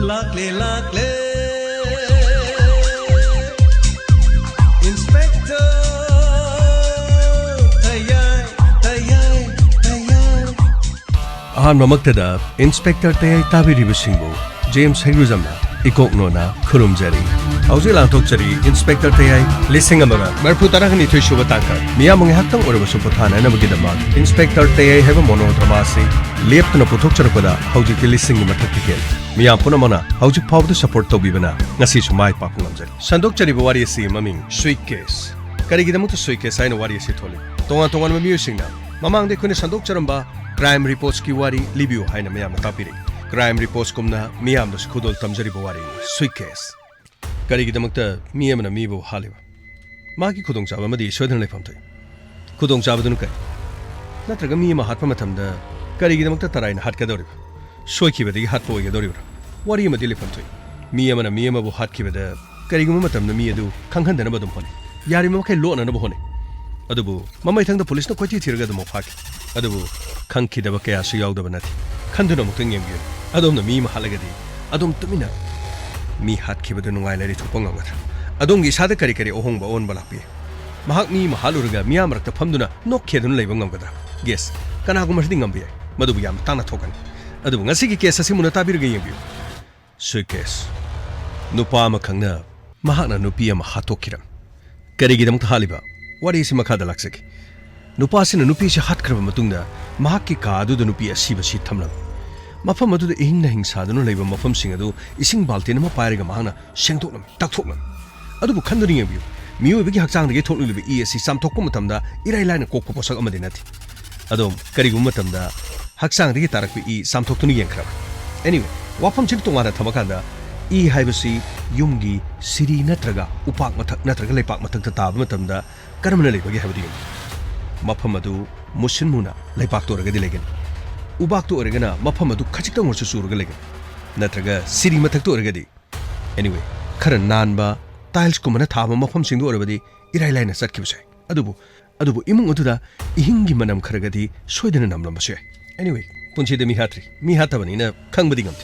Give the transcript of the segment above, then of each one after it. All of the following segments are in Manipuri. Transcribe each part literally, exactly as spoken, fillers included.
ꯂꯥꯛꯂꯦ, ꯂꯥꯛꯂꯦ, Inspector ꯇꯌꯥꯏ, ꯇꯌꯥꯏ, ꯇꯌꯥꯏ꯫ ꯑꯍꯥꯟꯕꯃꯛꯇꯗ Inspector ꯇꯌꯥꯏ ꯇꯥꯕꯤꯔꯤꯕꯁꯤꯡꯕꯨ ꯖꯦꯝꯁ ꯍꯩꯒ꯭ꯔꯨꯖꯝꯅ ꯏꯀꯣꯛ ꯅꯣꯟꯅ ꯈꯨꯔꯨꯝꯖꯔꯤ꯫ ꯍꯧꯖꯤꯛ ꯂꯥꯟꯊꯣꯛꯆꯔꯤ Inspector ꯇꯌꯥꯏ ꯂꯤꯁꯤꯡ ꯑꯃꯒ ꯃꯔꯤꯐꯨ ꯇꯔꯥꯅꯤꯊꯣꯏ ꯁꯨꯕ ꯇꯥꯡꯀꯛ꯫ ꯃꯤꯌꯥꯝꯕꯨ ꯉꯥꯏꯍꯥꯛꯇꯪ ꯑꯣꯏꯔꯕꯁꯨ ꯄꯣꯊꯥꯅꯅꯕꯒꯤꯗꯃꯛ Inspector ꯇꯌꯥꯏ ꯍꯥꯏꯕ monodrama ꯑꯁꯤ ꯂꯦꯞꯇꯅ ꯄꯨꯊꯣꯛꯆꯔꯛꯄꯗ ꯍꯧꯖꯤꯛꯇꯤ ꯂꯤꯁꯤꯡꯒꯤ ꯃꯊꯛꯇ ꯍꯦꯜꯂꯦ꯫ ꯃꯤꯌꯥꯝ ꯄꯨꯝꯅꯃꯛꯅ ꯍꯧꯖꯤꯛ ꯐꯥꯎꯕꯗ support ꯇꯧꯕꯤꯕꯅ ꯉꯁꯤꯁꯨ ꯃꯥꯏ ꯄꯥꯛꯄ ꯉꯝꯖꯔꯤ꯫ ꯁꯟꯗꯣꯛꯆꯔꯤꯕ ꯋꯥꯔꯤ ꯑꯁꯤꯒꯤ ꯃꯃꯤꯡ Suitcase꯫ ꯀꯔꯤꯒꯤꯗꯃꯛꯇ suitcase ꯍꯥꯏꯅ ꯋꯥꯔꯤ ꯑꯁꯤ ꯊꯣꯜꯂꯤ? ꯇꯣꯉꯥꯟ ꯇꯣꯉꯥꯟꯕ ꯃꯤꯑꯣꯏꯁꯤꯡꯅ ꯃꯃꯥꯡꯗ ꯑꯩꯈꯣꯏꯅ ꯁꯟꯗꯣꯛꯆꯔꯝꯕ Crime Reportsꯀꯤ ꯋꯥꯔꯤ ꯂꯤꯕꯤꯌꯨ ꯍꯥꯏꯅ ꯃꯌꯥꯝꯅ ꯇꯥꯛꯄꯤꯔꯤ꯫ Crime Reportsꯀꯨꯝꯅ ꯃꯤꯌꯥꯝꯗꯁꯨ ꯈꯨꯗꯣꯜ ꯇꯝꯖꯔꯤꯕ ꯋꯥꯔꯤꯅꯤ Suitcase꯫ ꯀꯔꯤꯒꯤꯗꯃꯛꯇ ꯃꯤ ꯑꯃꯅ ꯃꯤꯕꯨ ꯍꯥꯠꯂꯤꯕ? ꯃꯥꯒꯤ ꯈꯨꯗꯣꯡꯆꯥꯕ ꯑꯃꯗꯤ ꯁꯣꯏꯗꯅ ꯂꯩꯐꯝ ꯊꯣꯛꯏ꯫ ꯈꯨꯗꯣꯡꯆꯥꯕꯗꯨꯅ ꯀꯔꯤ? ꯅꯠꯇ꯭ꯔꯒ ꯃꯤ ꯑꯃ ꯍꯥꯠꯄ ꯃꯇꯝꯗ ꯀꯔꯤꯒꯤꯗꯃꯛꯇ ꯇꯔꯥꯏꯅ ꯍꯥꯠꯀꯗꯧꯔꯤꯕ? ꯁꯣꯏꯈꯤꯕꯗꯒꯤ ꯍꯥꯠꯄ ꯑꯣꯏꯒꯗꯧꯔꯤꯕ꯭ꯔꯥ? ꯋꯥꯔꯤ ꯑꯃꯗꯤ ꯂꯩꯐꯝ ꯊꯣꯛꯏ꯫ ꯃꯤ ꯑꯃꯅ ꯃꯤ ꯑꯃꯕꯨ ꯍꯥꯠꯈꯤꯕꯗ ꯀꯔꯤꯒꯨꯝꯕ ꯃꯇꯝꯗ ꯃꯤ ꯑꯗꯨ ꯈꯪꯍꯟꯗꯅꯕ ꯑꯗꯨꯝ ꯍꯣꯠꯅꯩ, ꯌꯥꯔꯤꯕ ꯃꯈꯩ ꯂꯣꯠꯅꯅꯕ ꯍꯣꯠꯅꯩ꯫ ꯑꯗꯨꯕꯨ ꯃꯃꯩꯊꯪꯗ ꯄꯨꯂꯤꯁꯅ ꯀꯣꯏꯊꯤ ꯊꯤꯔꯒ ꯑꯗꯨꯃꯛ ꯐꯥꯈꯤ꯫ ꯑꯗꯨꯕꯨ ꯈꯪꯈꯤꯗꯕ ꯀꯌꯥꯁꯨ ꯌꯥꯎꯗꯕ ꯅꯠꯇꯦ꯫ ꯈꯟꯗꯨꯅ ꯑꯃꯨꯛꯇꯪ ꯌꯦꯡꯕꯤꯌꯨ꯫ ꯑꯗꯣꯝꯅ ꯃꯤ ꯑꯃ ꯍꯥꯠꯂꯒꯗꯤ ꯑꯗꯣꯝ ꯇꯨꯃꯤꯟꯅ ꯃꯤ ꯍꯥꯠꯈꯤꯕꯗꯨ ꯅꯨꯡꯉꯥꯏꯅ ꯂꯩꯊꯣꯛꯄ ꯉꯝꯒꯗ꯭ꯔꯥ? ꯑꯗꯣꯝꯒꯤ ꯏꯁꯥꯗ ꯀꯔꯤ ꯀꯔꯤ ꯑꯍꯣꯡꯕ ꯑꯑꯣꯟꯕ ꯂꯥꯛꯄꯤ? ꯃꯍꯥꯛ ꯃꯤ ꯑꯃ ꯍꯥꯠꯂꯨꯔꯒ ꯃꯤꯌꯥꯝ ꯃꯔꯛꯇ ꯐꯝꯗꯨꯅ ꯅꯣꯛꯈꯤ ꯑꯗꯨꯅ ꯂꯩꯕ ꯉꯝꯒꯗ꯭ꯔꯥ? Guess꯫ ꯀꯅꯥꯒꯨꯝꯕꯅꯗꯤ ꯉꯝꯕ ꯌꯥꯏ꯫ ꯃꯗꯨꯕꯨ ꯌꯥꯝꯅ ꯇꯥꯡꯅ ꯊꯣꯛꯀꯅꯤ꯫ ꯑꯗꯨꯕꯨ ꯉꯁꯤꯒꯤ case ꯑꯁꯤ ꯃꯨꯟꯅ ꯇꯥꯕꯤꯔꯒ ꯌꯦꯡꯕꯤꯌꯨ꯫ Suitcase꯫ ꯅꯨꯄꯥ ꯑꯃꯈꯛꯅ ꯃꯍꯥꯛꯅ ꯅꯨꯄꯤ ꯑꯃ ꯍꯥꯠꯇꯣꯛꯈꯤꯔꯝꯃꯤ꯫ ꯀꯔꯤꯒꯤꯗꯃꯛꯇ ꯍꯥꯠꯂꯤꯕ? ꯋꯥꯔꯤ ꯑꯁꯤ ꯃꯈꯥꯗ ꯂꯥꯛꯆꯒꯦ꯫ ꯅꯨꯄꯥꯁꯤꯅ ꯅꯨꯄꯤꯁꯤ ꯍꯥꯠꯈ꯭ꯔꯕ ꯃꯇꯨꯡꯗ ꯃꯍꯥꯛꯀꯤ ꯀꯥ ꯑꯗꯨꯗ ꯅꯨꯄꯤ ꯑꯁꯤꯕꯁꯤ ꯊꯝꯂꯝꯃꯤ꯫ ꯃꯐꯝ ꯑꯗꯨꯗ ꯏꯍꯤꯡ ꯅꯥꯍꯤꯡ ꯁꯥꯗꯨꯅ ꯂꯩꯕ ꯃꯐꯝꯁꯤꯡ ꯑꯗꯨ ꯏꯁꯤꯡ ꯕꯥꯜꯇꯤꯟ ꯑꯃ ꯄꯥꯏꯔꯒ ꯃꯍꯥꯛꯅ ꯁꯦꯡꯗꯣꯛꯂꯝꯃꯤ, ꯇꯛꯊꯣꯛꯂꯝꯃꯤ꯫ ꯑꯗꯨꯕꯨ ꯈꯟꯗꯨꯅ ꯌꯦꯡꯕꯤꯌꯨ, ꯃꯤꯑꯣꯏꯕꯒꯤ ꯍꯛꯆꯥꯡꯗꯒꯤ ꯊꯣꯛꯂꯛꯂꯤꯕ ꯏ ꯑꯁꯤ ꯆꯥꯝꯊꯣꯛꯄ ꯃꯇꯝꯗ ꯏꯔꯥꯏ ꯂꯥꯏꯅ ꯀꯣꯛꯄ ꯄꯣꯠꯁꯛ ꯑꯃꯗꯤ ꯅꯠꯇꯦ꯫ ꯑꯗꯨꯝ ꯀꯔꯤꯒꯨꯝꯕ ꯃꯇꯝꯗ ꯍꯛꯆꯥꯡꯗꯒꯤ ꯇꯥꯔꯛꯄ ꯏ ꯆꯥꯝꯊꯣꯛꯇꯨꯅ ꯌꯦꯡꯈ꯭ꯔꯕ? Anyway, ꯋꯥꯐꯝꯁꯤꯅ ꯇꯣꯉꯥꯟꯅ ꯊꯝꯃꯀꯥꯟꯗ, ꯏ ꯍꯥꯏꯕꯁꯤ ꯌꯨꯝꯒꯤ ꯁꯤꯔꯤ ꯅꯠꯇ꯭ꯔꯒ ꯎꯄꯥꯛ ꯃꯊꯛ ꯅꯠꯇ꯭ꯔꯒ ꯂꯩꯄꯥꯛ ꯃꯊꯛꯇ ꯇꯥꯕ ꯃꯇꯝꯗ ꯀꯔꯝꯅ ꯂꯩꯕꯒꯦ ꯍꯥꯏꯕꯗꯨ ꯌꯦꯡꯕꯤꯌꯨ꯫ ꯃꯐꯝ ꯑꯗꯨ ꯃꯨꯁꯤꯟ ꯃꯨꯅ ꯂꯩꯄꯥꯛꯇ ꯑꯣꯏꯔꯒꯗꯤ ꯂꯩꯒꯅꯤ꯫ ꯎꯕꯥꯛꯇ ꯑꯣꯏꯔꯒꯅ ꯃꯐꯝ ꯑꯗꯨ ꯈꯖꯤꯛꯇꯪ ꯑꯣꯏꯔꯁꯨ ꯆꯨꯔꯒ ꯂꯩꯒꯅꯤ꯫ ꯅꯠꯇ꯭ꯔꯒ ꯁꯤꯔꯤ ꯃꯊꯛꯇ ꯑꯣꯏꯔꯒꯗꯤ, anyway, ꯈꯔ ꯅꯥꯟꯕ tiles ꯀꯨꯝꯕꯅ ꯊꯥꯕ ꯃꯐꯝꯁꯤꯡꯗ ꯑꯣꯏꯔꯕꯗꯤ ꯏꯔꯥꯏ ꯂꯥꯏꯅ ꯆꯠꯈꯤꯕꯁꯨ ꯌꯥꯏ꯫ ꯑꯗꯨꯕꯨ, ꯑꯗꯨꯕꯨ ꯏꯃꯨꯡ ꯑꯗꯨꯗ ꯏꯍꯤꯡꯒꯤ ꯃꯅꯝ ꯈꯔꯒꯗꯤ ꯁꯣꯏꯗꯅ ꯅꯝꯂꯝꯕꯁꯨ ꯌꯥꯏ꯫ Anyway, ꯄꯨꯟꯁꯤꯗ ꯃꯤ ꯍꯥꯠꯇ꯭ꯔꯤ, ꯃꯤ ꯍꯥꯠꯇꯕꯅꯤꯅ ꯈꯪꯕꯗꯤ ꯉꯝꯗꯦ꯫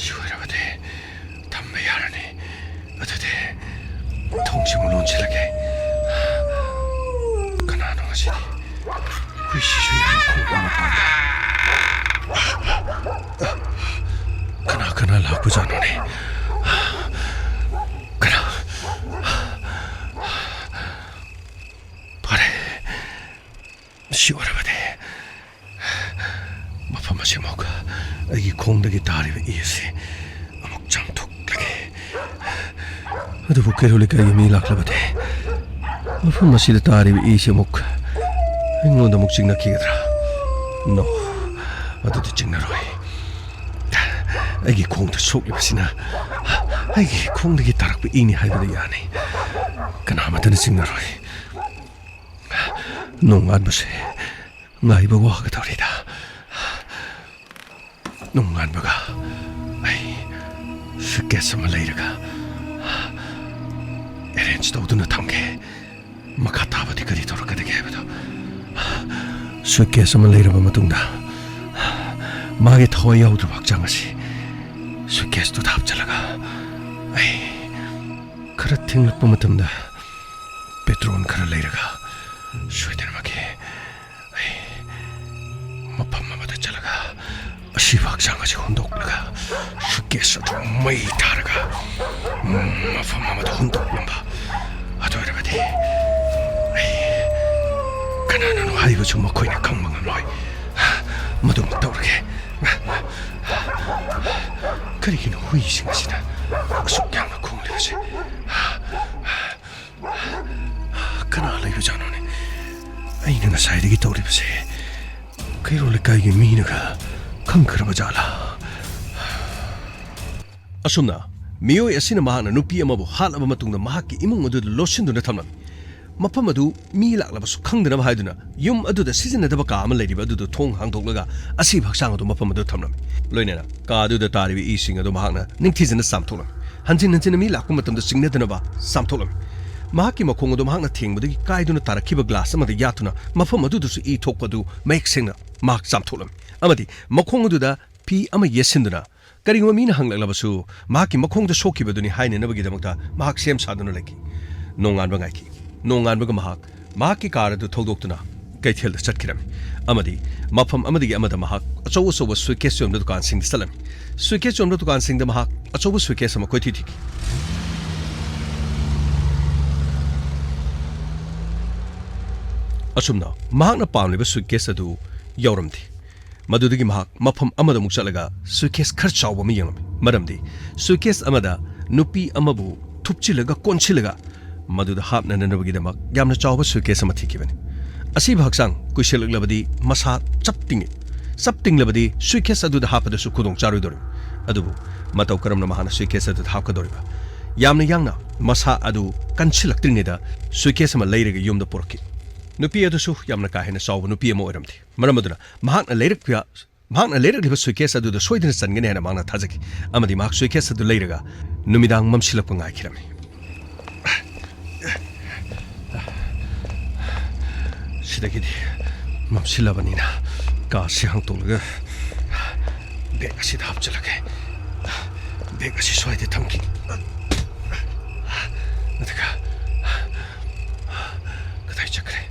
ꯁꯤ ꯑꯣꯏꯔꯕꯗꯤ ꯊꯝꯕ ꯌꯥꯔꯅꯤ꯫ ꯑꯗꯨꯗꯤ ꯊꯣꯡꯁꯤ ꯑꯃꯨꯛ ꯂꯣꯟꯁꯤꯜꯂꯒꯦ꯫ ꯀꯅꯥꯅꯣ ꯑꯁꯤꯗꯤ? ꯍꯨꯏꯁꯤꯁꯨ ꯌꯥꯝꯅ ꯈꯣꯡꯕ ꯃꯄꯥꯟꯗ꯫ ꯀꯅꯥ ꯀꯅꯥ ꯂꯥꯛꯄꯖꯥꯠꯅꯣꯅꯦ? ꯀꯅꯥ? ꯐꯔꯦ, ꯁꯤ ꯑꯣꯏꯔꯕꯗꯤ ꯃꯐꯝ ꯑꯁꯤꯃꯨꯛ ꯑꯩꯒꯤ ꯈꯣꯡꯗꯒꯤ ꯇꯥꯔꯤꯕ ꯏ ꯑꯁꯤ ꯑꯃꯨꯛ ꯆꯥꯝꯊꯣꯛꯂꯒꯦ꯫ ꯑꯗꯨꯕꯨ ꯀꯩꯔꯣꯜ ꯂꯩꯀꯥꯏꯒꯤ ꯃꯤ ꯂꯥꯛꯂꯕꯗꯤ ꯃꯐꯝ ꯑꯁꯤꯗ ꯇꯥꯔꯤꯕ ꯏꯁꯤ ꯑꯃꯨꯛ ꯑꯩꯉꯣꯟꯗ ꯑꯃꯨꯛ ꯆꯤꯡꯅꯈꯤꯒꯗ꯭ꯔꯥ? ꯅꯣ, ꯑꯗꯨꯗꯤ ꯆꯤꯡꯅꯔꯣꯏ꯫ ꯑꯩꯒꯤ ꯈꯣꯡꯗ ꯁꯣꯛꯂꯤꯕꯁꯤꯅ ꯑꯩꯒꯤ ꯈꯣꯡꯗꯒꯤ ꯇꯥꯔꯛꯄ ꯏꯅꯤ ꯍꯥꯏꯕꯗ ꯌꯥꯅꯤ꯫ ꯀꯅꯥꯃꯠꯇꯅ ꯆꯤꯡꯅꯔꯣꯏ꯫ ꯅꯣꯡꯉꯥꯟꯕꯁꯦ ꯉꯥꯏꯕ ꯋꯥꯒꯗꯧꯔꯤꯗ꯫ ꯅꯣꯡꯉꯥꯟꯕꯒ ꯑꯩ ꯁꯨꯠꯀꯦꯁ ꯑꯃ ꯂꯩꯔꯒ ꯑꯦꯔꯦꯟꯖ ꯇꯧꯗꯨꯅ ꯊꯝꯒꯦ꯫ ꯃꯈꯥ ꯇꯥꯕꯗꯤ ꯀꯔꯤ ꯇꯧꯔꯛꯀꯗꯒꯦ ꯍꯥꯏꯕꯗꯣ꯫ ꯁꯨꯠꯀꯦꯁ ꯑꯃ ꯂꯩꯔꯕ ꯃꯇꯨꯡꯗ ꯃꯥꯒꯤ ꯊꯋꯥꯏ ꯌꯥꯎꯗ꯭ꯔꯕ ꯍꯛꯆꯥꯡ ꯑꯁꯤ ꯁꯨꯠꯀꯦꯁꯇꯨꯗ ꯍꯥꯞꯆꯤꯜꯂꯒ ꯑꯩ ꯈꯔ ꯊꯦꯡꯂꯛꯄ ꯃꯇꯝꯗ ꯄꯦꯇ꯭ꯔꯣꯜ ꯈꯔ ꯂꯩꯔꯒ ꯁꯣꯏꯗꯅꯃꯛꯀꯤ ꯑꯩ ꯃꯐꯝ ꯑꯃꯗ ꯆꯠꯂꯒ ꯑꯁꯤꯕ ꯍꯛꯆꯥꯡ ꯑꯁꯤ ꯍꯨꯟꯗꯣꯛꯂꯒ ꯁꯨꯠꯀꯦꯁ ꯑꯗꯨ ꯃꯩ ꯊꯥꯔꯒ, ꯎꯝ, ꯃꯐꯝ ꯑꯃꯗ ꯍꯨꯟꯗꯣꯛꯂꯝꯕ꯫ ꯑꯗꯨ ꯑꯣꯏꯔꯕꯗꯤ ꯑꯩ ꯀꯅꯥꯅꯅꯣ ꯍꯥꯏꯕꯁꯨ ꯃꯈꯣꯏꯅ ꯈꯪꯕ ꯉꯝꯂꯣꯏ꯫ ꯃꯗꯨꯃꯛ ꯇꯧꯔꯒꯦ꯫ ꯀꯔꯤꯒꯤꯅꯣ ꯍꯨꯏꯁꯤꯡ ꯑꯁꯤꯅ ꯑꯁꯨꯛ ꯌꯥꯝꯅ ꯈꯣꯡꯂꯤꯕꯁꯦ? ꯀꯅꯥ ꯂꯩꯕꯖꯥꯠꯅꯣꯅꯦ? ꯑꯩꯅ ꯉꯁꯥꯏꯗꯒꯤ ꯇꯧꯔꯤꯕꯁꯦ ꯀꯩꯔꯣꯜ ꯂꯩꯀꯥꯏꯒꯤ ꯃꯤꯅꯒ ꯈꯪꯈ꯭ꯔꯕ ꯖꯥꯠꯂꯥ? ꯑꯁꯨꯝꯅ ꯃꯤꯑꯣꯏ ꯑꯁꯤꯅ ꯃꯍꯥꯛꯅ ꯅꯨꯄꯤ ꯑꯃꯕꯨ ꯍꯥꯠꯂꯕ ꯃꯇꯨꯡꯗ ꯃꯍꯥꯛꯀꯤ ꯏꯃꯨꯡ ꯑꯗꯨꯗ ꯂꯣꯠꯁꯤꯟꯗꯨꯅ ꯊꯝꯂꯝꯃꯤ꯫ ꯃꯐꯝ ꯑꯗꯨ ꯃꯤ ꯂꯥꯛꯂꯕꯁꯨ ꯈꯪꯗꯅꯕ ꯍꯥꯏꯗꯨꯅ ꯌꯨꯝ ꯑꯗꯨꯗ ꯁꯤꯖꯤꯟꯅꯗꯕ ꯀꯥ ꯑꯃ ꯂꯩꯔꯤꯕ ꯑꯗꯨꯗ ꯊꯣꯡ ꯍꯥꯡꯗꯣꯛꯂꯒ ꯑꯁꯤꯕ ꯍꯛꯆꯥꯡ ꯑꯗꯨ ꯃꯐꯝ ꯑꯗꯨꯗ ꯊꯝꯂꯝꯃꯤ꯫ ꯂꯣꯏꯅꯅ ꯀꯥ ꯑꯗꯨꯗ ꯇꯥꯔꯤꯕ ꯏꯁꯤꯡ ꯑꯗꯨ ꯃꯍꯥꯛꯅ ꯅꯤꯡꯊꯤꯖꯅ ꯆꯥꯝꯊꯣꯛꯂꯝꯃꯤ꯫ ꯍꯟꯖꯤꯟ ꯍꯟꯖꯤꯟꯅ ꯃꯤ ꯂꯥꯛꯄ ꯃꯇꯝꯗ ꯆꯤꯡꯅꯗꯅꯕ ꯆꯥꯝꯊꯣꯛꯂꯝꯃꯤ꯫ ꯃꯍꯥꯛꯀꯤ ꯃꯈꯣꯡ ꯑꯗꯨ ꯃꯍꯥꯛꯅ ꯊꯦꯡꯕꯗꯒꯤ ꯀꯥꯏꯗꯨꯅ ꯇꯥꯔꯛꯈꯤꯕ ꯒ꯭ꯂꯥꯁ ꯑꯃꯗ ꯌꯥꯠꯇꯨꯅ ꯃꯐꯝ ꯑꯗꯨꯗꯁꯨ ꯏ ꯊꯣꯛꯄ ꯑꯗꯨ ꯃꯌꯦꯛ ꯁꯦꯡꯅ ꯃꯍꯥꯛ ꯆꯥꯝꯊꯣꯛꯂꯝꯃꯤ꯫ ꯑꯃꯗꯤ ꯃꯈꯣꯡ ꯑꯗꯨꯗ ꯐꯤ ꯑꯃ ꯌꯦꯠꯁꯤꯟꯗꯨꯅ ꯀꯔꯤꯒꯨꯝꯕ ꯃꯤꯅ ꯍꯪꯂꯛꯂꯕꯁꯨ ꯃꯍꯥꯛꯀꯤ ꯃꯈꯣꯡꯗ ꯁꯣꯛꯈꯤꯕꯗꯨꯅꯤ ꯍꯥꯏꯅꯅꯕꯒꯤꯗꯃꯛꯇ ꯃꯍꯥꯛ ꯁꯦꯝ ꯁꯥꯗꯨꯅ ꯂꯩꯈꯤ꯫ ꯅꯣꯡꯉꯥꯟꯕ ꯉꯥꯏꯈꯤ꯫ ꯅꯣꯡꯉꯥꯟꯕꯒ ꯃꯍꯥꯛ ꯃꯍꯥꯛꯀꯤ ꯀꯥꯔ ꯑꯗꯨ ꯊꯧꯗꯣꯛꯇꯨꯅ ꯀꯩꯊꯦꯜꯗ ꯆꯠꯈꯤꯔꯝꯃꯤ꯫ ꯑꯃꯗꯤ ꯃꯐꯝ ꯑꯃꯗꯒꯤ ꯑꯃꯗ ꯃꯍꯥꯛ ꯑꯆꯧ ꯑꯆꯧꯕ ꯁꯨꯏꯠꯀꯦꯁ ꯌꯣꯟꯕ ꯗꯨꯀꯥꯟꯁꯤꯡꯗ ꯆꯠꯂꯝꯃꯤ꯫ ꯁꯨꯏꯠꯀꯦꯁ ꯌꯣꯟꯕ ꯗꯨꯀꯥꯟꯁꯤꯡꯗ ꯃꯍꯥꯛ ꯑꯆꯧꯕ ꯁꯨꯏꯠꯀꯦꯁ ꯑꯃ ꯀꯣꯏꯊꯤ ꯊꯤꯈꯤ꯫ ꯑꯁꯨꯝꯅ ꯃꯍꯥꯛꯅ ꯄꯥꯝꯂꯤꯕ ꯁꯨꯏꯠꯀꯦꯁ ꯑꯗꯨ ꯌꯥꯎꯔꯝꯗꯦ꯫ ꯃꯗꯨꯗꯒꯤ ꯃꯍꯥꯛ ꯃꯐꯝ ꯑꯃꯗ ꯑꯃꯨꯛ ꯆꯠꯂꯒ ꯁꯨꯏꯠꯀꯦꯁ ꯈꯔ ꯆꯥꯎꯕ ꯑꯃ ꯌꯦꯡꯂꯝꯃꯤ꯫ ꯃꯔꯝꯗꯤ ꯁꯨꯏꯠꯀꯦꯁ ꯑꯃꯗ ꯅꯨꯄꯤ ꯑꯃꯕꯨ ꯊꯨꯞꯆꯤꯜꯂꯒ ꯀꯣꯟꯁꯤꯜꯂꯒ ꯃꯗꯨꯗ ꯍꯥꯞꯅꯅꯕꯒꯤꯗꯃꯛ ꯌꯥꯝꯅ ꯆꯥꯎꯕ ꯁꯨꯏꯠꯀꯦꯁ ꯑꯃ ꯊꯤꯈꯤꯕꯅꯤ꯫ ꯑꯁꯤꯕ ꯍꯛꯆꯥꯡ ꯀꯨꯏꯁꯤꯜꯂꯛꯂꯕꯗꯤ ꯃꯁꯥ ꯆꯞ ꯇꯤꯡꯏ꯫ ꯆꯞ ꯇꯤꯡꯂꯕꯗꯤ ꯁꯨꯏꯠꯀꯦꯁ ꯑꯗꯨꯗ ꯍꯥꯞꯄꯗꯁꯨ ꯈꯨꯗꯣꯡ ꯆꯥꯔꯣꯏꯗꯧꯔꯤꯕ꯫ ꯑꯗꯨꯕꯨ ꯃꯇꯧ ꯀꯔꯝꯅ ꯃꯍꯥꯛꯅ ꯁꯨꯏꯠꯀꯦꯁ ꯑꯗꯨꯗ ꯍꯥꯞꯀꯗꯧꯔꯤꯕ? ꯌꯥꯝꯅ ꯌꯥꯡꯅ ꯃꯁꯥ ꯑꯗꯨ ꯀꯟꯁꯤꯜꯂꯛꯇ꯭ꯔꯤꯉꯩꯗ ꯁꯨꯏꯠꯀꯦꯁ ꯑꯃ ꯂꯩꯔꯒ ꯌꯨꯝꯗ ꯄꯨꯔꯛꯈꯤ꯫ ꯅꯨꯄꯤ ꯑꯗꯨꯁꯨ ꯌꯥꯝꯅ ꯀꯥ ꯍꯦꯟꯅ ꯆꯥꯎꯕ ꯅꯨꯄꯤ ꯑꯃ ꯑꯣꯏꯔꯝꯗꯦ꯫ ꯃꯔꯝ ꯑꯗꯨꯅ ꯃꯍꯥꯛꯅ ꯂꯩꯔꯛꯄ ꯃꯍꯥꯛꯅ ꯂꯩꯔꯛꯂꯤꯕ ꯁꯨꯏꯠꯀꯦꯁ ꯑꯗꯨꯗ ꯁꯣꯏꯗꯅ ꯆꯟꯒꯅꯤ ꯍꯥꯏꯅ ꯃꯍꯥꯛꯅ ꯊꯥꯖꯈꯤ꯫ ꯑꯃꯗꯤ ꯃꯍꯥꯛ ꯁꯨꯏꯠꯀꯦꯁ ꯑꯗꯨ ꯂꯩꯔꯒ ꯅꯨꯃꯤꯗꯥꯡ ꯃꯝꯁꯤꯜꯂꯛꯄ ꯉꯥꯏꯈꯤꯔꯝꯃꯤ꯫ ꯁꯤꯗꯒꯤꯗꯤ ꯃꯝꯁꯤꯜꯂꯕꯅꯤꯅ ꯀꯥꯁꯤ ꯍꯥꯡꯇꯣꯛꯂꯒ ꯕꯦꯒ ꯑꯁꯤꯗ ꯍꯥꯞꯆꯤꯜꯂꯒꯦ꯫ ꯕꯦꯒ ꯑꯁꯤ ꯁ꯭ꯋꯥꯏꯗ ꯊꯝꯈꯤ꯫ ꯑꯗꯨꯒ ꯀꯗꯥꯏ ꯆꯠꯈ꯭ꯔꯦ?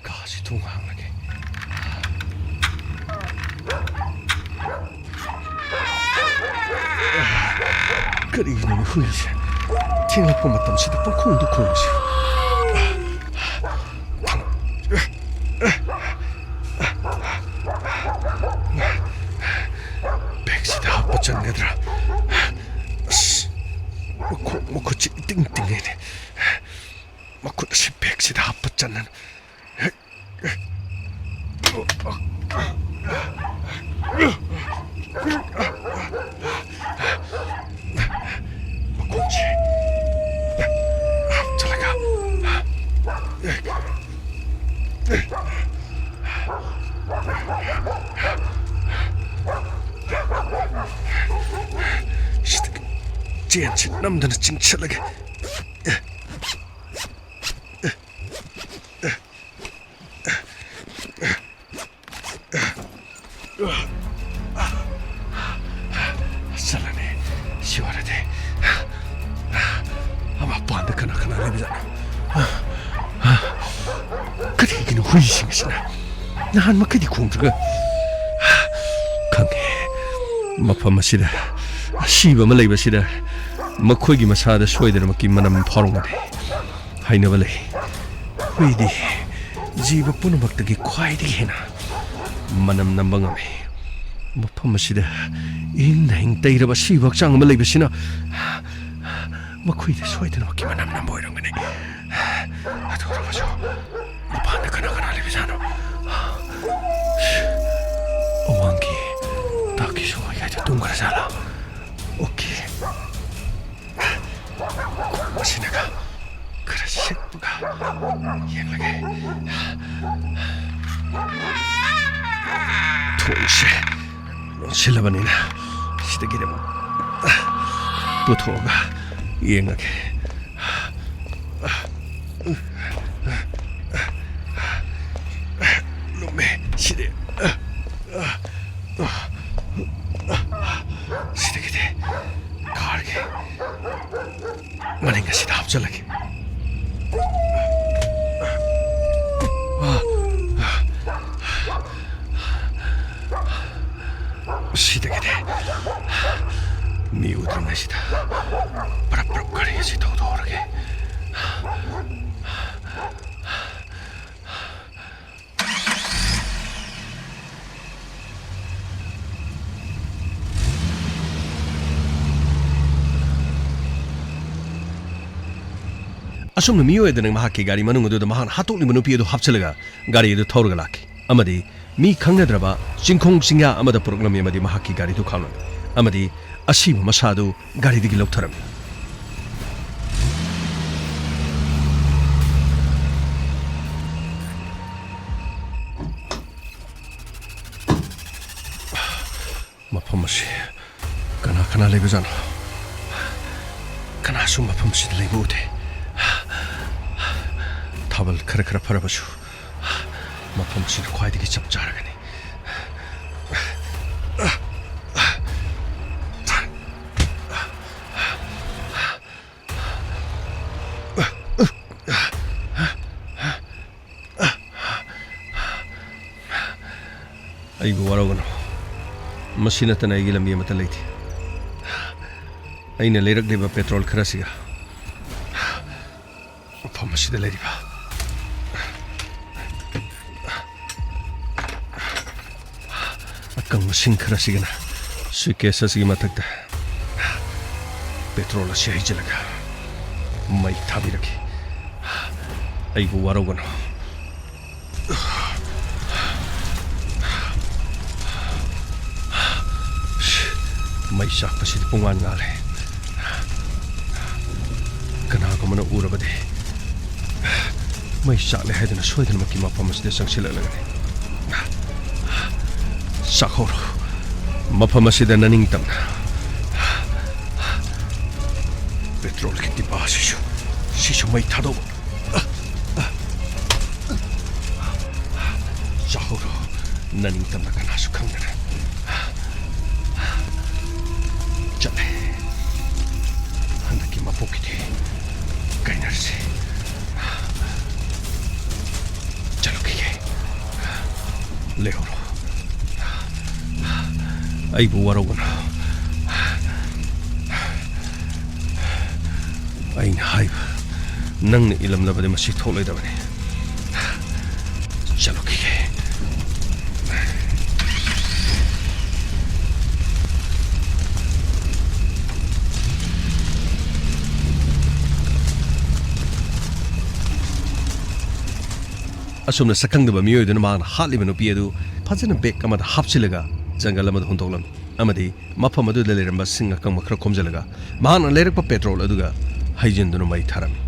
ꯀꯥꯁꯤ ꯊꯣꯡ ꯍꯥꯡꯂꯒꯦ꯫ ꯀꯔꯤꯒꯤꯅꯣꯅꯦ ꯍꯨꯏꯁꯦ ꯊꯦꯡꯂꯛꯄ ꯃꯇꯝꯁꯤꯗ ꯄꯪꯈꯣꯡꯗ ꯈꯣꯡꯉꯤꯁꯦ? ꯕꯦꯒꯁꯤꯗ ꯍꯥꯞꯄ ꯆꯟꯒꯗ꯭ꯔꯥ? ꯑꯁ, ꯃꯈꯣꯡ ꯃꯈꯨꯠꯁꯤ ꯏꯇꯤꯡ ꯇꯤꯡꯉꯦꯅꯦ꯫ ꯃꯈꯨꯠ ꯑꯁꯤ ꯕꯦꯒꯁꯤꯗ ꯍꯥꯞꯄ ꯆꯟꯅꯅ ꯃꯈꯣꯡꯁꯦ ꯍꯥꯞꯆꯤꯜꯂꯒ ꯁꯤꯗ ꯆꯦꯟꯁꯤ ꯅꯝꯗꯅ ꯆꯤꯡꯁꯤꯜꯂꯒꯦ꯫ ꯆꯠꯂꯅꯤ꯫ ꯁꯤ ꯑꯣꯏꯔꯗꯤ꯫ ꯃꯄꯥꯟꯗ ꯀꯅꯥ ꯀꯅꯥ ꯂꯩꯕꯖꯥꯠꯅꯣ? ꯀꯔꯤꯒꯤꯅꯣ ꯍꯨꯏꯁꯤꯡ ꯑꯁꯤꯅ ꯅꯍꯥꯟ ꯃꯈꯩꯗꯤ ꯈꯣꯡꯗ꯭ꯔꯒ? ꯈꯪꯉꯦ, ꯃꯐꯝ ꯑꯁꯤꯗ ꯑꯁꯤꯕ ꯑꯃ ꯂꯩꯕꯁꯤꯗ ꯃꯈꯣꯏꯒꯤ ꯃꯁꯥꯗ ꯁꯣꯏꯗꯅꯃꯛꯀꯤ ꯃꯅꯝ ꯐꯥꯎꯔꯝꯒꯅꯤ꯫ ꯍꯥꯏꯅꯕ ꯂꯩ, ꯍꯨꯏꯗꯤ ꯖꯤꯕ ꯄꯨꯝꯅꯃꯛꯇꯒꯤ ꯈ꯭ꯋꯥꯏꯗꯒꯤ ꯍꯦꯟꯅ ꯃꯅꯝ ꯅꯝꯕ ꯉꯝꯃꯤ꯫ ꯃꯐꯝ ꯑꯁꯤꯗ ꯏꯪꯅ ꯏꯪ ꯇꯩꯔꯕ ꯑꯁꯤꯕ ꯍꯛꯆꯥꯡ ꯑꯃ ꯂꯩꯕꯁꯤꯅ ꯃꯈꯣꯏꯗ ꯁꯣꯏꯗꯅꯃꯛꯀꯤ ꯃꯅꯝ ꯅꯝꯕ ꯑꯣꯏꯔꯝꯒꯅꯤ꯫ ꯑꯗꯨ ꯑꯣꯏꯔꯕꯁꯨ ꯃꯄꯥꯟꯗ ꯀꯅꯥ ꯀꯅꯥ ꯂꯩꯕꯖꯥꯠꯅꯣ? ꯑꯋꯥꯡꯒꯤ ꯇꯥꯛꯀꯤꯁꯨ ꯃꯌꯥꯏꯗ ꯇꯨꯝꯈ꯭ꯔꯖꯥꯠꯂꯥ? ꯑꯣꯀꯦ꯫ ꯈꯣꯡ ꯑꯁꯤꯅꯒ ꯈꯔ ꯁꯤꯠꯄꯒ ꯌꯦꯡꯂꯒꯦ꯫ ꯊꯣꯡꯁꯦ ꯂꯣꯟꯁꯤꯜꯂꯕꯅꯤꯅ ꯁꯤꯗꯒꯤꯗꯤ ꯑꯃꯨꯛ ꯄꯨꯊꯣꯛꯑꯒ ꯌꯦꯡꯉꯒꯦ꯫ ꯂꯨꯝꯃꯦ ꯁꯤꯗꯤ꯫ ꯁꯤꯗꯒꯤꯗꯤ ꯀꯥꯔꯒꯤ ꯃꯅꯤꯡ ꯑꯁꯤꯗ ꯍꯥꯞꯆꯤꯜꯂꯒꯦ꯫ ꯁꯤꯗꯒꯤꯗꯤ ꯃꯤ ꯎꯗ꯭ꯔꯤꯉꯩꯁꯤꯗ ꯄꯔꯞ ꯄꯔꯞ ꯒꯥꯔꯤ ꯑꯁꯤ ꯊꯧꯗꯣꯛꯍꯧꯔꯒꯦ꯫ ꯑꯁꯨꯝꯅ ꯃꯤꯑꯣꯏ ꯑꯗꯨꯅ ꯃꯍꯥꯛꯀꯤ ꯒꯥꯔꯤ ꯃꯅꯨꯡ ꯑꯗꯨꯗ ꯃꯍꯥꯛꯅ ꯍꯥꯠꯇꯣꯛꯂꯤꯕ ꯅꯨꯄꯤ ꯑꯗꯨ ꯍꯥꯞꯆꯤꯜꯂꯒ ꯒꯥꯔꯤ ꯑꯗꯨ ꯊꯧꯔꯒ ꯂꯥꯛꯈꯤ ꯑꯃꯗꯤ ꯃꯤ ꯈꯪꯅꯗ꯭ꯔꯕ ꯆꯤꯡꯈꯣꯡ ꯆꯤꯡꯌꯥ ꯑꯃꯗ ꯄꯨꯔꯛꯂꯝꯃꯤ ꯑꯃꯗꯤ ꯃꯍꯥꯛꯀꯤ ꯒꯥꯔꯤꯗꯨ ꯈꯥꯝꯂꯝꯃꯤ ꯑꯃꯗꯤ ꯑꯁꯤꯕ ꯃꯁꯥ ꯑꯗꯨ ꯒꯥꯔꯤꯗꯒꯤ ꯂꯧꯊꯔꯝꯃꯤ꯫ ꯃꯐꯝ ꯑꯁꯤ ꯀꯅꯥ ꯀꯅꯥ ꯂꯩꯕꯖꯥꯠꯅꯣ? ꯀꯅꯥꯁꯨ ꯃꯐꯝꯁꯤꯗ ꯂꯩꯕ ꯎꯗꯦ꯫ ꯊꯥꯕꯜ ꯈꯔ ꯈꯔ ꯐꯔꯕꯁꯨ ꯃꯐꯝꯁꯤꯅ ꯈ꯭ꯋꯥꯏꯗꯒꯤ ꯆꯞ ꯆꯥꯔꯒꯅꯤ꯫ ꯑꯩꯕꯨ ꯋꯥꯔꯧꯒꯅꯨ꯫ ꯃꯁꯤ ꯅꯠꯇꯅ ꯑꯩꯒꯤ ꯂꯝꯕꯤ ꯑꯃꯠꯇ ꯂꯩꯇꯦ꯫ ꯑꯩꯅ ꯂꯩꯔꯛꯂꯤꯕ ꯄꯦꯇ꯭ꯔꯣꯜ ꯈꯔꯁꯤꯒ ꯃꯐꯝ ꯑꯁꯤꯗ ꯂꯩꯔꯤꯕ ꯑꯀꯪꯕꯁꯤꯡ ꯈꯔꯁꯤꯒꯅ ꯁꯨꯏꯠꯀꯦꯁ ꯑꯁꯤꯒꯤ ꯃꯊꯛꯇ ꯄꯦꯇ꯭ꯔꯣꯜ ꯑꯁꯤ ꯍꯩꯖꯤꯜꯂꯒ ꯃꯩ ꯊꯥꯕꯤꯔꯛꯈꯤ꯫ ꯑꯩꯕꯨ ꯋꯥꯔꯧꯒꯅꯨ꯫ ꯃꯩ ꯆꯥꯛꯄꯁꯤꯗꯤ ꯄꯨꯡꯉꯥꯟ ꯉꯥꯜꯂꯦ꯫ ꯀꯅꯥꯒꯨꯝꯕꯅ ꯎꯔꯕꯗꯤ ꯃꯩ ꯆꯥꯛꯂꯦ ꯍꯥꯏꯗꯨꯅ ꯁꯣꯏꯗꯅꯃꯛꯀꯤ ꯃꯐꯝ ꯑꯁꯤꯗ ꯆꯪꯁꯤꯜꯂꯛꯂꯒꯅꯤ꯫ ꯆꯥꯛꯍꯧꯔꯣ꯫ ꯃꯐꯝ ꯑꯁꯤꯗ ꯅꯅꯤꯡꯇꯝꯅ ꯄꯦꯇ꯭ꯔꯣꯜꯒꯤ ꯗꯤꯕꯥ ꯑꯁꯤꯁꯨ, ꯁꯤꯁꯨ ꯃꯩ ꯊꯥꯗꯧꯕ꯫ ꯆꯥꯍꯧꯔꯣ, ꯅꯅꯤꯡꯇꯝꯅ ꯀꯅꯥꯁꯨ ꯈꯪꯗꯅ꯫ ꯆꯠꯂꯦ꯫ ꯍꯟꯗꯛꯀꯤ ꯃꯄꯣꯛꯀꯤꯗꯤ ꯀꯥꯏꯅꯔꯁꯤ꯫ ꯆꯠꯂꯨꯈꯤꯒꯦ꯫ ꯂꯩꯍꯧꯔꯣ꯫ ꯑꯩꯕꯨ ꯋꯥꯔꯧꯒꯅꯨ꯫ ꯑꯩꯅ ꯍꯥꯏꯕ ꯅꯪꯅ ꯏꯜꯂꯝꯂꯕꯗꯤ ꯃꯁꯤ ꯊꯣꯛꯂꯣꯏꯗꯕꯅꯤ꯫ ꯆꯠꯂꯨꯈꯤꯒꯦ꯫ ꯑꯁꯨꯝꯅ ꯁꯛꯈꯪꯗꯕ ꯃꯤꯑꯣꯏꯗꯨꯅ ꯃꯍꯥꯛꯅ ꯍꯥꯠꯂꯤꯕ ꯅꯨꯄꯤ ꯑꯗꯨ ꯐꯖꯅ ꯕꯦꯒ ꯑꯃꯗ ꯍꯥꯞꯆꯤꯜꯂꯒ ꯖꯪꯒꯜ ꯑꯃꯗ ꯍꯨꯟꯗꯣꯛꯂꯝꯃꯤ ꯑꯃꯗꯤ ꯃꯐꯝ ꯑꯗꯨꯗ ꯂꯩꯔꯝꯕ ꯁꯤꯡ ꯑꯀꯪꯕ ꯈꯔ ꯈꯣꯝꯖꯤꯜꯂꯒ ꯃꯍꯥꯛꯅ ꯂꯩꯔꯛꯄ ꯄꯦꯇ꯭ꯔꯣꯜ ꯑꯗꯨꯒ ꯍꯩꯖꯤꯟꯗꯨꯅ ꯃꯩ ꯊꯥꯔꯝꯃꯤ꯫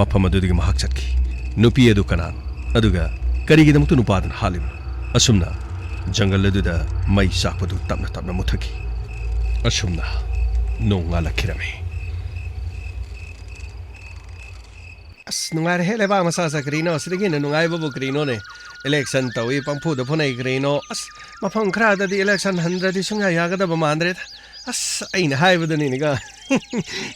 ꯃꯐꯝ ꯑꯗꯨꯗꯒꯤ ꯃꯍꯥꯛ ꯆꯠꯈꯤ꯫ ꯅꯨꯄꯤ ꯑꯗꯨ ꯀꯅꯥꯅꯣ? ꯑꯗꯨꯒ ꯀꯔꯤꯒꯤꯗꯃꯛꯇ ꯅꯨꯄꯥꯗꯨꯅ ꯍꯥꯠꯂꯤꯕꯅꯣ? ꯑꯁꯨꯝꯅ ꯖꯪꯒꯜ ꯑꯗꯨꯗ ꯃꯩ ꯆꯥꯛꯄꯗꯨ ꯇꯞꯅ ꯇꯞꯅ ꯃꯨꯊꯛꯈꯤ꯫ ꯑꯁꯨꯝꯅ ꯅꯣꯡꯉꯥꯜꯂꯛꯈꯤꯔꯝꯃꯤ꯫ ꯑꯁ, ꯅꯨꯡꯉꯥꯏꯔꯦꯍꯦ ꯂꯩꯕꯥꯛ ꯃꯆꯥ ꯆꯥ, ꯀꯔꯤꯅꯣ? ꯁꯤꯗꯒꯤ ꯍꯦꯟꯅ ꯅꯨꯡꯉꯥꯏꯕꯕꯨ ꯀꯔꯤꯅꯣꯅꯦ? ꯏꯂꯦꯛꯁꯟ ꯇꯧꯏ, ꯄꯪꯐꯨꯗ ꯐꯨꯅꯩ, ꯀꯔꯤꯅꯣ? ꯑꯁ, ꯃꯐꯝ ꯈꯔꯗꯗꯤ ꯏꯂꯦꯛꯁꯟ ꯍꯟꯗ꯭ꯔꯗꯤ ꯁꯨꯡꯌꯥ ꯌꯥꯒꯗꯕ ꯃꯥꯟꯗ꯭ꯔꯦꯗ꯫ ꯑꯁ, ꯑꯩꯅ ꯍꯥꯏꯕꯗꯨꯅꯤꯅꯦꯀꯣ꯫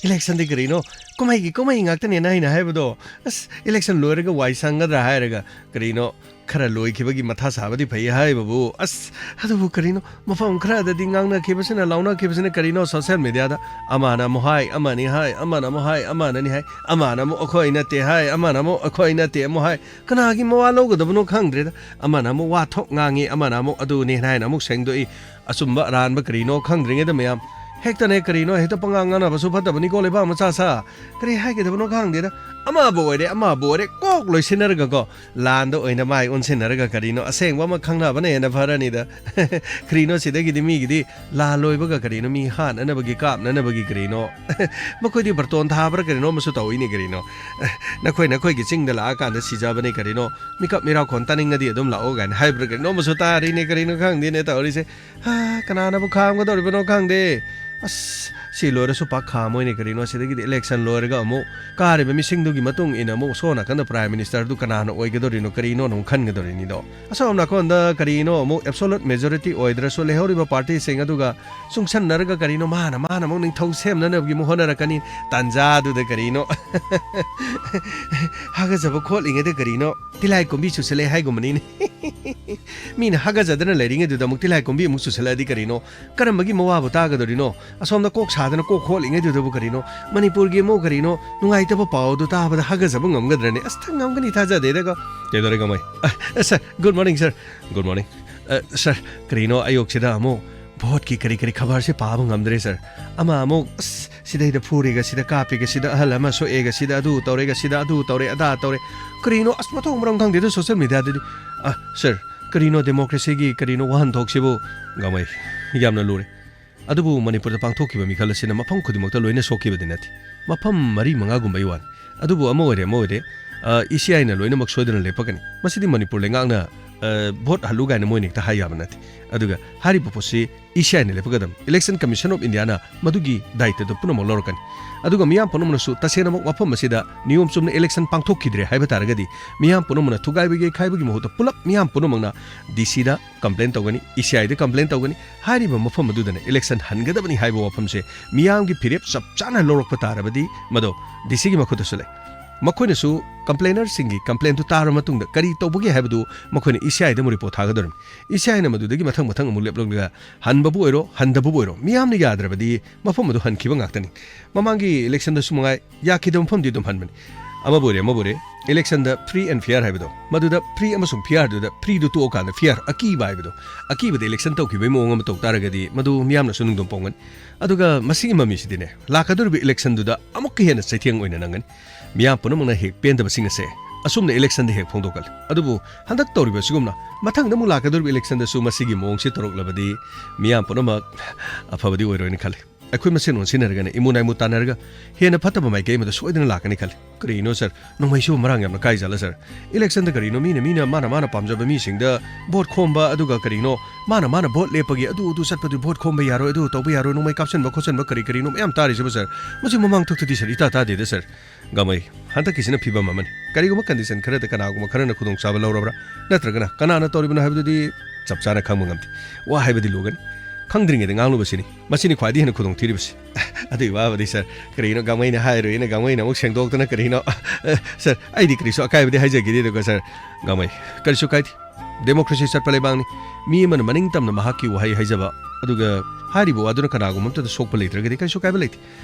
ꯏꯂꯦꯛꯁꯟꯗꯤ ꯀꯔꯤꯅꯣ? ꯀꯨꯝꯍꯩꯒꯤ ꯀꯨꯝꯍꯩ ꯉꯥꯛꯇꯅꯦꯅ ꯑꯩꯅ ꯍꯥꯏꯕꯗꯣ꯫ ꯑꯁ, ꯏꯂꯦꯛꯁꯟ ꯂꯣꯏꯔꯒ ꯋꯥꯏ ꯁꯪꯒꯗ꯭ꯔꯥ ꯍꯥꯏꯔꯒ, ꯀꯔꯤꯅꯣ? ꯈꯔ ꯂꯣꯏꯈꯤꯕꯒꯤ ꯃꯊꯥ ꯁꯥꯕꯗꯤ ꯐꯩ ꯍꯥꯏꯕꯕꯨ, ꯑꯁ, ꯑꯗꯨꯕꯨ ꯀꯔꯤꯅꯣ? ꯃꯐꯝ ꯈꯔꯗꯗꯤ ꯉꯥꯡꯅꯈꯤꯕꯁꯤꯅ, ꯂꯥꯎꯅꯈꯤꯕꯁꯤꯅ ꯀꯔꯤꯅꯣ? ꯁꯣꯁꯤꯌꯦꯜ ꯃꯤꯗꯤꯌꯥꯗ ꯑꯃꯅ ꯑꯃꯨꯛ ꯍꯥꯏ, ꯑꯃꯅꯤ ꯍꯥꯏ, ꯑꯃꯅ ꯑꯃꯨꯛ ꯍꯥꯏ, ꯑꯃꯅꯅꯤ ꯍꯥꯏ, ꯑꯃꯅ ꯑꯃꯨꯛ "ꯑꯩꯈꯣꯏ ꯅꯠꯇꯦ" ꯍꯥꯏ, ꯑꯃꯅ ꯑꯃꯨꯛ "ꯑꯩꯈꯣꯏ ꯅꯠꯇꯦ" ꯑꯃꯨꯛ ꯍꯥꯏ꯫ ꯀꯅꯥꯒꯤ ꯃꯋꯥ ꯂꯧꯒꯗꯕꯅꯣ ꯈꯪꯗ꯭ꯔꯦꯗ꯫ ꯑꯃꯅ ꯑꯃꯨꯛ ꯋꯥ ꯊꯣꯛ ꯉꯥꯡꯉꯤ, ꯑꯃꯅ ꯑꯃꯨꯛ ꯑꯗꯨꯅꯤ ꯍꯥꯏꯅ ꯑꯃꯨꯛ ꯁꯦꯡꯗꯣꯛꯏ꯫ ꯑꯆꯨꯝꯕ ꯑꯔꯥꯟꯕ ꯀꯔꯤꯅꯣ ꯈꯪꯗ꯭ꯔꯤꯉꯩꯗ ꯃꯌꯥꯝ ꯍꯦꯛꯇꯅꯦ ꯀꯔꯤꯅꯣ ꯍꯦꯛꯇ ꯄꯉꯥꯡ ꯉꯥꯡꯅꯕꯁꯨ ꯐꯠꯇꯕꯅꯤꯀꯣ, ꯂꯩꯕꯥꯛ ꯃꯆꯥ ꯁꯥ꯫ ꯀꯔꯤ ꯍꯥꯏꯒꯗꯕꯅꯣ ꯈꯪꯗꯦꯗ꯫ ꯑꯃꯕꯨ ꯑꯣꯏꯔꯦ, ꯑꯃꯕꯨ ꯑꯣꯏꯔꯦ, ꯀꯣꯛ ꯂꯣꯏꯁꯤꯟꯅꯔꯒꯀꯣ, ꯂꯥꯟꯗ ꯑꯣꯏꯅ ꯃꯥꯏ ꯑꯣꯟꯁꯤꯟꯅꯔꯒ ꯀꯔꯤꯅꯣ ꯑꯁꯦꯡꯕ ꯑꯃ ꯈꯪꯅꯕꯅ ꯍꯦꯟꯅ ꯐꯔꯅꯤꯗ꯫ ꯀꯔꯤꯅꯣ ꯁꯤꯗꯒꯤꯗꯤ ꯃꯤꯒꯤꯗꯤ ꯂꯥꯟ ꯂꯣꯏꯕꯒ ꯀꯔꯤꯅꯣ ꯃꯤ ꯍꯥꯠꯅꯅꯕꯒꯤ ꯀꯥꯞꯅꯅꯕꯒꯤ ꯀꯔꯤꯅꯣ꯫ ꯃꯈꯣꯏꯗꯤ ꯕꯥꯔꯇꯣꯟ ꯊꯥꯕ꯭ꯔꯥ ꯀꯔꯤꯅꯣ ꯑꯃꯁꯨ ꯇꯧꯏꯅꯦ ꯀꯔꯤꯅꯣ꯫ "ꯅꯈꯣꯏ ꯅꯈꯣꯏꯒꯤ ꯆꯤꯡꯗ ꯂꯥꯛꯑꯀꯥꯟꯗ ꯁꯤꯖꯕꯅꯦ ꯀꯔꯤꯅꯣ, ꯃꯤꯀꯞ ꯃꯤꯔꯥꯎꯈꯣꯟ ꯇꯥꯅꯤꯡꯉꯗꯤ ꯑꯗꯨꯝ ꯂꯥꯛꯑꯣ" ꯀꯥꯏꯅ ꯍꯥꯏꯕ꯭ꯔꯥ ꯀꯔꯤꯅꯣ ꯑꯃꯁꯨ ꯇꯥꯔꯤꯅꯦ ꯀꯔꯤꯅꯣ ꯈꯪꯗꯦꯅꯦ ꯇꯧꯔꯤꯁꯦ꯫ ꯍꯥ, ꯀꯅꯥꯅꯕꯨ ꯈꯥꯝꯒꯗꯧꯔꯤꯕꯅꯣ ꯈꯪꯗꯦ꯫ ꯑꯁ, ꯁꯤ ꯂꯣꯏꯔꯁꯨ ꯄꯥꯛ ꯈꯥꯝꯃꯣꯏꯅꯦ ꯀꯔꯤꯅꯣ꯫ ꯁꯤꯗꯒꯤꯗꯤ ꯏꯂꯦꯛꯁꯟ ꯂꯣꯏꯔꯒ ꯑꯃꯨꯛ ꯀꯥꯔꯤꯕ ꯃꯤꯁꯤꯡꯗꯨꯒꯤ ꯃꯇꯨꯡ ꯏꯟꯅ ꯑꯃꯨꯛ ꯁꯣꯝ ꯅꯥꯀꯟꯗ ꯄ꯭ꯔꯥꯏꯝ ꯃꯤꯅꯤꯁꯇꯔꯗꯨ ꯀꯅꯥꯅ ꯑꯣꯏꯒꯗꯧꯔꯤꯅꯣ ꯀꯔꯤꯅꯣꯅ ꯑꯃꯨꯛ ꯈꯟꯒꯗꯧꯔꯤꯅꯤꯗꯣ꯫ ꯑꯁꯣꯝ ꯅꯥꯀꯣꯟꯗ ꯀꯔꯤꯅꯣ ꯑꯃꯨꯛ ꯑꯦꯕꯁꯣꯂꯨꯠ ꯃꯦꯖꯣꯔꯤꯇꯤ ꯑꯣꯏꯗ꯭ꯔꯁꯨ ꯂꯩꯍꯧꯔꯤꯕ ꯄꯥꯔꯇꯤꯁꯤꯡ ꯑꯗꯨꯒ ꯆꯨꯡꯁꯟꯅꯔꯒ ꯀꯔꯤꯅꯣ ꯃꯥꯅ, ꯃꯥꯅ ꯑꯃꯨꯛ ꯅꯤꯡꯊꯧ ꯁꯦꯝꯅꯅꯕꯒꯤ ꯑꯃꯨꯛ ꯍꯣꯠꯅꯔꯛꯀꯅꯤ꯫ ꯇꯥꯟꯖꯥꯗꯨꯗ ꯀꯔꯤꯅꯣ ꯍꯥꯒꯠꯆꯕ ꯈꯣꯠꯂꯤꯉꯩꯗ ꯀꯔꯤꯅꯣ ꯇꯤꯜꯍꯥꯏ ꯀꯣꯝꯕꯤ ꯆꯨꯁꯜꯂꯦ ꯍꯥꯏꯒꯨꯝꯕꯅꯤꯅꯦ꯫ ꯃꯤꯅ ꯍꯥꯒꯠꯆꯗꯅ ꯂꯩꯔꯤꯉꯩꯗꯨꯗ ꯑꯃꯨꯛ ꯇꯤꯜꯍꯥꯏ ꯀꯣꯝꯕꯤ ꯑꯃꯨꯛ ꯆꯨꯁꯜꯂꯛꯑꯗꯤ ꯀꯔꯤꯅꯣ? ꯀꯔꯝꯕꯒꯤ ꯃꯋꯥꯕꯨ ꯇꯥꯒꯗꯧꯔꯤꯅꯣ? ꯑꯁꯣꯝꯗ ꯀꯣꯛ ꯁꯥꯗꯅ ꯀꯣꯛ ꯈꯣꯠꯂꯤꯉꯩꯗꯨꯗꯕꯨ ꯀꯔꯤꯅꯣ? ꯃꯅꯤꯄꯨꯔꯒꯤ ꯑꯃꯨꯛ ꯀꯔꯤꯅꯣ? ꯅꯨꯡꯉꯥꯏꯇꯕ ꯄꯥꯎꯗꯨ ꯇꯥꯕꯗ ꯍꯥꯒꯠꯆꯕ ꯉꯝꯒꯗ꯭ꯔꯅꯦ? ꯑꯁ, ꯊꯛ ꯉꯝꯒꯅꯤ ꯊꯥꯖꯗꯦꯗꯀꯣ꯫ ꯀꯩꯗꯧꯔꯦ ꯀꯃꯥꯏ? Uh, uh, sir, good morning, sir. Good morning. Uh, sir, ꯀꯔꯤꯅꯣ ꯑꯌꯨꯛꯁꯤꯗ ꯑꯃꯨꯛ ꯚꯣꯠꯀꯤ ꯀꯔꯤ ꯀꯔꯤ ꯈꯕꯔꯁꯦ ꯄꯥꯕ ꯉꯝꯗ꯭ꯔꯦ, ꯁꯥꯔ꯫ ꯑꯃ ꯑꯃꯨꯛ, ꯑꯁ, ꯁꯤꯗꯩꯗ ꯐꯨꯔꯦꯒ, ꯁꯤꯗ ꯀꯥꯞꯄꯦꯒ, ꯁꯤꯗ ꯑꯍꯜ ꯑꯃ ꯁꯣꯛꯑꯦꯒ, ꯁꯤꯗ ꯑꯗꯨ ꯇꯧꯔꯦꯒ, ꯁꯤꯗ ꯑꯗꯨ ꯇꯧꯔꯦ, ꯑꯗꯥ ꯇꯧꯔꯦ꯫ ꯀꯔꯤꯅꯣ? ꯑꯁ, ꯃꯊꯣꯡ ꯃꯔꯝ ꯈꯪꯗꯦꯗ ꯁꯣꯁꯤꯌꯦꯜ ꯃꯤꯗꯤꯌꯥꯗꯗꯤ꯫ ꯑ, ꯁꯥꯔ, ꯀꯔꯤꯅꯣ ꯗꯦꯃꯣꯀ꯭ꯔꯦꯁꯤꯒꯤ ꯀꯔꯤꯅꯣ ꯋꯥꯍꯟꯊꯣꯛꯁꯤꯕꯨ? ꯒꯥꯃꯩ, ꯌꯥꯝꯅ ꯂꯨꯔꯦ꯫ ꯑꯗꯨꯕꯨ ꯃꯅꯤꯄꯨꯔꯗ ꯄꯥꯡꯊꯣꯛꯈꯤꯕ ꯃꯤꯈꯜ ꯑꯁꯤꯅ ꯃꯐꯝ ꯈꯨꯗꯤꯡꯃꯛꯇ ꯂꯣꯏꯅ ꯁꯣꯛꯈꯤꯕꯗꯤ ꯅꯠꯇꯦ꯫ ꯃꯐꯝ ꯃꯔꯤ ꯃꯉꯥꯒꯨꯝꯕꯩ ꯋꯥꯅꯤ꯫ ꯑꯗꯨꯕꯨ ꯑꯃ ꯑꯣꯏꯔꯦ, ꯑꯃ ꯑꯣꯏꯔꯦ, ꯑ, ꯏ ꯁꯤ ꯑꯥꯏꯅ ꯂꯣꯏꯅꯃꯛ ꯁꯣꯏꯗꯅ ꯂꯦꯞꯄꯛꯀꯅꯤ꯫ ꯃꯁꯤꯗꯤ ꯃꯅꯤꯄꯨꯔ ꯂꯩꯉꯥꯛꯅ ꯑ, ꯚꯣꯠ ꯍꯜꯂꯨ ꯀꯥꯏꯅ ꯃꯣꯏꯅ ꯍꯦꯛꯇ ꯍꯥꯏ ꯌꯥꯕ ꯅꯠꯇꯦ꯫ ꯑꯗꯨꯒ ꯍꯥꯏꯔꯤꯕ ꯄꯣꯠꯁꯤ ꯏ ꯁꯤ ꯑꯥꯏꯅ ꯂꯦꯞꯀꯗꯕꯅꯤ꯫ Election Commission of Indiaꯅ ꯃꯗꯨꯒꯤ ꯗꯥꯏꯇꯗꯣ ꯄꯨꯝꯅꯃꯛ ꯂꯧꯔꯛꯀꯅꯤ꯫ ꯑꯗꯨꯒ ꯃꯤꯌꯥꯝ ꯄꯨꯝꯅꯃꯛꯅꯁꯨ ꯇꯁꯦꯡꯅꯃꯛ ꯃꯐꯝ ꯑꯁꯤꯗ ꯅꯤꯌꯣꯝ ꯆꯨꯝꯅ election ꯄꯥꯡꯊꯣꯛꯈꯤꯗ꯭ꯔꯦ ꯍꯥꯏꯕ ꯇꯥꯔꯒꯗꯤ, ꯃꯤꯌꯥꯝ ꯄꯨꯝꯅꯃꯛꯅ ꯊꯨꯒꯥꯏꯕ ꯌꯩꯈꯥꯏꯕꯒꯤ ꯃꯍꯨꯠꯇ ꯄꯨꯂꯞ ꯃꯤꯌꯥꯝ ꯄꯨꯝꯅꯃꯛꯅ ꯗꯤ ꯁꯤꯗ complain ꯇꯧꯒꯅꯤ, ꯏ ꯁꯤ ꯑꯥꯏꯗ complain ꯇꯧꯒꯅꯤ꯫ ꯍꯥꯏꯔꯤꯕ ꯃꯐꯝ ꯑꯗꯨꯗꯅ election ꯍꯟꯒꯗꯕꯅꯤ ꯍꯥꯏꯕ ꯋꯥꯐꯝꯁꯦ ꯃꯤꯌꯥꯝꯒꯤ ꯐꯤꯔꯦꯞ ꯆꯞ ꯆꯥꯅ ꯂꯧꯔꯛꯄ ꯇꯥꯔꯕꯗꯤ, ꯃꯗꯣ ꯗꯤ ꯁꯤꯒꯤ ꯃꯈꯨꯠꯇꯁꯨ ꯂꯩ꯫ ꯃꯈꯣꯏꯅꯁꯨ complainerꯁꯤꯡꯒꯤ complainꯗꯨ ꯇꯥꯔꯕ ꯃꯇꯨꯡꯗ ꯀꯔꯤ ꯇꯧꯕꯒꯦ ꯍꯥꯏꯕꯗꯨ ꯃꯈꯣꯏꯅ ꯏ ꯁꯤ ꯑꯥꯏꯗ ꯑꯃꯨꯛ report ꯊꯥꯒꯗꯧꯔꯤꯕꯅꯤ꯫ ꯏ ꯁꯤ ꯑꯥꯏꯅ ꯃꯗꯨꯗꯒꯤ ꯃꯊꯪ ꯃꯊꯪ ꯑꯃꯨꯛ ꯂꯦꯞꯂꯛꯂꯒ ꯍꯟꯕꯕꯨ ꯑꯣꯏꯔꯣ, ꯍꯟꯗꯕꯕꯨ ꯑꯣꯏꯔꯣ, ꯃꯤꯌꯥꯝꯅ ꯌꯥꯗ꯭ꯔꯕꯗꯤ ꯃꯐꯝ ꯑꯗꯨ ꯍꯟꯈꯤꯕ ꯉꯥꯛꯇꯅꯤ꯫ ꯃꯃꯥꯡꯒꯤ electionꯗꯁꯨ ꯃꯉꯥꯏ, ꯌꯥꯈꯤꯗꯕ ꯃꯐꯝꯗꯤ ꯑꯗꯨꯝ ꯍꯟꯕꯅꯤ꯫ ꯑꯃꯕꯨ ꯑꯣꯏꯔꯦ, ꯑꯃꯕꯨ ꯑꯣꯏꯔꯦ, electionꯗ free and fair ꯍꯥꯏꯕꯗꯣ, ꯃꯗꯨꯗ free ꯑꯃꯁꯨꯡ fairꯗꯨꯗ freeꯗꯨ ꯇꯣꯛꯑꯀꯥꯟꯗ fair, ꯑꯀꯤꯕ ꯍꯥꯏꯕꯗꯣ, ꯑꯀꯤꯕꯗ election ꯇꯧꯈꯤꯕꯒꯤ ꯃꯑꯣꯡ ꯑꯃ ꯇꯧ ꯇꯥꯔꯒꯗꯤ ꯃꯗꯨ ꯃꯤꯌꯥꯝꯅꯁꯨ ꯅꯨꯡꯗꯨꯝ ꯄꯣꯡꯒꯅꯤ꯫ ꯑꯗꯨꯒ ꯃꯁꯤꯒꯤ ꯃꯃꯤꯁꯤꯗꯤꯅꯦ, ꯂꯥꯛꯀꯗꯧꯔꯤꯕ electionꯗꯨꯗ ꯑꯃꯨꯛꯀ ꯍꯦꯟꯅ ꯆꯩꯊꯦꯡ ꯑꯣꯏꯅ ꯅꯪꯒꯅꯤ꯫ ꯃꯤꯌꯥꯝ ꯄꯨꯝꯅꯃꯛꯅ ꯍꯦꯛ ꯄꯦꯟꯗꯕꯁꯤꯡ ꯑꯁꯦ ꯑꯁꯨꯝꯅ electionꯗ ꯍꯦꯛ ꯐꯣꯡꯗꯣꯛꯀꯜꯂꯤ꯫ ꯑꯗꯨꯕꯨ ꯍꯟꯗꯛ ꯇꯧꯔꯤꯕ ꯑꯁꯤꯒꯨꯝꯅ ꯃꯊꯪꯗ ꯑꯃꯨꯛ ꯂꯥꯛꯀꯗꯧꯔꯤꯕ electionꯗꯁꯨ ꯃꯁꯤꯒꯤ ꯃꯑꯣꯡꯁꯤ ꯇꯧꯔꯛꯂꯕꯗꯤ ꯃꯤꯌꯥꯝ ꯄꯨꯝꯅꯃꯛ ꯑꯐꯕꯗꯤ ꯑꯣꯏꯔꯣꯏꯅ ꯈꯜꯂꯤ꯫ ꯑꯩꯈꯣꯏ ꯃꯁꯦꯟ ꯑꯣꯟꯁꯤꯟꯅꯔꯒꯅ, ꯏꯃꯨ ꯅꯥꯏꯃꯨ ꯇꯥꯟꯅꯔꯒ ꯍꯦꯟꯅ ꯐꯠꯇꯕ ꯃꯥꯏꯀꯩ ꯑꯃꯗ ꯁꯣꯏꯗꯅ ꯂꯥꯛꯀꯅꯤ ꯈꯜꯂꯤ꯫ ꯀꯔꯤꯅꯣ sir, ꯅꯣꯡꯃꯩꯁꯤꯕꯨ ꯃꯔꯥꯡ ꯌꯥꯝꯅ ꯀꯥꯏꯖꯥꯠꯂ sir? Electionꯗ ꯀꯔꯤꯅꯣ ꯃꯤꯅ, ꯃꯤꯅ ꯃꯥꯅ, ꯃꯥꯅ ꯄꯥꯝꯖꯕ ꯃꯤꯁꯤꯡꯗ vote ꯈꯣꯝꯕ, ꯑꯗꯨꯒ ꯀꯔꯤꯅꯣ ꯃꯥꯅ, ꯃꯥꯅ vote ꯂꯦꯞꯄꯒꯤ ꯑꯗꯨ, ꯑꯗꯨ ꯆꯠꯄꯗꯨ vote ꯈꯣꯝꯕ ꯌꯥꯔꯣꯏ, ꯑꯗꯨ ꯇꯧꯕ ꯌꯥꯔꯣꯏ, ꯅꯣꯡꯃꯩ ꯀꯥꯞꯁꯤꯟꯕ ꯈꯣꯠꯆꯟꯕ ꯀꯔꯤ ꯀꯔꯤꯅꯣ ꯃꯌꯥꯝ ꯇꯥꯔꯤꯁꯤꯕꯨ sir? ꯃꯁꯤ ꯃꯃꯥꯡ ꯊꯛꯇꯗꯤ sir ꯏꯇꯥ ꯇꯥꯗꯦꯗ sir꯫ ꯒꯥꯃꯩ, ꯍꯟꯗꯛꯀꯤꯁꯤꯅ ꯐꯤꯕꯝ ꯑꯃꯅꯤ꯫ ꯀꯔꯤꯒꯨꯝꯕ condition ꯈꯔꯗ ꯀꯅꯥꯒꯨꯝꯕ ꯈꯔꯅ ꯈꯨꯗꯣꯡꯆꯥꯕ ꯂꯧꯔꯕ꯭ꯔꯥ? ꯅꯠꯇ꯭ꯔꯒꯅ ꯀꯅꯥꯅ ꯇꯧꯔꯤꯕꯅꯣ ꯍꯥꯏꯕꯗꯨꯗꯤ ꯆꯞ ꯆꯥꯅ ꯈꯪꯕ ꯉꯝꯗꯦ꯫ ꯋꯥ ꯍꯥꯏꯕꯗꯤ ꯂꯨꯒꯅꯤ꯫ ꯈꯪꯗ꯭ꯔꯤꯉꯩꯗ ꯉꯥꯡꯂꯨꯕꯁꯤꯅꯤ꯫ ꯃꯁꯤꯅꯤ ꯈ꯭ꯋꯥꯏꯗꯒꯤ ꯍꯦꯟꯅ ꯈꯨꯗꯣꯡ ꯊꯤꯔꯤꯕꯁꯤ꯫ ꯑꯗꯨꯒꯤ ꯋꯥꯕꯨꯗꯤ sir, ꯀꯔꯤꯅꯣ ꯒꯥꯃꯩꯅ ꯍꯥꯏꯔꯨꯏꯅ ꯒꯥꯃꯩꯅ ꯑꯃꯨꯛ ꯁꯦꯡꯗꯣꯛꯇꯅ ꯀꯔꯤꯅꯣ? Sir, ꯑꯩꯗꯤ ꯀꯔꯤꯁꯨ ꯑꯀꯥꯏꯕꯗꯤ ꯍꯥꯏꯖꯈꯤꯗꯦ, ꯑꯗꯨꯒ sir, ꯒꯥꯃꯩ, ꯀꯔꯤꯁꯨ ꯀꯥꯏꯗꯦ꯫ Democracy ꯆꯠꯄ ꯂꯩꯕꯥꯛꯅꯤ꯫ ꯃꯤ ꯑꯃꯅ ꯃꯅꯤꯡ ꯇꯝꯅ ꯃꯍꯥꯛꯀꯤ ꯋꯥꯍꯩ ꯍꯥꯏꯖꯕ, ꯑꯗꯨꯒ ꯍꯥꯏꯔꯤꯕ ꯋꯥꯗꯨꯅ ꯀꯅꯥꯒꯨꯝꯕ ꯑꯝꯇꯗ ꯁꯣꯛꯄ ꯂꯩꯇ꯭ꯔꯒꯗꯤ ꯀꯔꯤꯁꯨ ꯀꯥꯏꯕ ꯂꯩꯇꯦ꯫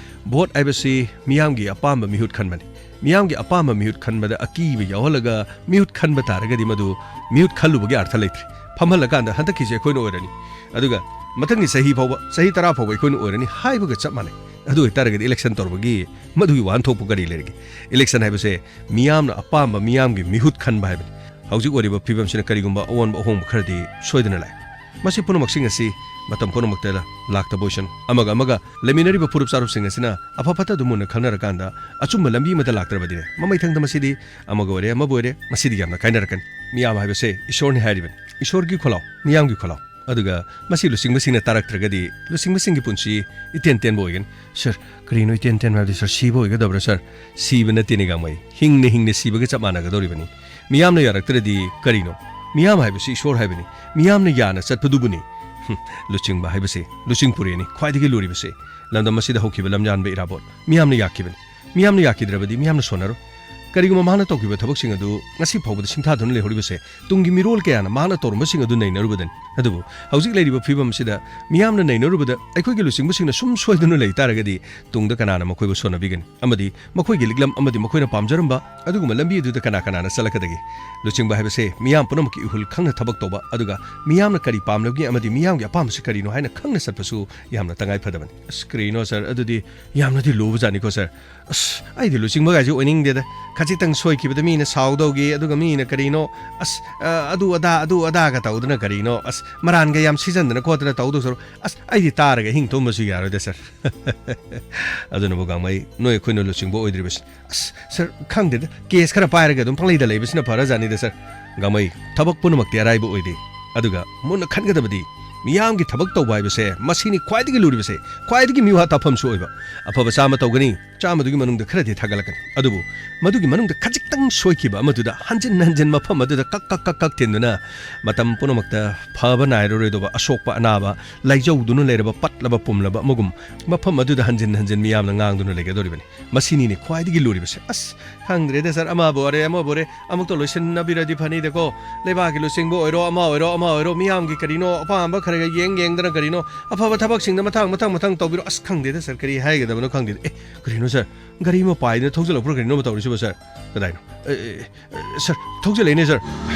Vote ꯍꯥꯏꯕꯁꯤ ꯃꯤꯌꯥꯝꯒꯤ ꯑꯄꯥꯝꯕ ꯃꯤꯍꯨꯠ ꯈꯟꯕꯅꯤ꯫ ꯃꯤꯌꯥꯝꯒꯤ ꯑꯄꯥꯝꯕ ꯃꯤꯍꯨꯠ ꯈꯟꯕꯗ ꯑꯀꯤꯕ ꯌꯥꯎꯍꯜꯂꯒ ꯃꯤꯍꯨꯠ ꯈꯟꯕ ꯇꯥꯔꯒꯗꯤ ꯃꯗꯨ ꯃꯤꯍꯨꯠ ꯈꯜꯂꯨꯕꯒꯤ ꯑꯔꯊ ꯂꯩꯇ꯭ꯔꯦ꯫ ꯐꯝꯍꯜꯂꯀꯥꯟꯗ ꯍꯟꯗꯛꯀꯤꯁꯦ ꯑꯩꯈꯣꯏꯅ ꯑꯣꯏꯔꯅꯤ, ꯑꯗꯨꯒ ꯃꯊꯪꯒꯤ ꯆꯍꯤ ꯐꯥꯎꯕ, ꯆꯍꯤ ꯇꯔꯥ ꯐꯥꯎꯕ ꯑꯩꯈꯣꯏꯅ ꯑꯣꯏꯔꯅꯤ ꯍꯥꯏꯕꯒ ꯆꯞ ꯃꯥꯟꯅꯩ꯫ ꯑꯗꯨ ꯑꯣꯏꯇꯥꯔꯒꯗꯤ election ꯇꯧꯔꯕꯒꯤ ꯃꯗꯨꯒꯤ ꯋꯥꯍꯟꯊꯣꯛꯄꯨ ꯀꯔꯤ ꯂꯩꯔꯒꯦ? Election ꯍꯥꯏꯕꯁꯦ ꯃꯤꯌꯥꯝꯅ ꯑꯄꯥꯝꯕ ꯃꯤꯌꯥꯝꯒꯤ ꯃꯤꯍꯨꯠ ꯈꯟꯕ ꯍꯥꯏꯕꯅꯤ꯫ ꯍꯧꯖꯤꯛ ꯑꯣꯏꯔꯤꯕ ꯐꯤꯕꯝꯁꯤꯅ ꯀꯔꯤꯒꯨꯝꯕ ꯑꯑꯣꯟꯕ ꯑꯍꯣꯡꯕ ꯈꯔꯗꯤ ꯁꯣꯏꯗꯅ ꯂꯥꯛꯏ꯫ ꯃꯁꯤ ꯄꯨꯝꯅꯃꯛꯁꯤꯡ ꯑꯁꯤ ꯃꯇꯝ ꯄꯨꯝꯅꯃꯛꯇ ꯂꯥꯛꯇꯕ ꯑꯣꯏꯁꯅꯨ꯫ ꯑꯃꯒ ꯑꯃꯒ ꯂꯩꯃꯤꯟꯅꯔꯤꯕ ꯐꯨꯔꯨꯞ ꯆꯥꯔꯨꯞꯁꯤꯡ ꯑꯁꯤꯅ ꯑꯐ ꯐꯠꯇ ꯑꯗꯨ ꯃꯨꯟꯅ ꯈꯪꯅꯔꯀꯥꯟꯗ ꯑꯆꯨꯝꯕ ꯂꯝꯕꯤ ꯑꯃꯗ ꯂꯥꯛꯇ꯭ꯔꯕꯗꯤꯅꯦ, ꯃꯃꯩꯊꯪꯗ ꯃꯁꯤꯗꯤ ꯑꯃꯒ ꯑꯣꯏꯔꯦ, ꯑꯃꯕꯨ ꯑꯣꯏꯔꯦ, ꯃꯁꯤꯗꯤ ꯌꯥꯝꯅ ꯀꯥꯏꯅꯔꯛꯀꯅꯤ꯫ ꯃꯤꯌꯥꯝ ꯍꯥꯏꯕꯁꯦ ꯏꯁꯣꯔꯅꯤ ꯍꯥꯏꯔꯤꯕꯅꯤ꯫ ꯏꯁꯣꯔꯒꯤ ꯈꯨꯂꯥꯎ, ꯃꯤꯌꯥꯝꯒꯤ ꯈꯨꯂꯥꯎ꯫ ꯑꯗꯨꯒ ꯃꯁꯤ ꯂꯨꯆꯤꯡꯕꯁꯤꯡꯅ ꯇꯥꯔꯛꯇ꯭ꯔꯒꯗꯤ ꯂꯨꯆꯤꯡꯕꯁꯤꯡꯒꯤ ꯄꯨꯟꯁꯤ ꯏꯇꯦꯟ ꯇꯦꯟꯕ ꯑꯣꯏꯒꯅꯤ꯫ "ꯁꯥꯔ, ꯀꯔꯤꯅꯣ ꯏꯇꯦꯟ ꯇꯦꯟꯕ ꯍꯥꯏꯕꯗꯤ, ꯁꯥꯔ, ꯁꯤꯕ ꯑꯣꯏꯒꯗꯕ꯭ꯔꯥ?" "ꯁꯥꯔ, ꯁꯤꯕ ꯅꯠꯇꯦꯅꯦ ꯒꯥꯡꯃꯩ, ꯍꯤꯡꯅ ꯍꯤꯡꯅ ꯁꯤꯕꯒ ꯆꯞ ꯃꯥꯟꯅꯒꯗꯧꯔꯤꯕꯅꯤ꯫ ꯃꯤꯌꯥꯝꯅ ꯌꯥꯔꯛꯇ꯭ꯔꯗꯤ ꯀꯔꯤꯅꯣ? ꯃꯤꯌꯥꯝ ꯍꯥꯏꯕꯁꯤ ꯏꯁꯣꯔ ꯍꯥꯏꯕꯅꯤ꯫ ꯃꯤꯌꯥꯝꯅ ꯌꯥꯅ ꯆꯠꯄꯗꯨꯕꯨꯅꯤ꯫" ꯍꯨꯝ, ꯂꯨꯆꯤꯡꯕ ꯍꯥꯏꯕꯁꯤ, ꯂꯨꯆꯤꯡ ꯄꯨꯔꯦꯟꯅꯤ ꯈ꯭ꯋꯥꯏꯗꯒꯤ ꯂꯨꯔꯤꯕꯁꯤ꯫ ꯂꯝꯗꯝ ꯑꯁꯤꯗ ꯍꯧꯈꯤꯕ ꯂꯝꯌꯥꯟꯕ ꯏꯔꯥꯕꯣꯠ ꯃꯤꯌꯥꯝꯅ ꯌꯥꯈꯤꯕꯅꯤ꯫ ꯃꯤꯌꯥꯝꯅ ꯌꯥꯈꯤꯗ꯭ꯔꯕꯗꯤ ꯃꯤꯌꯥꯝꯅ ꯁꯣꯟꯅꯔꯣꯏ꯫ ꯀꯔꯤꯒꯨꯝꯕ ꯃꯍꯥꯛꯅ ꯇꯧꯈꯤꯕ ꯊꯕꯛꯁꯤꯡ ꯑꯗꯨ ꯉꯁꯤ ꯐꯥꯎꯕꯗ ꯁꯤꯡꯊꯥꯗꯨꯅ ꯂꯩꯍꯧꯔꯤꯕꯁꯦ ꯇꯨꯡꯒꯤ ꯃꯤꯔꯣꯜ ꯀꯌꯥꯅ ꯃꯍꯥꯛꯅ ꯇꯧꯔꯝꯕꯁꯤꯡ ꯑꯗꯨ ꯅꯩꯅꯔꯨꯕꯗꯅꯤ꯫ ꯑꯗꯨꯕꯨ ꯍꯧꯖꯤꯛ ꯂꯩꯔꯤꯕ ꯐꯤꯕꯝ ꯑꯁꯤꯗ ꯃꯤꯌꯥꯝꯅ ꯅꯩꯅꯔꯨꯕꯗ ꯑꯩꯈꯣꯏꯒꯤ ꯂꯨꯆꯤꯡꯕꯁꯤꯡꯅ ꯁꯨꯝ ꯁꯣꯏꯗꯨꯅ ꯂꯩ ꯇꯥꯔꯒꯗꯤ ꯇꯨꯡꯗ ꯀꯅꯥꯅ ꯃꯈꯣꯏꯕꯨ ꯁꯣꯟꯅꯕꯤꯒꯅꯤ? ꯑꯃꯗꯤ ꯃꯈꯣꯏꯒꯤ ꯂꯤꯛꯂꯝ ꯑꯃꯗꯤ ꯃꯈꯣꯏꯅ ꯄꯥꯝꯖꯔꯝꯕ ꯑꯗꯨꯒꯨꯝꯕ ꯂꯝꯕꯤ ꯑꯗꯨꯗ ꯀꯅꯥ ꯀꯅꯥꯅ ꯆꯠꯂꯛꯀꯗꯒꯦ? ꯂꯨꯆꯤꯡꯕ ꯍꯥꯏꯕꯁꯦ ꯃꯤꯌꯥꯝ ꯄꯨꯝꯅꯃꯛꯀꯤ ꯏꯍꯨꯜ ꯈꯪꯅ ꯊꯕꯛ ꯇꯧꯕ, ꯑꯗꯨꯒ ꯃꯤꯌꯥꯝꯅ ꯀꯔꯤ ꯄꯥꯝꯂꯕꯒꯦ ꯑꯃꯗꯤ ꯃꯤꯌꯥꯝꯒꯤ ꯑꯄꯥꯝꯕꯁꯤ ꯀꯔꯤꯅꯣ ꯍꯥꯏꯅ ꯈꯪꯅ ꯆꯠꯄꯁꯨ ꯌꯥꯝꯅ ꯇꯉꯥꯏ ꯐꯗꯕꯅꯤ꯫ ꯑꯁ, ꯀꯔꯤꯅꯣ ꯁꯥꯔ, ꯑꯗꯨꯗꯤ ꯌꯥꯝꯅꯗꯤ ꯂꯨꯕꯖꯥꯠꯅꯤꯀꯣ ꯁꯥꯔ꯫ ꯑꯁ, ꯑꯩꯗꯤ ꯂꯨꯆꯤꯡꯕꯒꯥꯏꯁꯦ ꯑꯣꯏꯅꯤꯡꯗꯦꯗ꯫ ꯈꯖꯤꯛꯇꯪ ꯁꯣꯏꯈꯤꯕꯗ ꯃꯤꯅ ꯁꯥꯎꯗꯧꯒꯤ, ꯑꯗꯨꯒ ꯃꯤꯅ ꯀꯔꯤꯅꯣ, ꯑꯁ, ꯑ, ꯑꯗꯨ ꯑꯗꯥ, ꯑꯗꯨ ꯑꯗꯥꯒ ꯇꯧꯗꯅ ꯀꯔꯤꯅꯣ, ꯑꯁ, ꯃꯔꯥꯟꯒ ꯌꯥꯝ ꯁꯤꯖꯤꯟꯗꯅ ꯈꯣꯠꯇꯅ ꯇꯧꯗꯧ ꯁꯔꯨꯛ, ꯑꯁ, ꯑꯩꯗꯤ ꯇꯥꯔꯒ ꯑꯍꯤꯡ ꯇꯨꯝꯕꯁꯨ ꯌꯥꯔꯣꯏꯗ ꯁꯥꯔ꯫ ꯑꯗꯨꯅꯕꯨ ꯒꯥꯡꯃꯩ, ꯅꯣꯏ ꯑꯩꯈꯣꯏꯅ ꯂꯨꯆꯤꯡꯕ ꯑꯣꯏꯗ꯭ꯔꯤꯕꯁꯤ꯫ ꯑꯁ, ꯁꯥꯔ, ꯈꯪꯗꯦꯗ, ꯀꯦꯁ ꯈꯔ ꯄꯥꯏꯔꯒ ꯑꯗꯨꯝ ꯄꯪꯂꯩꯗ ꯂꯩꯕꯁꯤꯅ ꯐꯔꯖꯥꯠꯅꯤꯗ ꯁꯥꯔ꯫ ꯒꯥꯡꯃꯩ, ꯊꯕꯛ ꯄꯨꯝꯅꯃꯛꯇꯤ ꯑꯔꯥꯏꯕ ꯑꯣꯏꯗꯦ꯫ ꯑꯗꯨꯒ ꯃꯨꯟꯅ ꯈꯟꯒꯗꯕꯗꯤ, ꯃꯤꯌꯥꯝꯒꯤ ꯊꯕꯛ ꯇꯧꯕ ꯍꯥꯏꯕꯁꯦ ꯃꯁꯤꯅꯤ ꯈ꯭ꯋꯥꯏꯗꯒꯤ ꯂꯨꯔꯤꯕꯁꯦ, ꯈ꯭ꯋꯥꯏꯗꯒꯤ ꯃꯤꯋꯥ ꯇꯥꯐꯝꯁꯨ ꯑꯣꯏꯕ꯫ ꯑꯐꯕ ꯆꯥꯝꯃ ꯇꯧꯒꯅꯤ, ꯆꯥꯝꯃꯗꯨꯒꯤ ꯃꯅꯨꯡꯗ ꯈꯔꯗꯤ ꯊꯥꯒꯠꯂꯛꯀꯅꯤ꯫ ꯑꯗꯨꯕꯨ ꯃꯗꯨꯒꯤ ꯃꯅꯨꯡꯗ ꯈꯖꯤꯛꯇꯪ ꯁꯣꯏꯈꯤꯕ ꯑꯃꯗꯨꯗ ꯍꯟꯖꯤꯟ ꯍꯟꯖꯤꯟ ꯃꯐꯝ ꯑꯗꯨꯗ ꯀꯛ ꯀꯛ ꯀꯛ ꯀꯛ ꯊꯤꯟꯗꯨꯅ ꯃꯇꯝ ꯄꯨꯝꯅꯃꯛꯇ ꯐꯕ ꯅꯥꯏꯔꯔꯣꯏꯗꯧꯕ ꯑꯁꯣꯛꯄ ꯑꯅꯥꯕ, ꯂꯥꯏꯖꯧꯗꯨꯅ ꯂꯩꯔꯕ ꯄꯠꯂꯕ ꯄꯨꯝꯂꯕ ꯑꯃꯒꯨꯝ ꯃꯐꯝ ꯑꯗꯨꯗ ꯍꯟꯖꯤꯟ ꯍꯟꯖꯤꯟ ꯃꯤꯌꯥꯝꯅ ꯉꯥꯡꯗꯨꯅ ꯂꯩꯒꯗꯧꯔꯤꯕꯅꯤ꯫ ꯃꯁꯤꯅꯤꯅꯦ ꯈ꯭ꯋꯥꯏꯗꯒꯤ ꯂꯨꯔꯤꯕꯁꯦ꯫ ꯑꯁ, ꯈꯪꯗ꯭ꯔꯦꯗ ꯁꯥꯔ, ꯑꯃꯕꯨ ꯑꯣꯏꯔꯦ, ꯑꯃꯕꯨ ꯑꯣꯏꯔꯦ, ꯑꯃꯨꯛꯇ ꯂꯣꯏꯁꯤꯟꯅꯕꯤꯔꯗꯤ ꯐꯅꯤꯗꯀꯣ꯫ ꯂꯩꯕꯥꯛꯀꯤ ꯂꯨꯆꯤꯡꯕ ꯑꯣꯏꯔꯣ, ꯑꯃ ꯑꯣꯏꯔꯣ, ꯑꯃ ꯑꯣꯏꯔꯣ, ꯃꯤꯌꯥꯝꯒꯤ ꯀꯔꯤꯅꯣ ꯑꯄꯥꯝꯕ ꯈꯔ ꯈꯔ ꯌꯦꯡ ꯌꯦꯡꯗꯅ ꯀꯔꯤꯅꯣ ꯑꯐꯕ ꯊꯕꯛꯁꯤꯡꯗ ꯃꯊꯪ, ꯃꯊꯪ, ꯃꯊꯪ ꯇꯧꯕꯤꯔꯣ꯫ ꯑꯁ, ꯈꯪꯗꯦꯗ ꯁꯥꯔ, ꯀꯔꯤ ꯍꯥꯏꯒꯗꯕꯅꯣ ꯈꯪꯗꯦꯗ꯫ ꯑꯦ, ꯀꯔꯤꯅꯣ ꯁꯥꯔ? ꯒꯥꯔꯤ ꯑꯃ ꯄꯥꯏꯗꯅ ꯊꯧꯖꯤꯜꯂꯛꯄ꯭ꯔꯥ ꯀꯔꯤꯅꯣ ꯑꯃ ꯇꯧꯔꯤꯁꯤꯕꯣ ꯁꯥꯔ? ꯀꯗꯥꯏꯅꯣ? ꯑꯦ, ꯑꯦ, ꯑꯦ, ꯁꯥꯔ, ꯊꯧꯖꯤꯜꯂꯛꯏꯅꯦ ꯁꯥꯔ꯫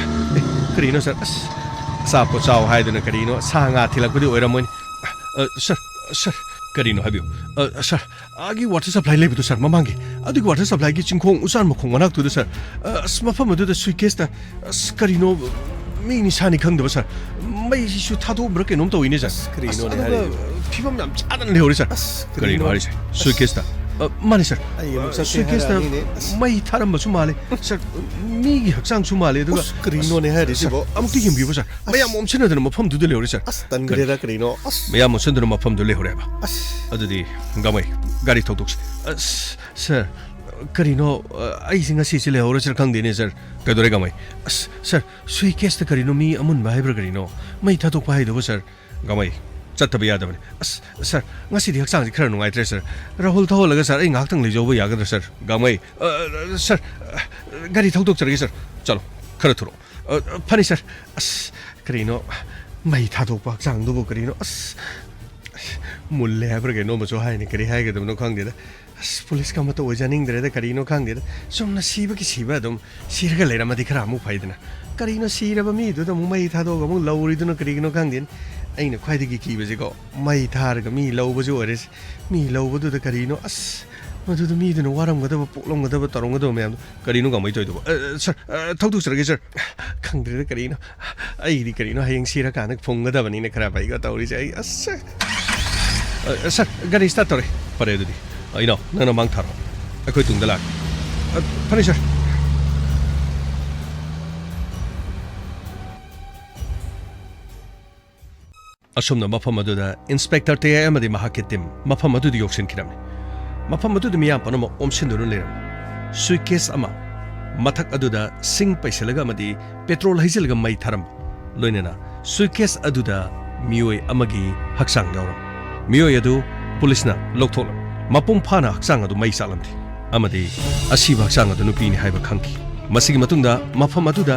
ꯑꯦ, ꯀꯔꯤꯅꯣ ꯁꯥꯔ? ꯑꯁ, ꯑꯆꯥꯄꯣꯠ ꯆꯥꯎ ꯍꯥꯏꯗꯅ ꯀꯔꯤꯅꯣ ꯁꯥ ꯉꯥ ꯊꯤꯜꯂꯛꯄꯗꯤ ꯑꯣꯏꯔꯝꯃꯣꯏꯅꯦ꯫ ꯑ, ꯁꯥꯔ, ꯁꯥꯔ, ꯀꯔꯤꯅꯣ ꯍꯥꯏꯕꯤꯌꯨ꯫ ꯑ, ꯁꯥꯔ, ꯑꯥꯒꯤ ꯋꯥꯇꯔ ꯁꯄ꯭ꯂꯥꯏ ꯂꯩꯕꯗꯣ ꯁꯥꯔ, ꯃꯃꯥꯡꯒꯤ꯫ ꯑꯗꯨꯒꯤ ꯋꯥꯇꯔ ꯁꯄ꯭ꯂꯥꯏꯒꯤ ꯆꯤꯡꯈꯣꯡ ꯎꯆꯥꯟ ꯃꯈꯣꯡ ꯃꯅꯥꯛꯇꯨꯗ ꯁꯥꯔ꯫ ꯑ, ꯑꯁ, ꯃꯐꯝ ꯑꯗꯨꯗ ꯁꯨꯏꯀꯦꯁꯇ, ꯑꯁ, ꯀꯔꯤꯅꯣ, ꯃꯤ ꯅꯤꯁꯥꯅꯤ ꯈꯪꯗꯕ, ꯁꯥꯔ꯫ ꯃꯩꯁꯤꯁꯨ ꯊꯥꯗꯣꯛꯑꯝꯕ꯭ꯔꯥ ꯀꯩꯅꯣꯝ ꯇꯧꯋꯤꯅꯦ, ꯁꯥꯔ꯫ ꯑꯁ, ꯀꯔꯤꯅꯣꯅꯦ ꯑꯗꯨꯒ ꯍꯥꯏꯔꯤꯁꯤꯕꯣ? ꯐꯤꯕꯝ ꯌꯥꯝ ꯆꯥꯗꯅ ꯂꯩꯍꯧꯔꯦ, ꯁꯥꯔ꯫ ꯑꯁ, ꯀꯔꯤꯅꯣ ꯀꯔꯤꯅꯣ? ꯍꯥꯏꯔꯤꯁꯦ? ꯑꯁ꯫ ꯁꯨꯏꯠꯀꯦꯁꯇ? ꯑ, ꯃꯥꯅꯦ, ꯁꯥꯔ꯫ ꯑꯩ ꯑꯃꯨꯛ ꯑ, ꯆꯠꯀꯦ ꯁꯨꯏꯠꯀꯦꯁꯇ ꯍꯥꯏꯔꯛꯑꯅꯤꯅꯦ꯫ ꯑꯁ꯫ ꯃꯩ ꯊꯥꯔꯝꯕꯁꯨ ꯃꯥꯜꯂꯦ, ꯁꯥꯔ꯫ ꯃꯤꯒꯤ ꯍꯛꯆꯥꯡꯁꯨ ꯃꯥꯜꯂꯦ꯫ ꯑꯗꯨꯒ ꯑꯁ, ꯀꯔꯤꯅꯣꯅꯦ ꯍꯥꯏꯔꯤꯁꯤꯕꯣ? ꯁꯥꯔ, ꯑꯃꯨꯛꯇ ꯌꯦꯡꯕꯤꯌꯨꯕ, ꯁꯥꯔ꯫ ꯑꯁ꯫ ꯃꯌꯥꯝ ꯑꯣꯝꯁꯤꯟꯅꯗꯅ ꯃꯐꯝꯗꯨꯗ ꯂꯩꯍꯧꯔꯦ, ꯁꯥꯔ꯫ ꯑꯁ, ꯇꯟꯈ꯭ꯔꯦꯗ, ꯀꯔꯤ-, ꯀꯔꯤꯅꯣ? ꯑꯁ꯫ ꯃꯌꯥꯝ ꯑꯣꯝꯁꯤꯟꯗꯅ ꯃꯐꯝꯗꯨ ꯂꯩꯍꯧꯔꯦꯕ꯫ ꯑꯁ꯫ ꯑꯗꯨꯗꯤ, ꯒꯥꯡꯃꯩ, ꯒꯥꯔꯤ ꯊꯧꯗꯣꯛꯁꯤ꯫ ꯑꯁ, ꯁꯥꯔ, ꯀꯔꯤꯅꯣ, ꯑ, ꯑꯩꯁꯦ ꯉꯁꯤꯁꯦ ꯂꯩꯍꯧꯔꯁꯤꯔ ꯈꯪꯗꯦꯅꯦ, ꯁꯥꯔ꯫ ꯀꯩꯗꯧꯔꯦ, ꯒꯥꯡꯃꯩ? ꯑꯁ, ꯁꯥꯔ, ꯁꯨꯏꯠꯀꯦꯁꯇ ꯀꯔꯤꯅꯣ ꯃꯤ ꯑꯃꯨꯟꯕ ꯍꯥꯏꯕ꯭ꯔꯥ ꯀꯔꯤꯅꯣ? ꯃꯩ ꯊꯥꯗꯣꯛꯄ ꯍꯥꯏꯗꯨꯕꯨ, ꯁꯥꯔ꯫ ꯒꯥꯡꯃꯩ, ꯆꯠꯇꯕ ꯌꯥꯗꯕꯅꯤ꯫ ꯑꯁ, ꯁꯥꯔ, ꯉꯁꯤꯗꯤ ꯍꯛꯆꯥꯡꯁꯤ ꯈꯔ ꯅꯨꯡꯉꯥꯏꯇ꯭ꯔꯦ, ꯁꯥꯔ꯫ ꯔꯥꯍꯨꯜ ꯊꯧꯍꯜꯂꯒ, ꯁꯥꯔ, ꯑꯩ ꯉꯥꯏꯍꯥꯛꯇꯪ ꯂꯩꯖꯧꯕ ꯌꯥꯒꯗ꯭ꯔꯥ, ꯁꯥꯔ? ꯒꯥꯡꯃꯩ, ꯑ, ꯁꯥꯔ, ꯒꯥꯔꯤ ꯊꯧꯗꯣꯛꯆꯔꯒꯦ, ꯁꯥꯔ꯫ ꯆꯠꯂꯣ, ꯈꯔ ꯊꯨꯔꯛꯑꯣ꯫ ꯑ, ꯐꯅꯤ, ꯁꯥꯔ꯫ ꯑꯁ, ꯀꯔꯤꯅꯣ, ꯃꯩ ꯊꯥꯗꯣꯛꯄ ꯍꯛꯆꯥꯡꯗꯨꯕꯨ ꯀꯔꯤꯅꯣ? ꯑꯁ, ꯃꯨꯜꯂꯦ ꯍꯥꯏꯕ꯭ꯔꯥ ꯀꯩꯅꯣ ꯑꯃꯁꯨ ꯍꯥꯏꯅꯤ, ꯀꯔꯤ ꯍꯥꯏꯒꯗꯕꯅꯣ ꯈꯪꯗꯦꯗ꯫ ꯑꯁ, ꯄꯨꯂꯤꯁꯀ ꯑꯃꯠꯇ ꯑꯣꯏꯖꯅꯤꯡꯗ꯭ꯔꯦꯗ, ꯀꯔꯤꯅꯣ ꯈꯪꯗꯦꯗ꯫ ꯆꯨꯝꯅ ꯁꯤꯕꯒꯤ ꯁꯤꯕ ꯑꯗꯨꯝ, ꯁꯤꯔꯒ ꯂꯩꯔꯝꯃꯗꯤ ꯈꯔ ꯑꯃꯨꯛ ꯐꯩꯗꯅ꯫ ꯀꯔꯤꯅꯣ, ꯁꯤꯔꯕ ꯃꯤꯗꯨꯗ ꯑꯃꯨꯛ ꯃꯩ ꯊꯥꯗꯣꯛꯑꯒ ꯑꯃꯨꯛ ꯂꯧꯔꯤꯗꯨꯅ ꯀꯔꯤꯒꯤꯅꯣ ꯈꯪꯗꯦꯅꯦ꯫ ꯑꯩꯅ ꯈ꯭ꯋꯥꯏꯗꯒꯤ ꯀꯤꯕꯁꯤꯀꯣ, ꯃꯩ ꯊꯥꯔꯒ ꯃꯤ ꯂꯧꯕꯁꯨ ꯑꯣꯏꯔꯦ꯫ ꯃꯤ ꯂꯧꯕꯗꯨꯗ ꯀꯔꯤꯅꯣ, ꯑꯁ, ꯃꯗꯨꯗ ꯃꯤꯗꯨꯅ ꯋꯥꯔꯝꯒꯗꯕ, ꯄꯣꯛꯂꯝꯒꯗꯕ, ꯇꯧꯔꯝꯒꯗꯕ ꯃꯌꯥꯝꯗꯣ꯫ ꯀꯔꯤꯅꯣ ꯒꯥꯡꯃꯩ ꯇꯧꯔꯤꯗꯨꯕꯣ? ꯑ, ꯁꯥꯔ, ꯑ, ꯊꯧꯗꯣꯛꯆꯔꯒꯦ, ꯁꯥꯔ꯫ ꯈꯪꯗ꯭ꯔꯦꯗ ꯀꯔꯤꯅꯣ꯫ ꯑꯩꯗꯤ ꯀꯔꯤꯅꯣ, ꯍꯌꯦꯡ ꯁꯤꯔꯀꯥꯟꯗ ꯐꯨꯝꯒꯗꯕꯅꯤꯅ ꯈꯔ ꯐꯩꯀꯣ ꯇꯧꯔꯤꯁꯦ꯫ ꯑꯩ, ꯑꯁ, ꯁꯥꯔ꯫ ꯑ, ꯁꯥꯔ, ꯒꯥꯔꯤ ꯁ꯭ꯇꯥꯔꯠ ꯇꯧꯔꯦ꯫ ꯐꯔꯦ ꯑꯗꯨꯗꯤ꯫ ꯑ, ꯏꯅꯥꯎ, ꯅꯪꯅ ꯃꯥꯡ ꯊꯥꯔꯣ꯫ ꯑꯩꯈꯣꯏ ꯇꯨꯡꯗ ꯂꯥꯛꯀꯦ꯫ ꯑ, ꯐꯔꯦ, ꯁꯥꯔ꯫ ꯑꯁꯨꯝꯅ ꯃꯐꯝ ꯑꯗꯨꯗ ꯏꯟꯁꯄꯦꯛꯇꯔ ꯇꯦꯌꯥꯏ ꯑꯃꯗꯤ ꯃꯍꯥꯛꯀꯤ ꯇꯤꯝ ꯃꯐꯝ ꯑꯗꯨꯗ ꯌꯧꯁꯤꯟꯈꯤꯔꯝꯃꯤ꯫ ꯃꯐꯝ ꯑꯗꯨꯗ ꯃꯤꯌꯥꯝ ꯄꯨꯝꯅꯃꯛ ꯑꯣꯝꯁꯤꯟꯗꯨꯅ ꯂꯩꯔꯝꯃꯤ꯫ ꯁꯨꯏꯠꯀꯦꯁ ꯑꯃ, ꯃꯊꯛ ꯑꯗꯨꯗ ꯁꯤꯡ ꯄꯩꯁꯤꯜꯂꯒ ꯑꯃꯗꯤ ꯄꯦꯇ꯭ꯔꯣꯜ ꯍꯩꯖꯤꯜꯂꯒ ꯃꯩ ꯊꯥꯔꯝꯕ, ꯂꯣꯏꯅꯅ ꯁꯨꯏꯠꯀꯦꯁ ꯑꯗꯨꯗ ꯃꯤꯑꯣꯏ ꯑꯃꯒꯤ ꯍꯛꯆꯥꯡ ꯌꯥꯎꯔꯝꯃꯤ꯫ ꯃꯤꯑꯣꯏ ꯑꯗꯨ ꯄꯨꯂꯤꯁꯅ ꯂꯧꯊꯣꯛꯂꯝꯃꯤ꯫ ꯃꯄꯨꯡ ꯐꯥꯅ ꯍꯛꯆꯥꯡ ꯑꯗꯨ ꯃꯩ ꯆꯥꯛꯂꯝꯗꯦ ꯑꯃꯗꯤ ꯑꯁꯤꯕ ꯍꯛꯆꯥꯡ ꯑꯗꯨ ꯅꯨꯄꯤꯅꯤ ꯍꯥꯏꯕ ꯈꯪꯈꯤ꯫ ꯃꯁꯤꯒꯤ ꯃꯇꯨꯡꯗ ꯃꯐꯝ ꯑꯗꯨꯗ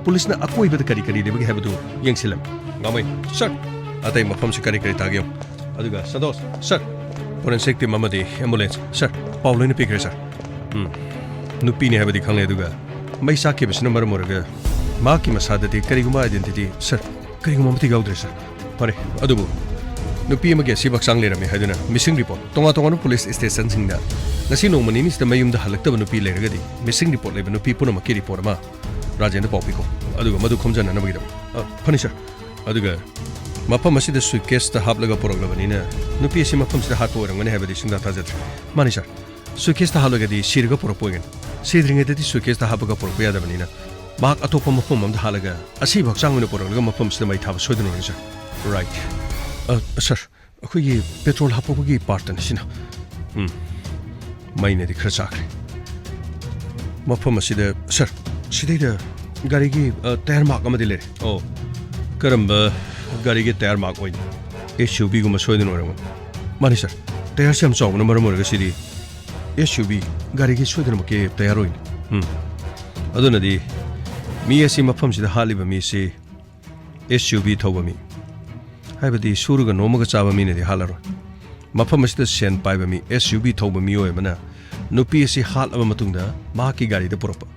ꯄꯨꯂꯤꯁꯅ ꯑꯀꯣꯏꯕꯗ ꯀꯔꯤ ꯀꯔꯤ ꯂꯩꯕꯒꯦ ꯍꯥꯏꯕꯗꯨ ꯌꯦꯡꯁꯤꯜꯂꯝꯃꯤ꯫ ꯒꯥꯡꯃꯩ, ꯁꯥꯔ, ꯑꯇꯩ ꯃꯐꯝꯁꯤ ꯀꯔꯤ ꯀꯔꯤ ꯇꯥꯒꯦ ꯌꯦꯡꯉꯨ꯫ ꯑꯗꯨꯒ ꯁꯟꯇꯣꯁ, ꯁꯥꯔ, ꯐꯣꯔꯦꯟꯁꯤꯛ ꯇꯤꯝ ꯑꯃꯗꯤ ꯑꯦꯝꯕꯨꯂꯦꯟꯁ, ꯁꯥꯔ, ꯄꯥꯎ ꯂꯣꯏꯅ ꯄꯤꯈ꯭ꯔꯦ, ꯁꯥꯔ꯫ ꯎꯝ, ꯅꯨꯄꯤꯅꯤ ꯍꯥꯏꯕꯗꯤ ꯈꯪꯂꯦ, ꯑꯗꯨꯒ ꯃꯩ ꯆꯥꯛꯈꯤꯕꯁꯤꯅ ꯃꯔꯝ ꯑꯣꯏꯔꯒ ꯃꯍꯥꯛꯀꯤ ꯃꯁꯥꯗꯗꯤ ꯀꯔꯤꯒꯨꯝꯕ ꯑꯥꯏꯗꯦꯟꯇꯤꯇꯤ, ꯁꯥꯔ, ꯀꯔꯤꯒꯨꯝꯕ ꯑꯃꯠꯇ ꯌꯥꯎꯗ꯭ꯔꯦ, ꯁꯥꯔ꯫ ꯐꯔꯦ, ꯑꯗꯨꯕꯨ ꯅꯨꯄꯤ ꯑꯃꯒꯤ ꯑꯁꯤꯕ ꯍꯛꯆꯥꯡ ꯂꯩꯔꯝꯃꯤ ꯍꯥꯏꯗꯨꯅ ꯃꯤꯁꯤꯡ ꯔꯤꯄꯣꯔꯠ ꯇꯣꯉꯥꯟ ꯇꯣꯉꯥꯟꯕ ꯄꯨꯂꯤꯁ ꯁ꯭ꯇꯦꯁꯟꯁꯤꯡꯗ ꯉꯁꯤ ꯅꯣꯡꯃ ꯅꯤꯅꯤꯁꯤꯗ ꯃꯌꯨꯝꯗ ꯍꯜꯂꯛꯇꯕ ꯅꯨꯄꯤ ꯂꯩꯔꯒꯗꯤ ꯃꯤꯁꯤꯡ ꯔꯤꯄꯣꯔꯠ ꯂꯩꯕ ꯅꯨꯄꯤ ꯄꯨꯝꯅꯃꯛꯀꯤ ꯔꯤꯄꯣꯔꯠ ꯑꯃ ꯔꯥꯖꯦꯟꯗ ꯄꯥꯎ ꯄꯤꯈꯣ꯫ ꯑꯗꯨꯒ ꯃꯗꯨ ꯈꯣꯝꯖꯅꯅꯕꯒꯤꯗꯃꯛ꯫ ꯑ, ꯐꯅꯤ, ꯁꯥꯔ꯫ ꯑꯗꯨꯒ ꯃꯐꯝ ꯑꯁꯤꯗ ꯁꯨꯠꯀꯦꯁꯇ ꯍꯥꯞꯂꯒ ꯄꯨꯔꯛꯂꯕꯅꯤꯅ, ꯅꯨꯄꯤ ꯑꯁꯤ ꯃꯐꯝꯁꯤꯗ ꯍꯥꯠꯄ ꯑꯣꯏꯔꯝꯒꯅꯤ ꯍꯥꯏꯕꯗꯤ ꯁꯨꯡꯊꯥ ꯊꯥꯖꯗ꯭ꯔꯦ꯫ ꯃꯥꯅꯤ, ꯁꯥꯔ꯫ ꯁꯨꯠꯀꯦꯁꯇ ꯍꯥꯠꯂꯒꯗꯤ ꯁꯤꯔꯒ ꯄꯨꯔꯛꯄ ꯑꯣꯏꯒꯅꯤ꯫ ꯁꯤꯗ꯭ꯔꯤꯉꯩꯗꯗꯤ ꯁꯨꯠꯀꯦꯁꯇ ꯍꯥꯞꯄꯒ ꯄꯨꯔꯛꯄ ꯌꯥꯗꯕꯅꯤꯅ, ꯃꯍꯥꯛ ꯑꯇꯣꯞꯄ ꯃꯐꯝ ꯑꯃꯗ ꯍꯥꯠꯂꯒ ꯑꯁꯤꯕ ꯍꯛꯆꯥꯡ ꯑꯣꯏꯅ ꯄꯨꯔꯛꯂꯒ ꯃꯐꯝꯁꯤꯗ ꯃꯩ ꯊꯥꯕ ꯁꯣꯏꯗꯅ ꯑꯣꯏꯒꯅꯤ, ꯁꯥꯔ꯫ ꯔꯥꯏꯠ꯫ ꯑ, ꯁꯥꯔ, ꯑꯩꯈꯣꯏꯒꯤ ꯄꯦꯇ꯭ꯔꯣꯜ ꯍꯥꯞꯄꯛꯄꯒꯤ ꯄꯥꯔꯠꯇꯅꯤ ꯁꯤꯅ꯫ ꯎꯝ, ꯃꯩꯅꯗꯤ ꯈꯔ ꯆꯥꯈ꯭ꯔꯦ꯫ ꯃꯐꯝ ꯑꯁꯤꯗ, ꯁꯥꯔ, ꯁꯤꯗꯩꯗ ꯒꯥꯔꯤꯒꯤ, ꯑ, ꯇꯥꯌꯔ ꯃꯥꯔꯛ ꯑꯃꯗꯤ ꯂꯩꯔꯦ꯫ ꯑꯣ, ꯀꯔꯝꯕ ꯒꯥꯔꯤꯒꯤ ꯇꯥꯌꯔ ꯃꯥꯔꯛ ꯑꯣꯏꯅꯤ? ꯑꯦꯁ ꯌꯨ ꯚꯤꯒꯨꯝꯕ ꯁꯣꯏꯗꯅ ꯑꯣꯏꯔꯝꯒꯅꯤ꯫ ꯃꯥꯅꯤ, ꯁꯥꯔ, ꯇꯥꯌꯔꯁꯦ ꯌꯥꯝ ꯆꯥꯎꯕꯅ ꯃꯔꯝ ꯑꯣꯏꯔꯒ ꯁꯤꯗꯤ ꯑꯦꯁ ꯌꯨ ꯚꯤ ꯒꯥꯔꯤꯒꯤ ꯁꯣꯏꯗꯅꯃꯛꯀꯤ ꯇꯥꯌꯔ ꯑꯣꯏꯅꯤ꯫ ꯎꯝ, ꯑꯗꯨꯅꯗꯤ ꯃꯤ ꯑꯁꯤ ꯃꯐꯝꯁꯤꯗ ꯍꯥꯠꯂꯤꯕ ꯃꯤꯁꯤ ꯑꯦꯁ ꯌꯨ ꯚꯤ ꯊꯧꯕ ꯃꯤ, ꯍꯥꯏꯕꯗꯤ ꯁꯨꯔꯒ ꯅꯣꯝꯃꯒ ꯆꯥꯕ ꯃꯤꯅꯗꯤ ꯍꯥꯠꯂꯔꯣꯏ꯫ ꯃꯐꯝ ꯑꯁꯤꯗ ꯁꯦꯟ ꯄꯥꯏꯕ ꯃꯤ, ꯑꯦꯁ ꯌꯨ ꯚꯤ ꯊꯧꯕ ꯃꯤꯑꯣꯏ ꯑꯃꯅ ꯅꯨꯄꯤ ꯑꯁꯤ ꯍꯥꯠꯂꯕ ꯃꯇꯨꯡꯗ ꯃꯍꯥꯛꯀꯤ ꯒꯥꯔꯤꯗ ꯄꯨꯔꯛꯄ,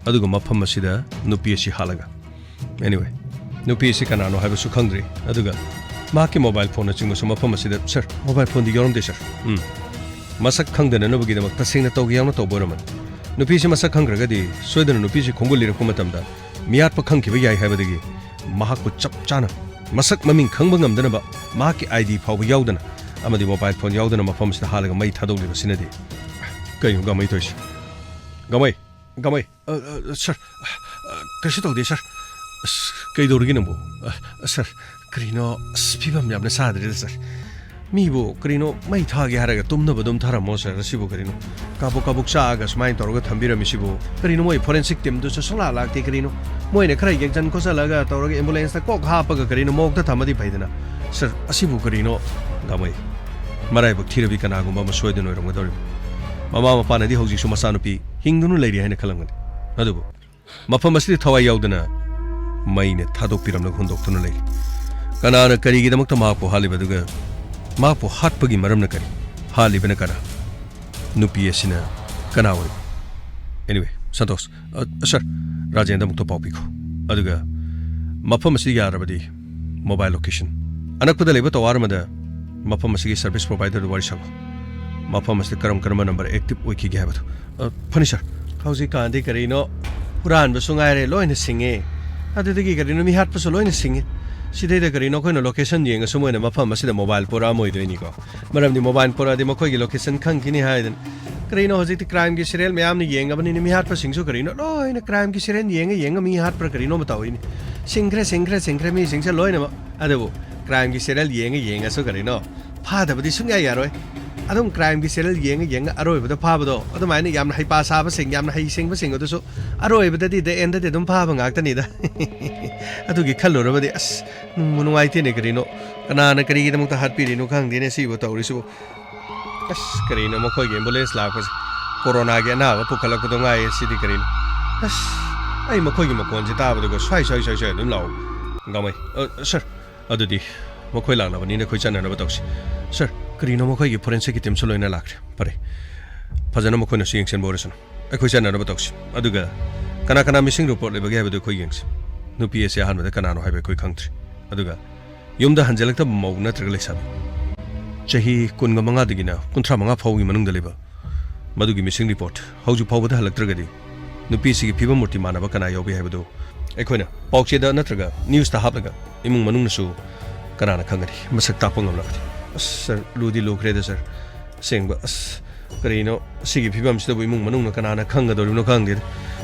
ꯑꯗꯨꯒ ꯃꯐꯝ ꯑꯁꯤꯗ ꯅꯨꯄꯤ ꯑꯁꯤ ꯍꯥꯠꯂꯒ꯫ Anyway, ꯅꯨꯄꯤ ꯑꯁꯤ ꯀꯅꯥꯅꯣ ꯍꯥꯏꯕꯁꯨ ꯈꯪꯗ꯭ꯔꯤ, ꯑꯗꯨꯒ ꯃꯍꯥꯛꯀꯤ ꯃꯣꯕꯥꯏꯜ ꯐꯣꯟꯅꯆꯤꯡꯕꯁꯨ ꯃꯐꯝ ꯑꯁꯤꯗ, ꯁꯥꯔ, ꯃꯣꯕꯥꯏꯜ ꯐꯣꯟꯗꯤ ꯌꯥꯎꯔꯝꯗꯦ, ꯁꯥꯔ꯫ ꯎꯝ, ꯃꯁꯛ ꯈꯪꯗꯅꯅꯕꯒꯤꯗꯃꯛ ꯇꯁꯦꯡꯅ ꯇꯧꯒꯦ ꯌꯥꯎꯅ ꯇꯧꯕ ꯑꯣꯏꯔꯝꯃꯅꯤ꯫ ꯅꯨꯄꯤꯁꯤ ꯃꯁꯛ ꯈꯪꯈ꯭ꯔꯒꯗꯤ ꯁꯣꯏꯗꯅ ꯅꯨꯄꯤꯁꯤ ꯈꯣꯡꯒꯨꯜ ꯂꯤꯔꯛꯄ ꯃꯇꯝꯗ ꯃꯤꯌꯥꯠꯄ ꯈꯪꯈꯤꯕ ꯌꯥꯏ ꯍꯥꯏꯕꯗꯒꯤ ꯃꯍꯥꯛꯄꯨ ꯆꯞ ꯆꯥꯅ ꯃꯁꯛ ꯃꯃꯤꯡ ꯈꯪꯕ ꯉꯝꯗꯅꯕ ꯃꯍꯥꯛꯀꯤ ꯑꯥꯏ ꯗꯤ ꯐꯥꯎꯕ ꯌꯥꯎꯗꯅ ꯑꯃꯗꯤ ꯃꯣꯕꯥꯏꯜ ꯐꯣꯟ ꯌꯥꯎꯗꯅ ꯃꯐꯝꯁꯤꯗ ꯍꯥꯠꯂꯒ ꯃꯩ ꯊꯥꯗꯣꯛꯂꯤꯕꯁꯤꯅꯗꯤ꯫ ꯀꯩꯅꯣ ꯒꯥꯃꯩ ꯇꯧꯔꯤꯁꯤ? ꯒꯥꯃꯩ! ꯒꯥꯃꯩ! ꯑ, ꯑ, ꯁꯥꯔ, ꯑ, ꯀꯩꯁꯨ ꯇꯧꯗꯦ, ꯁꯥꯔ꯫ ꯑꯁ, ꯀꯩꯗꯧꯔꯒꯦ ꯅꯪꯕꯨ? ꯑ, ꯁꯥꯔ, ꯀꯔꯤꯅꯣ? ꯑꯁ, ꯐꯤꯕꯝ ꯌꯥꯝꯅ ꯁꯥꯗ꯭ꯔꯦꯗ, ꯁꯥꯔ꯫ ꯃꯤꯕꯨ ꯀꯔꯤꯅꯣ ꯃꯩ ꯊꯥꯒꯦ ꯍꯥꯏꯔꯒ ꯇꯨꯝꯅꯕ ꯑꯗꯨꯝ ꯊꯥꯔꯝꯃꯣ, ꯁꯥꯔ꯫ ꯑꯁꯤꯕꯨ ꯀꯔꯤꯅꯣ? ꯀꯥꯕꯨꯛ ꯀꯥꯕꯨꯛ ꯆꯥꯛꯑꯒ ꯁꯨꯃꯥꯏꯅ ꯇꯧꯔꯒ ꯊꯝꯕꯤꯔꯝꯃꯤꯁꯤꯕꯨ ꯀꯔꯤꯅꯣ? ꯃꯣꯏ ꯐꯣꯔꯦꯟꯁꯤꯛ ꯇꯤꯝꯗꯨꯁꯨ ꯁꯨꯡꯂꯥꯛ ꯂꯥꯛꯇꯦ꯫ ꯀꯔꯤꯅꯣ? ꯃꯣꯏꯅ ꯈꯔ ꯌꯦꯡꯁꯤꯟ ꯈꯣꯠꯆꯜꯂꯒ ꯇꯧꯔꯒ ꯑꯦꯝꯕꯨꯂꯦꯟꯁꯇ ꯀꯣꯛ ꯍꯥꯞꯄꯒ ꯀꯔꯤꯅꯣ ꯃꯣꯛꯇ ꯊꯝꯃꯗꯤ ꯐꯩꯗꯅ꯫ ꯁꯥꯔ, ꯑꯁꯤꯕꯨ ꯀꯔꯤꯅꯣ? ꯒꯥꯃꯩ, ꯃꯔꯥꯏꯕꯛ ꯊꯤꯔꯕꯤ ꯀꯅꯥꯒꯨꯝꯕ ꯑꯃ ꯁꯣꯏꯗꯅ ꯑꯣꯏꯔꯝꯒꯗꯧꯔꯤꯕꯅꯤ꯫ ꯃꯃꯥ ꯃꯄꯥꯅꯗꯤ ꯍꯧꯖꯤꯛꯁꯨ ꯃꯆꯥꯅꯨꯄꯤ ꯍꯤꯡꯗꯨꯅ ꯂꯩꯔꯤ ꯍꯥꯏꯅ ꯈꯜꯂꯝꯒꯅꯤ꯫ ꯑꯗꯨꯕꯨ ꯃꯐꯝ ꯑꯁꯤꯗ ꯊꯋꯥꯏ ꯌꯥꯎꯗꯅ ꯃꯩꯅ ꯊꯥꯗꯣꯛꯄꯤꯔꯝꯂꯒ ꯍꯨꯟꯗꯣꯛꯇꯨꯅ ꯂꯩꯔꯤ꯫ ꯀꯅꯥꯅ ꯀꯔꯤꯒꯤꯗꯃꯛꯇ ꯃꯍꯥꯛꯄꯨ ꯍꯥꯠꯂꯤꯕꯗꯨꯒ ꯃꯍꯥꯛꯄꯨ ꯍꯥꯠꯄꯒꯤ ꯃꯔꯝꯅ ꯀꯔꯤ? ꯍꯥꯠꯂꯤꯕꯅ ꯀꯅꯥ? ꯅꯨꯄꯤ ꯑꯁꯤꯅ ꯀꯅꯥ ꯑꯣꯏ? Anyway, ꯁꯟꯇꯣꯁ, ꯑ, ꯁꯥꯔ, ꯔꯥꯖꯦꯟꯗ ꯑꯃꯨꯛꯇ ꯄꯥꯎ ꯄꯤꯈꯣ꯫ ꯑꯗꯨꯒ ꯃꯐꯝ ꯑꯁꯤ ꯌꯥꯔꯕꯗꯤ ꯃꯣꯕꯥꯏꯜ ꯂꯣꯀꯦꯁꯟ ꯑꯅꯛꯄꯗ ꯂꯩꯕ ꯇꯋꯥꯔ ꯑꯃꯗ ꯃꯐꯝ ꯑꯁꯤꯒꯤ ꯁꯔꯚꯤꯁ ꯄ꯭ꯔꯣꯚꯥꯏꯗꯔꯗꯨ ꯋꯥꯔꯤ ꯁꯥꯈꯣ꯫ ꯃꯐꯝ ꯑꯁꯤꯗ ꯀꯔꯝ ꯀꯔꯝꯕ ꯅꯝꯕꯔ ꯑꯦꯛꯇꯤꯚ ꯑꯣꯏꯈꯤꯒꯦ ꯍꯥꯏꯕꯗꯨ꯫ ꯑ, ꯐꯅꯤ, ꯁꯥꯔ꯫ ꯍꯧꯖꯤꯛꯀꯥꯟꯗꯤ ꯀꯔꯤꯅꯣ, ꯍꯨꯔꯥꯟꯕꯁꯨ ꯉꯥꯏꯔꯦ, ꯂꯣꯏꯅ ꯁꯤꯡꯉꯦ꯫ ꯑꯗꯨꯗꯒꯤ ꯀꯔꯤꯅꯣ ꯃꯤ ꯍꯥꯠꯄꯁꯨ ꯂꯣꯏꯅ ꯁꯤꯡꯉꯤ꯫ ꯁꯤꯗꯩꯗ ꯀꯔꯤꯅꯣ ꯑꯩꯈꯣꯏꯅ location ꯌꯦꯡꯉꯁꯨ ꯃꯣꯏꯅ ꯃꯐꯝ ꯑꯁꯤꯗ mobile ꯄꯨꯔꯛꯑꯝꯃꯣꯏꯗꯣꯏꯅꯤꯀꯣ꯫ ꯃꯔꯝꯗꯤ mobile ꯄꯨꯔꯛꯑꯗꯤ ꯃꯈꯣꯏꯒꯤ location ꯈꯪꯈꯤꯅꯤ ꯍꯥꯏꯗꯅ꯫ ꯀꯔꯤꯅꯣ ꯍꯧꯖꯤꯛꯇꯤ crimeꯒꯤ serial ꯃꯌꯥꯝꯅ ꯌꯦꯡꯉꯕꯅꯤꯅ ꯃꯤ ꯍꯥꯠꯄꯁꯤꯡꯁꯨ ꯀꯔꯤꯅꯣ ꯂꯣꯏꯅ crimeꯒꯤ serial ꯌꯦꯡꯉ ꯌꯦꯡꯉ ꯃꯤ ꯍꯥꯠꯄ꯭ꯔꯥ ꯀꯔꯤꯅꯣꯝ ꯇꯧꯏꯅꯤ꯫ ꯁꯤꯡꯈ꯭ꯔꯦ, ꯁꯤꯡꯈ꯭ꯔꯦ, ꯁꯤꯡꯈ꯭ꯔꯦ ꯃꯤꯁꯤꯡꯁꯦ ꯂꯣꯏꯅꯃꯛ꯫ ꯑꯗꯨꯕꯨ crimeꯒꯤ serial ꯌꯦꯡꯉ ꯌꯦꯡꯉꯁꯨ ꯀꯔꯤꯅꯣ ꯐꯥꯗꯕꯗꯤ ꯁꯨꯡꯌꯥ ꯌꯥꯔꯣꯏ꯫ ꯑꯗꯨꯝ crimeꯒꯤ serial ꯌꯦꯡꯉ ꯌꯦꯡꯉ ꯑꯔꯣꯏꯕꯗ ꯐꯥꯕꯗꯣ, ꯑꯗꯨꯃꯥꯏꯅ ꯌꯥꯝꯅ ꯍꯩꯄꯥ ꯁꯥꯕꯁꯤꯡ, ꯌꯥꯝꯅ ꯍꯩꯁꯤꯡꯕꯁꯤꯡ ꯑꯗꯨꯁꯨ ꯑꯔꯣꯏꯕꯗꯗꯤ, the endꯗꯗꯤ ꯑꯗꯨꯝ ꯐꯥꯕ ꯉꯥꯛꯇꯅꯤꯗ꯫ ꯑꯗꯨꯒꯤ ꯈꯜꯂꯨꯔꯕꯗꯤ ꯑꯁ, ꯅꯨꯡꯕꯨ ꯅꯨꯡꯉꯥꯏꯇꯦꯅꯦ ꯀꯔꯤꯅꯣ꯫ ꯀꯅꯥꯅ ꯀꯔꯤꯒꯤꯗꯃꯛꯇ ꯍꯥꯠꯄꯤꯔꯤꯅꯣ ꯈꯪꯗꯦꯅꯦ ꯁꯤꯕꯨ ꯇꯧꯔꯤꯁꯤꯕꯨ꯫ ꯑꯁ, ꯀꯔꯤꯅꯣ ꯃꯈꯣꯏꯒꯤ ambulance ꯂꯥꯛꯄꯁꯦ? Coronaꯒꯤ ꯑꯅꯥꯕ ꯄꯨꯈꯠꯂꯛꯄꯗꯣ ꯉꯥꯏꯌꯦ ꯁꯤꯗꯤ ꯀꯔꯤꯅꯣ? ꯑꯁ, ꯑꯩ ꯃꯈꯣꯏꯒꯤ ꯃꯈꯣꯟꯁꯦ ꯇꯥꯕꯗꯀꯣ ꯁ꯭ꯋꯥꯏ, ꯁ꯭ꯋꯥꯏ, ꯁ꯭ꯋꯥꯏ, ꯁ꯭ꯋꯥꯏ ꯑꯗꯨꯝ ꯂꯥꯎ꯫ ꯒꯥꯡꯃꯩ, "ꯑ, sir, ꯑꯗꯨꯗꯤ ꯃꯈꯣꯏ ꯂꯥꯛꯂꯕꯅꯤꯅ ꯑꯩꯈꯣꯏ ꯆꯠꯅꯅꯕ ꯇꯧꯁꯤ꯫" "Sir, ꯀꯔꯤꯅꯣ ꯃꯈꯣꯏꯒꯤ forensic teamꯁꯨ ꯂꯣꯏꯅ ꯂꯥꯛꯈ꯭ꯔꯦ꯫ ꯐꯔꯦ, ꯐꯖꯅ ꯃꯈꯣꯏꯅꯁꯨ ꯌꯦꯡꯁꯤꯟꯕ ꯑꯣꯏꯔꯁꯅꯨ꯫ ꯑꯩꯈꯣꯏ ꯆꯠꯅꯅꯕ ꯇꯧꯁꯤ꯫ ꯑꯗꯨꯒ ꯀꯅꯥ ꯀꯅꯥ missing report ꯂꯩꯕꯒꯦ ꯍꯥꯏꯕꯗꯨ ꯑꯩꯈꯣꯏ ꯌꯦꯡꯁꯤ꯫ ꯅꯨꯄꯤ ꯑꯁꯤ ꯑꯍꯥꯟꯕꯗ ꯀꯅꯥꯅꯣ ꯍꯥꯏꯕ ꯑꯩꯈꯣꯏ ꯈꯪꯗ꯭ꯔꯤ꯫ ꯑꯗꯨꯒ ꯌꯨꯝꯗ ꯍꯟꯖꯤꯜꯂꯛꯇꯕ ꯃꯧ ꯅꯠꯇ꯭ꯔꯒ ꯂꯩꯁꯥꯕꯤ, ꯆꯍꯤ ꯀꯨꯟꯒ ꯃꯉꯥꯗꯒꯤꯅ ꯀꯨꯟꯊ꯭ꯔꯥ ꯃꯉꯥ ꯐꯥꯎꯒꯤ ꯃꯅꯨꯡꯗ ꯂꯩꯕ, ꯃꯗꯨꯒꯤ missing report ꯍꯧꯖꯤꯛ ꯐꯥꯎꯕꯗ ꯍꯜꯂꯛꯇ꯭ꯔꯒꯗꯤ ꯅꯨꯄꯤꯁꯤꯒꯤ ꯐꯤꯕꯝ ꯃꯨꯔꯇꯤ ꯃꯥꯟꯅꯕ ꯀꯅꯥ ꯌꯥꯎꯕꯤ ꯍꯥꯏꯕꯗꯨ ꯑꯩꯈꯣꯏꯅ ꯄꯥꯎꯆꯦꯗ ꯅꯠꯇ꯭ꯔꯒ newsꯇ ꯍꯥꯞꯂꯒ ꯏꯃꯨꯡ ꯃꯅꯨꯡꯅꯁꯨ ꯀꯅꯥꯅ ꯈꯪꯒꯅꯤ, ꯃꯁꯛ ꯇꯥꯛꯄ ꯉꯝꯂꯒꯗꯤ꯫" ꯑꯁ, sir, ꯂꯨꯗꯤ ꯂꯨꯈ꯭ꯔꯦꯗ, sir꯫ ꯑꯁꯦꯡꯕ, ꯑꯁ, ꯀꯔꯤꯅꯣ ꯁꯤꯒꯤ ꯐꯤꯕꯝꯁꯤꯗꯕꯨ ꯏꯃꯨꯡ ꯃꯅꯨꯡꯅ ꯀꯅꯥꯅ ꯈꯪꯒꯗꯧꯔꯤꯕꯅꯣ ꯈꯪꯗꯦꯗ꯫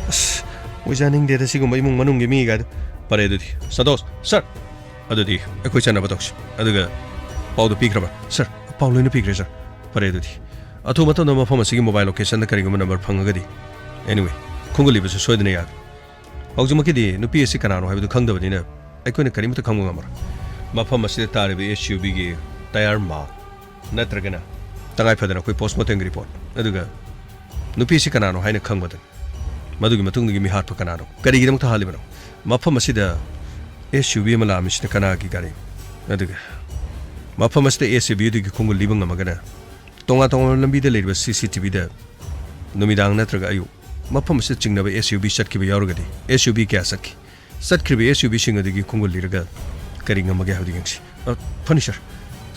ꯑꯁ, ꯑꯣꯏꯖꯅꯤꯡꯗꯦꯗ ꯁꯤꯒꯨꯝꯕ ꯏꯃꯨꯡ ꯃꯅꯨꯡꯒꯤ ꯃꯤ ꯀꯥꯏꯗꯣ꯫ ꯐꯔꯦ ꯑꯗꯨꯗꯤ, ꯁꯟꯇꯣꯁ, sir, ꯑꯗꯨꯗꯤ ꯑꯩꯈꯣꯏ ꯆꯠꯅꯕ ꯇꯧꯁꯤ꯫ ꯑꯗꯨꯒ ꯄꯥꯎꯗꯣ ꯄꯤꯈ꯭ꯔꯕ? Sir, ꯄꯥꯎ ꯂꯣꯏꯅ ꯄꯤꯈ꯭ꯔꯦ, sir꯫ ꯐꯔꯦ ꯑꯗꯨꯗꯤ꯫ ꯑꯊꯨꯕ ꯃꯇꯝꯗ ꯃꯐꯝ ꯑꯁꯤꯒꯤ mobile locationꯗ ꯀꯔꯤꯒꯨꯝꯕ number ꯐꯪꯉꯒꯗꯤ꯫ Anyway, ꯈꯣꯡꯒꯨꯜ ꯂꯤꯕꯁꯨ ꯁꯣꯏꯗꯅ ꯌꯥꯒꯅꯤ꯫ ꯍꯧꯖꯤꯛꯃꯛꯀꯤꯗꯤ ꯅꯨꯄꯤ ꯑꯁꯤ ꯀꯅꯥꯅꯣ ꯍꯥꯏꯕꯗꯨ ꯈꯪꯗꯕꯅꯤꯅ ꯑꯩꯈꯣꯏꯅ ꯀꯔꯤꯃꯠꯇ ꯈꯪꯕ ꯉꯝꯃꯔꯣꯏ꯫ ꯃꯐꯝ ꯑꯁꯤꯗ ꯇꯥꯔꯤꯕ SUVꯒꯤ tyre mark ꯅꯠꯇ꯭ꯔꯒꯅ ꯇꯉꯥꯏ ꯐꯗꯅ ꯑꯩꯈꯣꯏ post mortemꯒꯤ report, ꯑꯗꯨꯒ ꯅꯨꯄꯤ ꯑꯁꯤ ꯀꯅꯥꯅꯣ ꯍꯥꯏꯅ ꯈꯪꯕꯗꯨꯅꯤ꯫ ꯃꯗꯨꯒꯤ ꯃꯇꯨꯡꯗꯒꯤ ꯃꯤꯍꯥꯠꯄ ꯀꯅꯥꯅꯣ? ꯀꯔꯤꯒꯤꯗꯃꯛꯇ ꯍꯥꯠꯂꯤꯕꯅꯣ? ꯃꯐꯝ ꯑꯁꯤꯗ SUV ꯑꯃ ꯂꯥꯛꯑꯝꯃꯤꯁꯤꯅ ꯀꯅꯥꯒꯤ ꯒꯥꯔꯤ? ꯑꯗꯨꯒ ꯃꯐꯝ ꯑꯁꯤꯗ SUVꯗꯨꯒꯤ ꯈꯣꯡꯒꯨꯜ ꯂꯤꯕ ꯉꯝꯃꯒꯅ ꯇꯣꯉꯥꯟ ꯇꯣꯉꯥꯟꯕ ꯂꯝꯕꯤꯗ ꯂꯩꯔꯤꯕ CCTVꯗ ꯅꯨꯃꯤꯗꯥꯡ ꯅꯠꯇ꯭ꯔꯒ ꯑꯌꯨꯛ ꯃꯐꯝ ꯑꯁꯤꯗ ꯆꯤꯡꯅꯕ SUV ꯆꯠꯈꯤꯕ ꯌꯥꯎꯔꯒꯗꯤ SUV ꯀꯌꯥ ꯆꯠꯈꯤ? ꯆꯠꯈ꯭ꯔꯤꯕ SUVꯁꯤꯡ ꯑꯗꯨꯒꯤ ꯈꯣꯡꯒꯨꯜ ꯂꯤꯔꯒ ꯀꯔꯤ ꯉꯝꯃꯒꯦ ꯍꯥꯏꯕꯗꯨ ꯌꯦꯡꯁꯤ꯫ ꯑ, ꯐꯅꯤ sir,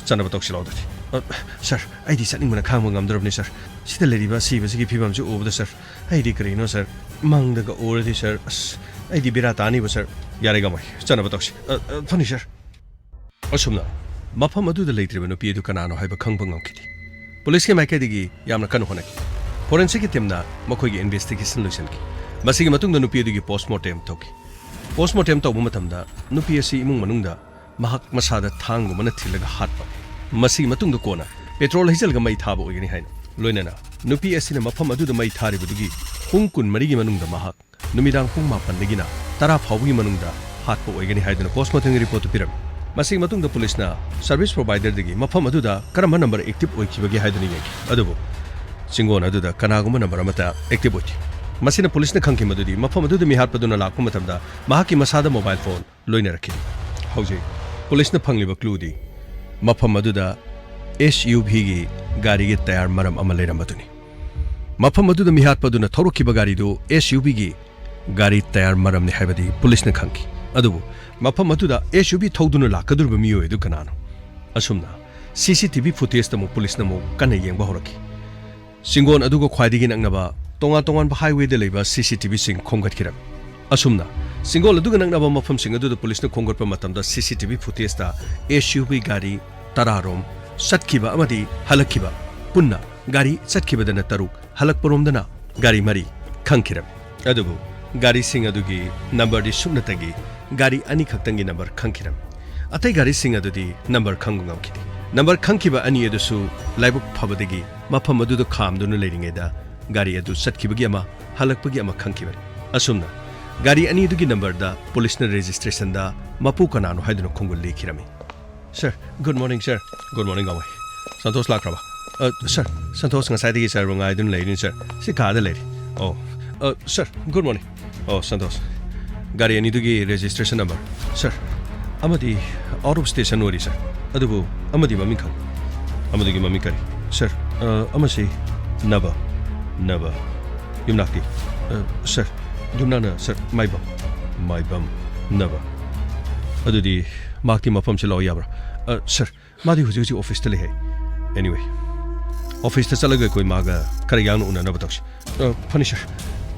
ꯆꯠꯅꯕ ꯇꯧꯁꯤ ꯂꯥꯎꯗꯗꯤ꯫ ꯑ, sir, ꯑꯩꯗꯤ ꯆꯠꯅꯤꯡꯕꯅ ꯈꯥꯡꯕ ꯉꯝꯗ꯭ꯔꯕꯅꯤ sir꯫ ꯁꯤꯗ ꯂꯩꯔꯤꯕ ꯑꯁꯤꯕꯁꯤꯒꯤ ꯐꯤꯕꯝꯁꯤ ꯎꯕꯗ sir, ꯑꯩꯗꯤ ꯀꯔꯤꯅꯣ sir, ꯃꯪꯗꯒ ꯎꯔꯗꯤ sir, ꯑꯁ, ꯑꯩꯗꯤ ꯕꯦꯔꯥ ꯇꯥꯅꯤꯕ, ꯁꯔ꯫ ꯌꯥꯔꯦ, ꯒꯃꯥꯏ, ꯆꯠꯅꯕ ꯇꯧꯁꯤ꯫ ꯑ, ꯑ, ꯐꯅꯤ, ꯁꯔ꯫ ꯑꯁꯨꯝꯅ ꯃꯐꯝ ꯑꯗꯨꯗ ꯂꯩꯇ꯭ꯔꯤꯕ ꯅꯨꯄꯤ ꯑꯗꯨ ꯀꯅꯥꯅꯣ ꯍꯥꯏꯕ ꯈꯪꯕ ꯉꯝꯈꯤꯗꯦ꯫ ꯄꯨꯂꯤꯁꯀꯤ ꯃꯥꯏꯀꯩꯗꯒꯤ ꯌꯥꯝꯅ ꯀꯟꯅ ꯍꯣꯠꯅꯈꯤ꯫ ꯐꯣꯔꯦꯟꯁꯤꯛꯀꯤ ꯇꯤꯝꯅ ꯃꯈꯣꯏꯒꯤ ꯏꯟꯚꯦꯁꯇꯤꯒꯦꯁꯟ ꯂꯣꯏꯁꯤꯟꯈꯤ꯫ ꯃꯁꯤꯒꯤ ꯃꯇꯨꯡꯗ ꯅꯨꯄꯤ ꯑꯗꯨꯒꯤ ꯄꯣꯁꯃꯣꯔꯇꯦꯝ ꯇꯧꯈꯤ꯫ ꯄꯣꯁꯃꯣꯔꯇꯦꯝ ꯇꯧꯕ ꯃꯇꯝꯗ ꯅꯨꯄꯤ ꯑꯁꯤ ꯏꯃꯨꯡ ꯃꯅꯨꯡꯗ ꯃꯍꯥꯛ ꯃꯁꯥꯗ ꯊꯥꯡꯒꯨꯝꯕꯅ ꯊꯤꯜꯂꯒ ꯍꯥꯠꯄ, ꯃꯁꯤꯒꯤ ꯃꯇꯨꯡꯗ ꯀꯣꯟꯅ ꯄꯦꯇ꯭ꯔꯣꯜ ꯍꯩꯖꯤꯜꯂꯒ ꯃꯩ ꯊꯥꯕ ꯑꯣꯏꯒꯅꯤ ꯍꯥꯏꯅ, ꯂꯣꯏꯅꯅ ꯅꯨꯄꯤ ꯑꯁꯤꯅ ꯃꯐꯝ ꯑꯗꯨꯗ ꯃꯩ ꯊꯥꯔꯤꯕꯗꯨꯒꯤ ꯄꯨꯡ ꯀꯨꯟꯃꯔꯤꯒꯤ ꯃꯅꯨꯡꯗ ꯃꯍꯥꯛ ꯅꯨꯃꯤꯗꯥꯡ ꯄꯨꯡ ꯃꯥꯄꯟꯗꯒꯤꯅ ꯇꯔꯥ ꯐꯥꯎꯕꯒꯤ ꯃꯅꯨꯡꯗ ꯍꯥꯠꯄ ꯑꯣꯏꯒꯅꯤ ꯍꯥꯏꯗꯨꯅ ꯄꯣꯁꯃꯣꯔꯇꯦꯝꯒꯤ ꯔꯤꯄꯣꯔꯠꯇꯨ ꯄꯤꯔꯝꯃꯤ꯫ ꯃꯁꯤꯒꯤ ꯃꯇꯨꯡꯗ ꯄꯨꯂꯤꯁꯅ ꯁꯔꯚꯤꯁ ꯄ꯭ꯔꯣꯚꯥꯏꯗꯔꯗꯒꯤ ꯃꯐꯝ ꯑꯗꯨꯗ ꯀꯔꯝꯕ ꯅꯝꯕꯔ ꯑꯦꯛꯇꯤꯚ ꯑꯣꯏꯈꯤꯕꯒꯦ ꯍꯥꯏꯗꯨꯅ ꯌꯦꯡꯈꯤ꯫ ꯑꯗꯨꯕꯨ ꯆꯤꯡꯒꯣꯟ ꯑꯗꯨꯗ ꯀꯅꯥꯒꯨꯝꯕ ꯅꯝꯕꯔ ꯑꯃꯠꯇ ꯑꯦꯛꯇꯤꯚ ꯑꯣꯏꯗꯦ꯫ ꯃꯁꯤꯅ ꯄꯨꯂꯤꯁꯅ ꯈꯪꯈꯤ ꯃꯗꯨꯗꯤ ꯃꯐꯝ ꯑꯗꯨꯗ ꯃꯤꯍꯥꯠꯄꯗꯨꯅ ꯂꯥꯛꯄ ꯃꯇꯝꯗ ꯃꯍꯥꯛꯀꯤ ꯃꯁꯥꯗ ꯃꯣꯕꯥꯏꯜ ꯐꯣꯟ ꯂꯣꯏꯅꯔꯛꯈꯤ꯫ ꯍꯧꯖꯤꯛ ꯄꯨꯂꯤꯁꯅ ꯐꯪꯂꯤꯕ ꯀ꯭ꯂꯨꯗꯤ ꯃꯐꯝ ꯑꯗꯨꯗ ꯑꯦꯁ ꯌꯨ ꯚꯤꯒꯤ ꯒꯥꯔꯤꯒꯤ ꯇꯌꯥꯔ ꯃꯔꯝ ꯑꯃ ꯂꯩꯔꯝꯕꯗꯨꯅꯤ꯫ ꯃꯐꯝ ꯑꯗꯨꯗ ꯃꯤꯍꯥꯠꯄ ꯑꯗꯨꯅ ꯊꯧꯔꯛꯈꯤꯕ ꯒꯥꯔꯤꯗꯨ ꯑꯦꯁ ꯌꯨ ꯚꯤꯒꯤ ꯒꯥꯔꯤ ꯇꯌꯥꯔ ꯃꯔꯝꯅꯤ ꯍꯥꯏꯕꯗꯤ ꯄꯨꯂꯤꯁꯅ ꯈꯪꯈꯤ꯫ ꯑꯗꯨꯕꯨ ꯃꯐꯝ ꯑꯗꯨꯗ ꯑꯦꯁ ꯌꯨ ꯚꯤ ꯊꯧꯗꯨꯅ ꯂꯥꯛꯀꯗꯧꯔꯤꯕ ꯃꯤꯑꯣꯏ ꯑꯗꯨ ꯀꯅꯥꯅꯣ? ꯑꯁꯨꯝꯅ ꯁꯤ ꯁꯤ ꯇꯤ ꯚꯤ ꯐꯨꯇꯦꯖꯇ ꯑꯃꯨꯛ ꯄꯨꯂꯤꯁꯅ ꯑꯃꯨꯛ ꯀꯟꯅ ꯌꯦꯡꯕ ꯍꯧꯔꯛꯈꯤ꯫ ꯆꯤꯡꯒꯣꯟ ꯑꯗꯨꯒ ꯈ꯭ꯋꯥꯏꯗꯒꯤ ꯅꯛꯅꯕ ꯇꯣꯉꯥꯟ ꯇꯣꯉꯥꯟꯕ ꯍꯥꯏꯋꯦꯗ ꯂꯩꯕ ꯁꯤ ꯁꯤ ꯇꯤ ꯚꯤꯁꯤꯡ ꯈꯣꯝꯒꯠꯈꯤꯔꯝꯃꯤ꯫ ꯑꯁꯨꯝꯅ ꯆꯤꯡꯒꯣꯟ ꯑꯗꯨꯒ ꯅꯛꯅꯕ ꯃꯐꯝꯁꯤꯡ ꯑꯗꯨꯗ ꯄꯨꯂꯤꯁꯅ ꯈꯣꯝꯒꯠꯄ ꯃꯇꯝꯗ ꯁꯤ ꯁꯤ ꯇꯤ ꯚꯤ ꯐꯨꯇꯦꯖꯇ ꯑꯦꯁ ꯌꯨ ꯚꯤ ꯒꯥꯔꯤ ꯇꯔꯥꯔꯣꯝ ꯆꯠꯈꯤꯕ ꯑꯃꯗꯤ ꯍꯜꯂꯛꯈꯤꯕ, ꯄꯨꯟꯅ ꯒꯥꯔꯤ ꯆꯠꯈꯤꯕꯗꯅ ꯇꯔꯨꯛ, ꯍꯜꯂꯛꯄꯔꯣꯝꯗꯅ ꯒꯥꯔꯤ ꯃꯔꯤ ꯈꯪꯈꯤꯔꯝꯃꯤ꯫ ꯑꯗꯨꯕꯨ ꯒꯥꯔꯤꯁꯤꯡ ꯑꯗꯨꯒꯤ ꯅꯝꯕꯔꯗꯤ ꯁꯨꯞꯅꯇꯒꯤ ꯒꯥꯔꯤ ꯑꯅꯤꯈꯛꯇꯪꯒꯤ ꯅꯝꯕꯔ ꯈꯪꯈꯤꯔꯝꯃꯤ꯫ ꯑꯇꯩ ꯒꯥꯔꯤꯁꯤꯡ ꯑꯗꯨꯗꯤ ꯅꯝꯕꯔ ꯈꯪꯕ ꯉꯝꯈꯤꯗꯦ꯫ ꯅꯝꯕꯔ ꯈꯪꯈꯤꯕ ꯑꯅꯤ ꯑꯗꯨꯁꯨ ꯂꯥꯏꯕꯛ ꯐꯕꯗꯒꯤ ꯃꯐꯝ ꯑꯗꯨꯗ ꯈꯥꯝꯗꯨꯅ ꯂꯩꯔꯤꯉꯩꯗ ꯒꯥꯔꯤ ꯑꯗꯨ ꯆꯠꯈꯤꯕꯒꯤ ꯑꯃ, ꯍꯜꯂꯛꯄꯒꯤ ꯑꯃ ꯈꯪꯈꯤꯕꯅꯤ꯫ ꯑꯁꯨꯝꯅ ꯒꯥꯔꯤ ꯑꯅꯤꯗꯨꯒꯤ ꯅꯝꯕꯔꯗ ꯄꯨꯂꯤꯁꯅ ꯔꯦꯖꯤꯁꯇ꯭ꯔꯦꯁꯟꯗ ꯃꯄꯨ ꯀꯅꯥꯅꯣ ꯍꯥꯏꯗꯨꯅ ꯈꯣꯡꯒꯨꯜ ꯂꯤꯈꯤꯔꯝꯃꯤ꯫ Sir, good morning, sir. Good morning, ꯒꯃꯥꯏ꯫ ꯁꯟꯇꯣꯁ ꯂꯥꯛꯈ꯭ꯔꯕ? ꯑ, ꯁꯔ, ꯁꯟꯇꯣꯁ ꯉꯁꯥꯏꯗꯒꯤ ꯁꯔꯕꯨ ꯉꯥꯏꯗꯨꯅ ꯂꯩꯔꯤꯅꯤ, ꯁꯔ꯫ ꯁꯤ ꯀꯥꯗ ꯂꯩꯔꯤ꯫ ꯑꯣ, ꯑ, ꯁꯔ, ꯒꯨꯗ ꯃꯣꯔꯅꯤꯡ꯫ ꯑꯣ, ꯁꯟꯇꯣꯁ꯫ ꯒꯥꯔꯤ ꯑꯅꯤꯗꯨꯒꯤ ꯔꯦꯖꯤꯁꯇ꯭ꯔꯦꯁꯟ ꯅꯝꯕꯔ꯫ ꯁꯔ, ꯑꯃꯗꯤ ꯑꯥꯎꯠ ꯑꯣꯐ ꯁ꯭ꯇꯦꯁꯟ ꯑꯣꯏꯔꯤ, ꯁꯔ꯫ ꯑꯗꯨꯕꯨ ꯑꯃꯗꯤ ꯃꯃꯤꯡ ꯈꯪ-, ꯑꯃꯗꯨꯒꯤ ꯃꯃꯤꯡ ꯀꯔꯤ? ꯁꯔ, ꯑ, ꯑꯃꯁꯤ ꯅꯕ, ꯅꯕ꯫ ꯌꯨꯝꯅꯥꯛꯇꯤ? ꯑ, ꯁꯔ, ꯌꯨꯝꯅꯥꯛꯅ ꯁꯔ ꯃꯥꯏꯕꯝ, ꯃꯥꯏꯕꯝ, ꯅꯕ꯫ ꯑꯗꯨꯗꯤ ꯃꯍꯥꯛꯇꯤ ꯃꯐꯝꯁꯤ ꯂꯥꯛꯑꯣ ꯌꯥꯕ꯭ꯔꯥ? ꯑ, ꯁꯔ, ꯃꯥꯗꯤ ꯍꯧꯖꯤꯛ ꯍꯧꯖꯤꯛ ꯑꯣꯐꯤꯁꯇ ꯂꯩ ꯍꯥꯏ꯫ ꯑꯦꯅꯤꯋꯦ, ꯑꯣꯐꯤꯁꯇ ꯆꯠꯂꯒ ꯑꯩꯈꯣꯏ ꯃꯥꯒ ꯈꯔ ꯌꯥꯡꯅ ꯎꯅꯅꯕ ꯇꯧꯁꯤ꯫ ꯑ, ꯐꯅꯤ, ꯁꯔ꯫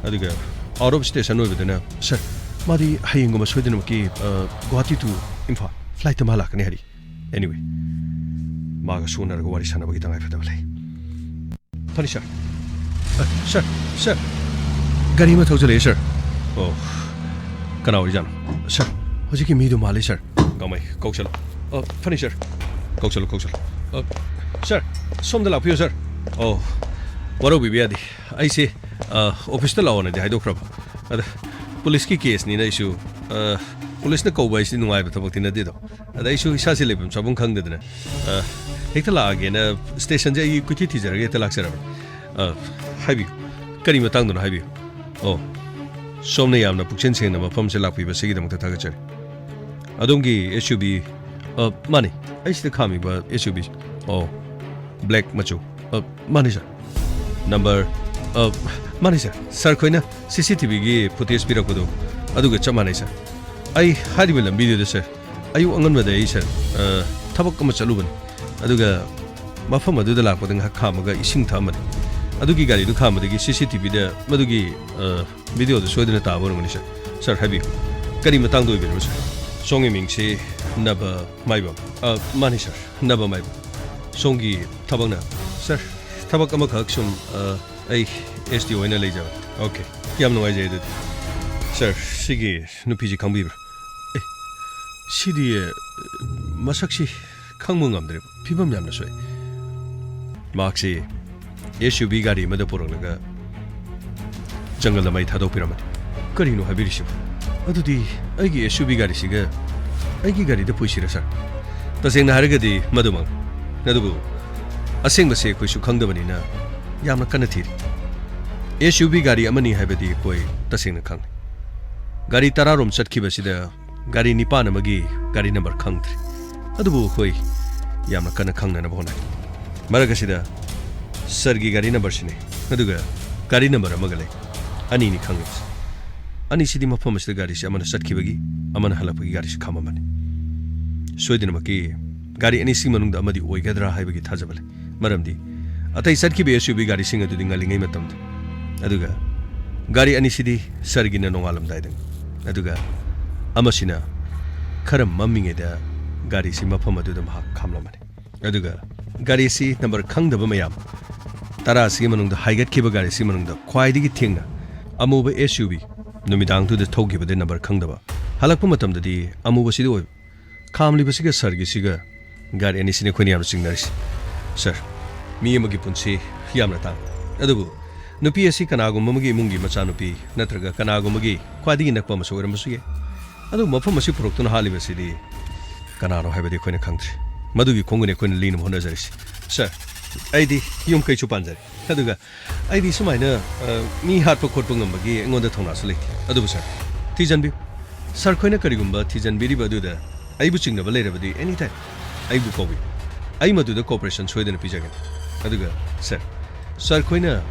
ꯑꯗꯨꯒ ꯑꯥꯎꯠ ꯑꯣꯐ ꯁ꯭ꯇꯦꯁꯟ ꯑꯣꯏꯕꯗꯅ, ꯁꯔ, ꯃꯥꯗꯤ ꯍꯌꯦꯡꯒꯨꯝꯕ ꯁꯣꯏꯗꯅꯃꯛꯀꯤ, ꯑ, ꯒꯨꯋꯥꯍꯥꯇꯤ to ꯏꯝꯐꯥꯜ flightꯇ ꯃꯥ ꯂꯥꯛꯀꯅꯤ ꯍꯥꯏꯔꯤ꯫ Anyway, ꯃꯥꯒ ꯁꯣꯟꯅꯔꯒ ꯋꯥꯔꯤ ꯁꯥꯟꯅꯕꯒꯤ ꯇꯉꯥꯏ ꯐꯗꯕ ꯂꯩ꯫ ꯐꯅꯤ, sir꯫ ꯑ, sir, sir꯫ ꯒꯥꯔꯤ ꯑꯃ ꯊꯧꯖꯜꯂꯛꯑꯦ, sir꯫ ꯑꯣ, ꯀꯅꯥ ꯑꯣꯏꯖꯥꯠꯅꯣ? Sir, ꯍꯧꯖꯤꯛꯀꯤ ꯃꯤꯗꯣ ꯃꯥꯜꯂꯦ, sir꯫ ꯀꯃꯥꯏ? ꯀꯧꯁꯜꯂꯣ꯫ ꯑ, ꯐꯅꯤ, sir꯫ ꯀꯧꯁꯜꯂꯣ, ꯀꯧꯁꯜꯂꯣ꯫ ꯑ, sir, ꯁꯣꯝꯗ ꯂꯥꯛꯄꯤꯌꯨ, sir꯫ ꯑꯣ, ꯋꯥꯔꯧꯕꯤꯕ ꯌꯥꯗꯦ꯫ ꯑꯩꯁꯦ, ꯑ, officeꯇ ꯂꯥꯛꯑꯣꯅꯗꯤ ꯍꯥꯏꯗꯣꯛꯈ꯭ꯔꯕ꯫ ꯑꯗ ꯄꯨꯂꯤꯁꯀꯤ caseꯅꯤꯅ ꯑꯩꯁꯨ, ꯑ, ꯄꯨꯂꯤꯁꯅ ꯀꯧꯕ ꯍꯥꯏꯁꯤꯗꯤ ꯅꯨꯡꯉꯥꯏꯕ ꯊꯕꯛꯇꯤ ꯅꯠꯇꯦꯗꯣ꯫ ꯑꯗ ꯑꯩꯁꯨ ꯏꯁꯥꯁꯦ ꯂꯩꯐꯝ ꯆꯥꯐꯝ ꯈꯪꯗꯗꯅ, ꯑ, ꯍꯦꯛꯇ ꯂꯥꯛꯑꯒꯦꯅ stationꯁꯦ ꯑꯩ ꯀꯣꯏꯊꯤ ꯊꯤꯖꯔꯒ ꯍꯦꯛꯇ ꯂꯥꯛꯆꯔꯕꯅꯤ꯫ ꯑ, ꯍꯥꯏꯕꯤꯌꯨ, ꯀꯔꯤ ꯃꯇꯥꯡꯗꯅꯣ ꯍꯥꯏꯕꯤꯌꯨ꯫ ꯑꯣ, ꯁꯣꯝꯅ ꯌꯥꯝꯅ ꯄꯨꯛꯆꯦꯜ ꯁꯦꯡꯅ ꯃꯐꯝꯁꯦ ꯂꯥꯛꯄꯤꯕꯁꯤꯒꯤꯗꯃꯛꯇ ꯊꯥꯒꯠꯆꯔꯤ꯫ ꯑꯗꯣꯝꯒꯤ SUV, ꯑ, ꯃꯥꯅꯤ, ꯑꯩ ꯁꯤꯗ ꯈꯥꯝꯃꯤꯕ SUV꯫ ꯑꯣ, black ꯃꯆꯨ꯫ ꯑ, ꯃꯥꯅꯤ, sir꯫ Number, ꯑ, ꯃꯥꯅꯤ, sir꯫ Sir ꯈꯣꯏꯅ CCTVꯒꯤ footage ꯄꯤꯔꯛꯄꯗꯣ ꯑꯗꯨꯒ ꯆꯞ ꯃꯥꯟꯅꯩ, sir꯫ ꯑꯩ ꯍꯥꯏꯔꯤꯕ ꯂꯝꯕꯤꯗꯨꯗ, sir, ꯑꯌꯨꯛ ꯑꯉꯟꯕꯗ ꯑꯩ, sir, ꯑ, ꯊꯕꯛ ꯑꯃ ꯆꯠꯂꯨꯕꯅꯤ꯫ ꯑꯗꯨꯒ ꯃꯐꯝ ꯑꯗꯨꯗ ꯂꯥꯛꯄꯗ ꯉꯥꯏꯍꯥꯛ ꯈꯥꯝꯃꯒ ꯏꯁꯤꯡ ꯊꯛꯑꯝꯕꯅꯤ꯫ ꯑꯗꯨꯒꯤ ꯒꯥꯔꯤꯗꯨ ꯈꯥꯝꯕꯗꯒꯤ CCTVꯗ ꯃꯗꯨꯒꯤ, ꯑ, videoꯗꯨ ꯁꯣꯏꯗꯅ ꯇꯥꯕ ꯑꯣꯏꯔꯝꯒꯅꯤ, sir꯫ Sir, ꯍꯥꯏꯕꯤꯌꯨ꯫ ꯀꯔꯤ ꯃꯇꯥꯡꯗ ꯑꯣꯏꯕꯤꯔꯕ, sir? ꯁꯣꯝꯒꯤ ꯃꯤꯡꯁꯤ ꯅꯕ ꯃꯥꯏꯕꯝ꯫ ꯑ, ꯃꯥꯅꯤ, sir꯫ ꯅꯕ ꯃꯥꯏꯕꯝ꯫ ꯁꯣꯝꯒꯤ ꯊꯕꯛꯅ? Sir, ꯊꯕꯛ ꯑꯃꯈꯛ ꯁꯨꯝ, ꯑ, ꯑꯩ SDO ꯑꯣꯏꯅ ꯂꯩꯖꯕ꯫ Okay꯫ ꯌꯥꯝ ꯅꯨꯡꯉꯥꯏꯖꯩ ꯑꯗꯨꯗꯤ꯫ Sir, ꯁꯤꯒꯤ ꯅꯨꯄꯤꯁꯤ ꯈꯪꯕꯤꯕ꯭ꯔꯥ? ꯑꯦ, ꯁꯤꯗꯤ, ꯑ, ꯃꯁꯛꯁꯤ ꯈꯪꯕ ꯉꯝꯗ꯭ꯔꯦ꯫ ꯐꯤꯕꯝ ꯌꯥꯝꯅ ꯁꯣꯛꯑꯦ꯫ ꯃꯍꯥꯛꯁꯤ SUV ꯒꯥꯔꯤ ꯑꯃꯗ ꯄꯨꯔꯛꯂꯒ ꯖꯪꯒꯜꯗ ꯃꯩ ꯊꯥꯗꯣꯛꯄꯤꯔꯝꯕꯅꯤ꯫ ꯀꯔꯤꯅꯣ ꯍꯥꯏꯕꯤꯔꯤꯁꯤꯕꯨ? ꯑꯗꯨꯗꯤ ꯑꯩꯒꯤ SUV ꯒꯥꯔꯤꯁꯤꯒ ꯑꯩꯒꯤ ꯒꯥꯔꯤꯗ ꯄꯨꯏꯁꯤꯔ, sir? ꯇꯁꯦꯡꯅ ꯍꯥꯏꯔꯒꯗꯤ ꯃꯗꯨꯃꯛꯅꯤ꯫ ꯑꯗꯨꯕꯨ ꯑꯁꯦꯡꯕꯁꯦ ꯑꯩꯈꯣꯏꯁꯨ ꯈꯪꯗꯕꯅꯤꯅ ꯌꯥꯝꯅ ꯀꯟꯅ ꯊꯤꯔꯤ꯫ SUV ꯒꯥꯔꯤ ꯑꯃꯅꯤ ꯍꯥꯏꯕꯗꯤ ꯑꯩꯈꯣꯏ ꯇꯁꯦꯡꯅ ꯈꯪꯂꯦ꯫ ꯒꯥꯔꯤ ꯇꯔꯥꯔꯣꯝ ꯆꯠꯈꯤꯕꯁꯤꯗ ꯒꯥꯔꯤ ꯅꯤꯄꯥꯟ ꯑꯃꯒꯤ ꯒꯥꯔꯤ number ꯈꯪꯗ꯭ꯔꯦ꯫ ꯑꯗꯨꯕꯨ ꯑꯩꯈꯣꯏ ꯌꯥꯝꯅ ꯀꯟꯅ ꯈꯪꯅꯅꯕ ꯍꯣꯠꯅꯔꯤ꯫ ꯃꯔꯛ ꯑꯁꯤꯗ sirꯒꯤ ꯒꯥꯔꯤ numberꯁꯤꯅꯤ, ꯑꯗꯨꯒ ꯒꯥꯔꯤ number ꯑꯃꯒ ꯂꯩ꯫ ꯑꯅꯤꯅꯤ ꯈꯪꯂꯤꯕꯁꯤ꯫ ꯑꯅꯤꯁꯤꯗꯤ ꯃꯐꯝ ꯑꯁꯤꯗ ꯒꯥꯔꯤꯁꯤ ꯑꯃꯅ ꯆꯠꯈꯤꯕꯒꯤ, ꯑꯃꯅ ꯍꯜꯂꯛꯄꯒꯤ ꯒꯥꯔꯤꯁꯤ ꯈꯥꯝꯃꯝꯕꯅꯤ꯫ ꯁꯣꯏꯗꯅꯃꯛꯀꯤ ꯒꯥꯔꯤ ꯑꯅꯤꯁꯤ ꯃꯅꯨꯡꯗ ꯑꯃꯗꯤ ꯑꯣꯏꯒꯗ꯭ꯔꯥ ꯍꯥꯏꯕꯒꯤ ꯊꯥꯖꯕ ꯂꯩ꯫ ꯃꯔꯝꯗꯤ ꯑꯇꯩ ꯆꯠꯈꯤꯕ SUV ꯒꯥꯔꯤꯁꯤꯡ ꯑꯗꯨꯗꯤ ꯉꯜꯂꯤꯉꯩ ꯃꯇꯝꯗ, ꯑꯗꯨꯒ ꯒꯥꯔꯤ ꯑꯅꯤꯁꯤꯗꯤ sirꯒꯤꯅ ꯅꯣꯡꯉꯥꯜꯂꯝꯗꯥꯏꯗꯅꯤ꯫ ꯑꯗꯨꯒ ꯑꯃꯁꯤꯅ ꯈꯔ ꯃꯝꯃꯤꯉꯩꯗ ꯒꯥꯔꯤꯁꯤ ꯃꯐꯝ ꯑꯗꯨꯗ ꯃꯍꯥꯛ ꯈꯥꯝꯂꯝꯕꯅꯤ꯫ ꯑꯗꯨꯒ ꯒꯥꯔꯤꯁꯤ ꯅꯝꯕꯔ ꯈꯪꯗꯕ ꯃꯌꯥꯝ ꯇꯔꯥꯁꯤꯒꯤ ꯃꯅꯨꯡꯗ ꯍꯥꯏꯒꯠꯈꯤꯕ ꯒꯥꯔꯤꯁꯤ ꯃꯅꯨꯡꯗ ꯈ꯭ꯋꯥꯏꯗꯒꯤ ꯊꯦꯡꯅ ꯑꯃꯨꯕ ꯑꯦꯁ ꯌꯨ ꯚꯤ ꯅꯨꯃꯤꯗꯥꯡꯗꯨꯗ ꯊꯧꯈꯤꯕꯗ ꯅꯝꯕꯔ ꯈꯪꯗꯕ ꯍꯜꯂꯛꯄ ꯃꯇꯝꯗꯗꯤ ꯑꯃꯨꯕꯁꯤꯗ ꯑꯣꯏꯕ꯫ ꯈꯥꯝꯂꯤꯕꯁꯤꯒ ꯁꯥꯔꯒꯤꯁꯤꯒ ꯒꯥꯔꯤ ꯑꯅꯤꯁꯤꯅ ꯑꯩꯈꯣꯏꯅ ꯌꯥꯝꯅ ꯆꯤꯡꯅꯔꯤꯁꯤ꯫ ꯁꯥꯔ, ꯃꯤ ꯑꯃꯒꯤ ꯄꯨꯟꯁꯤ ꯌꯥꯝꯅ ꯇꯥꯡ, ꯑꯗꯨꯕꯨ ꯅꯨꯄꯤ ꯑꯁꯤ ꯀꯅꯥꯒꯨꯝꯕ ꯑꯃꯒꯤ ꯏꯃꯨꯡꯒꯤ ꯃꯆꯥꯅꯨꯄꯤ ꯅꯠꯇ꯭ꯔꯒ ꯀꯅꯥꯒꯨꯝꯕꯒꯤ ꯈ꯭ꯋꯥꯏꯗꯒꯤ ꯅꯛꯄ ꯑꯃꯁꯨ ꯑꯣꯏꯔꯝꯕꯁꯨ ꯌꯥꯏ꯫ ꯑꯗꯨꯕꯨ ꯃꯐꯝ ꯑꯁꯤ ꯄꯨꯔꯛꯇꯨꯅ ꯍꯥꯠꯂꯤꯕꯁꯤꯗꯤ ꯀꯅꯥꯅꯣ ꯍꯥꯏꯕꯗꯤ ꯑꯩꯈꯣꯏꯅ ꯈꯪꯗ꯭ꯔꯤ꯫ ꯃꯗꯨꯒꯤ ꯈꯣꯡꯒꯨꯟ ꯑꯩꯈꯣꯏꯅ ꯂꯤꯅꯕ ꯍꯣꯠꯅꯖꯔꯤꯁꯤ꯫ ꯁꯥꯔ, ꯑꯩꯗꯤ ꯌꯨꯝ ꯀꯩꯁꯨ ꯄꯥꯟꯖꯔꯦ, ꯑꯗꯨꯒ ꯑꯩꯗꯤ ꯁꯨꯃꯥꯏꯅ, ꯑ, ꯃꯤ ꯍꯥꯠꯄ ꯈꯣꯠꯄ ꯉꯝꯕꯒꯤ ꯑꯩꯉꯣꯟꯗ ꯊꯧꯅꯥꯁꯨ ꯂꯩꯇꯦ꯫ ꯑꯗꯨꯕꯨ ꯁꯥꯔ, ꯊꯤꯖꯟꯕꯤꯌꯨ꯫ ꯁꯥꯔ ꯈꯣꯏꯅ ꯀꯔꯤꯒꯨꯝꯕ ꯊꯤꯖꯟꯕꯤꯔꯤꯕ ꯑꯗꯨꯗ ꯑꯩꯕꯨ ꯆꯤꯡꯅꯕ ꯂꯩꯔꯕꯗꯤ, ꯑꯦꯅꯤ ꯇꯥꯏꯝ ꯑꯩꯕꯨ ꯀꯧꯕꯤꯌꯨ꯫ ꯑꯩ ꯃꯗꯨꯗ ꯀꯣꯑꯣꯄꯔꯦꯁꯟ ꯁꯣꯏꯗꯅ ꯄꯤꯖꯒꯅꯤ꯫ ꯑꯗꯨꯒ ꯁꯥꯔ, ꯁꯥꯔ ꯈꯣꯏꯅ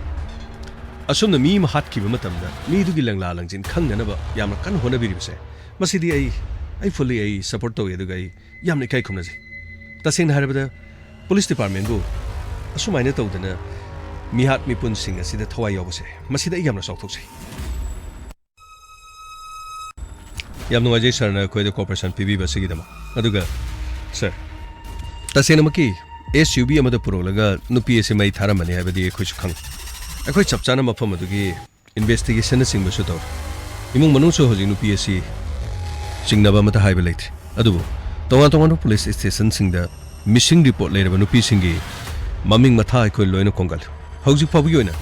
ꯑꯁꯨꯝꯅ ꯃꯤ ꯑꯃ ꯍꯥꯠꯈꯤꯕ ꯃꯇꯝꯗ ꯃꯤꯗꯨꯒꯤ ꯂꯪꯂꯥ ꯂꯪꯖꯤꯟ ꯈꯪꯅꯅꯕ ꯌꯥꯝꯅ ꯀꯟꯅ ꯍꯣꯠꯅꯕꯤꯔꯤꯕꯁꯦ, ꯃꯁꯤꯗꯤ ꯑꯩ, ꯑꯩ ꯐꯨꯜꯂꯤ ꯑꯩ ꯁꯄꯣꯔꯠ ꯇꯧꯏ, ꯑꯗꯨꯒ ꯑꯩ ꯌꯥꯝꯅ ꯏꯀꯥꯏ ꯈꯨꯝꯅꯖꯩ꯫ ꯇꯁꯦꯡꯅ ꯍꯥꯏꯔꯕꯗ, ꯄꯨꯂꯤꯁ ꯗꯤꯄꯥꯔꯠꯃꯦꯟꯕꯨ ꯑꯁꯨꯃꯥꯏꯅ ꯇꯧꯗꯅ ꯃꯤꯍꯥꯠ ꯃꯤꯄꯨꯟꯁꯤꯡ ꯑꯁꯤꯗ ꯊꯋꯥꯏ ꯌꯥꯎꯕꯁꯦ, ꯃꯁꯤꯗ ꯑꯩ ꯌꯥꯝꯅ ꯆꯥꯎꯊꯣꯛꯆꯩ꯫ ꯌꯥꯝ ꯅꯨꯡꯉꯥꯏꯖꯩ ꯁꯥꯔꯅ ꯑꯩꯈꯣꯏꯗ ꯀꯣꯑꯣꯄꯔꯦꯁꯟ ꯄꯤꯕꯤꯕ ꯑꯁꯤꯒꯤꯗꯃꯛ꯫ ꯑꯗꯨꯒ ꯁꯥꯔ, ꯇꯁꯦꯡꯅꯃꯛꯀꯤ ꯑꯦꯁ ꯌꯨ ꯚꯤ ꯑꯃꯗ ꯄꯨꯔꯛꯂꯒ ꯅꯨꯄꯤ ꯑꯁꯤ ꯃꯩ ꯊꯥꯔꯝꯕꯅꯤ ꯍꯥꯏꯕꯗꯤ ꯑꯩꯈꯣꯏꯁꯨ ꯈꯪꯉꯤ꯫ ꯑꯩꯈꯣꯏ ꯆꯞ ꯆꯥꯅ ꯃꯐꯝ ꯑꯗꯨꯒꯤ ꯏꯟꯚꯦꯁꯇꯤꯒꯦꯁꯟꯅꯆꯤꯡꯕꯁꯨ ꯇꯧꯔꯤ꯫ ꯏꯃꯨꯡ ꯃꯅꯨꯡꯁꯨ ꯍꯧꯖꯤꯛ ꯅꯨꯄꯤ ꯑꯁꯤ ꯆꯤꯡꯅꯕ ꯑꯃꯠꯇ ꯍꯥꯏꯕ ꯂꯩꯇ꯭ꯔꯤ꯫ ꯑꯗꯨꯕꯨ ꯇꯣꯉꯥꯟ ꯇꯣꯉꯥꯟꯕ ꯄꯨꯂꯤꯁ ꯁ꯭ꯇꯦꯁꯟꯁꯤꯡꯗ ꯃꯤꯁꯤꯡ ꯔꯤꯄꯣꯔꯠ ꯂꯩꯔꯕ ꯅꯨꯄꯤꯁꯤꯡꯒꯤ ꯃꯃꯤꯡ ꯃꯊꯥ ꯑꯩꯈꯣꯏ ꯂꯣꯏꯅ ꯈꯣꯝꯒꯠꯂꯤ꯫ ꯍꯧꯖꯤꯛ ꯐꯥꯎꯕꯒꯤ ꯑꯣꯏꯅ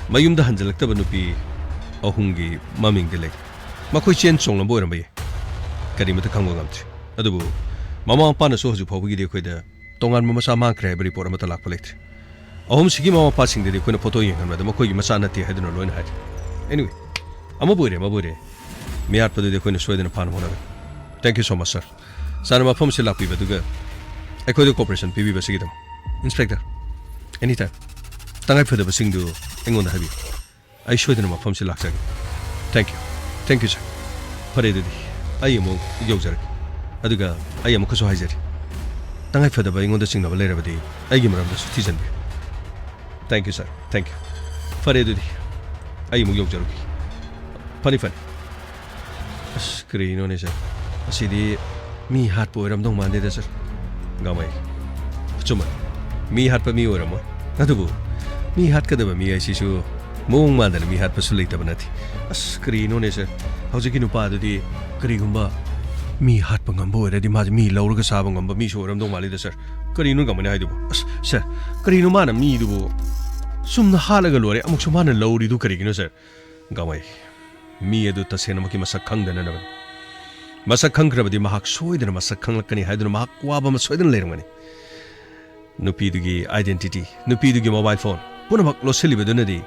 ꯃꯌꯨꯝꯗ ꯍꯟꯖꯤꯜꯂꯛꯇꯕ ꯅꯨꯄꯤ ꯑꯍꯨꯝꯒꯤ ꯃꯃꯤꯡꯗꯤ ꯂꯩ꯫ ꯃꯈꯣꯏ ꯆꯦꯟ ꯆꯣꯡꯂꯝꯕ ꯑꯣꯏꯔꯝꯕ ꯌꯥꯏ, ꯀꯔꯤꯃꯠꯇ ꯈꯪꯕ ꯉꯝꯗ꯭ꯔꯤ꯫ ꯑꯗꯨꯕꯨ ꯃꯃꯥ ꯃꯄꯥꯅꯁꯨ ꯍꯧꯖꯤꯛ ꯐꯥꯎꯕꯒꯤꯗꯤ ꯑꯩꯈꯣꯏꯗ ꯇꯣꯉꯥꯟꯕ ꯃꯆꯥ ꯃꯥꯡꯈ꯭ꯔꯦ ꯍꯥꯏꯕ ꯔꯤꯄꯣꯔꯠ ꯑꯃꯠꯇ ꯂꯥꯛꯄ ꯂꯩꯇ꯭ꯔꯤ꯫ ꯑꯍꯨꯝꯁꯤꯒꯤ ꯃꯃꯥ ꯃꯄꯥꯁꯤꯡꯗꯗꯤ ꯑꯩꯈꯣꯏꯅ ꯐꯣꯇꯣ ꯌꯦꯡꯍꯟꯕꯗ ꯃꯈꯣꯏꯒꯤ ꯃꯆꯥ ꯅꯠꯇꯦ ꯍꯥꯏꯗꯨꯅ ꯂꯣꯏꯅ ꯍꯥꯏꯔꯤ꯫ ꯑꯦꯅꯤꯋꯦ, ꯑꯃꯕꯨ ꯑꯣꯏꯔꯦ, ꯑꯃꯕꯨ ꯑꯣꯏꯔꯦ, ꯃꯤꯍꯥꯠꯄꯗꯨꯗꯤ ꯑꯩꯈꯣꯏꯅ ꯁꯣꯏꯗꯅ ꯐꯥꯅꯕ ꯍꯣꯠꯅꯒꯅꯤ꯫ Thank you so much, sir. ꯁꯥꯔꯅ ꯃꯐꯝ ꯑꯁꯤ ꯂꯥꯛꯄꯤꯕꯗꯨꯒ ꯑꯩꯈꯣꯏꯗ ꯀꯣꯑꯣꯄꯔꯦꯁꯟ ꯄꯤꯕꯤꯕꯁꯤꯒꯤꯗꯃꯛ꯫ ꯏꯟꯁꯄꯦꯛꯇꯔ, ꯑꯦꯅꯤ ꯇꯥꯏꯝ꯫ ꯇꯉꯥꯏ ꯐꯗꯕꯁꯤꯡꯗꯨ ꯑꯩꯉꯣꯟꯗ ꯍꯥꯏꯕꯤꯌꯨ꯫ ꯑꯩ ꯁꯣꯏꯗꯅ ꯃꯐꯝꯁꯤ ꯂꯥꯛꯆꯒꯦ꯫ Thank you. Thank you, sir. ꯐꯔꯦ, ꯑꯗꯨꯗꯤ ꯑꯩ ꯑꯃꯨꯛ ꯌꯧꯖꯔꯒꯦ꯫ ꯑꯗꯨꯒ ꯑꯩ ꯑꯃꯨꯛꯀꯁꯨ ꯍꯥꯏꯖꯔꯤ, ꯇꯉꯥꯏ ꯐꯗꯕ ꯑꯩꯉꯣꯟꯗ ꯆꯤꯡꯅꯕ ꯂꯩꯔꯕꯗꯤ ꯑꯩꯒꯤ ꯃꯔꯝꯗꯁꯨ ꯊꯤꯖꯤꯟꯕꯤꯌꯨ꯫ Thank you, sir. Thank you. ꯐꯔꯦ, ꯑꯗꯨꯗꯤ ꯑꯩ ꯑꯃꯨꯛ ꯌꯧꯖꯔꯨꯒꯦ꯫ ꯐꯅꯤ, ꯐꯅꯤ꯫ ꯑꯁ, ꯀꯔꯤꯅꯣꯅꯦ ꯁꯥꯔ? ꯑꯁꯤꯗꯤ ꯃꯤ ꯍꯥꯠꯄ ꯑꯣꯏꯔꯝꯗꯧ ꯃꯥꯟꯗꯦꯗ ꯁꯥꯔ꯫ ꯒꯥꯡꯃꯩ, ꯑꯆꯨꯝꯕ, ꯃꯤ ꯍꯥꯠꯄ ꯃꯤ ꯑꯣꯏꯔꯝꯃꯣꯏ꯫ ꯑꯗꯨꯕꯨ ꯃꯤ ꯍꯥꯠꯀꯗꯕ ꯃꯤ ꯍꯥꯏꯁꯤꯁꯨ ꯃꯑꯣꯡ ꯃꯥꯟꯗꯅ ꯃꯤ ꯍꯥꯠꯄꯁꯨ ꯂꯩꯇꯕ ꯅꯠꯇꯦ꯫ ꯑꯁ, ꯀꯔꯤꯅꯣꯅꯦ ꯁꯥꯔ? ꯍꯧꯖꯤꯛꯀꯤ ꯅꯨꯄꯥꯗꯨꯗꯤ ꯀꯔꯤꯒꯨꯝꯕ ꯃꯤ ꯍꯥꯠꯄ ꯉꯝꯕ ꯑꯣꯏꯔꯗꯤ ꯃꯥꯁꯦ ꯃꯤ ꯂꯧꯔꯒ ꯆꯥꯕ ꯉꯝꯕ ꯃꯤꯁꯨ ꯑꯣꯏꯔꯝꯗꯧ ꯃꯥꯜꯂꯤꯗ ꯁꯥꯔ꯫ ꯀꯔꯤꯅꯣ ꯒꯥꯡꯃꯩꯅ ꯍꯥꯏꯗꯨꯕꯨ? ꯑꯁ ꯁꯥꯔ, ꯀꯔꯤꯅꯣ ꯃꯥꯅ ꯃꯤꯗꯨꯕꯨ ꯆꯨꯝꯅ ꯍꯥꯠꯂꯒ ꯂꯣꯏꯔꯦ, ꯑꯃꯨꯛꯁꯨ ꯃꯥꯅ ꯂꯧꯔꯤꯗꯨ ꯀꯔꯤꯒꯤꯅꯣ ꯁꯥꯔ? ꯒꯥꯡꯃꯩ, ꯃꯤ ꯑꯗꯨ ꯇꯁꯦꯡꯅꯃꯛꯀꯤ ꯃꯁꯛ ꯈꯪꯗꯅꯅꯕꯅꯤ꯫ ꯃꯁꯛ ꯈꯪꯈ꯭ꯔꯕꯗꯤ ꯃꯍꯥꯛ ꯁꯣꯏꯗꯅ ꯃꯁꯛ ꯈꯪꯂꯛꯀꯅꯤ ꯍꯥꯏꯗꯨꯅ ꯃꯍꯥꯛ ꯋꯥꯕ ꯑꯃ ꯁꯣꯏꯗꯅ ꯂꯩꯔꯝꯒꯅꯤ꯫ ꯅꯨꯄꯤꯗꯨꯒꯤ identity, ꯅꯨꯄꯤꯗꯨꯒꯤ mobile phone ꯄꯨꯝꯅꯃꯛ ꯂꯣꯠꯁꯤꯜꯂꯤꯕꯗꯨꯅꯗꯤ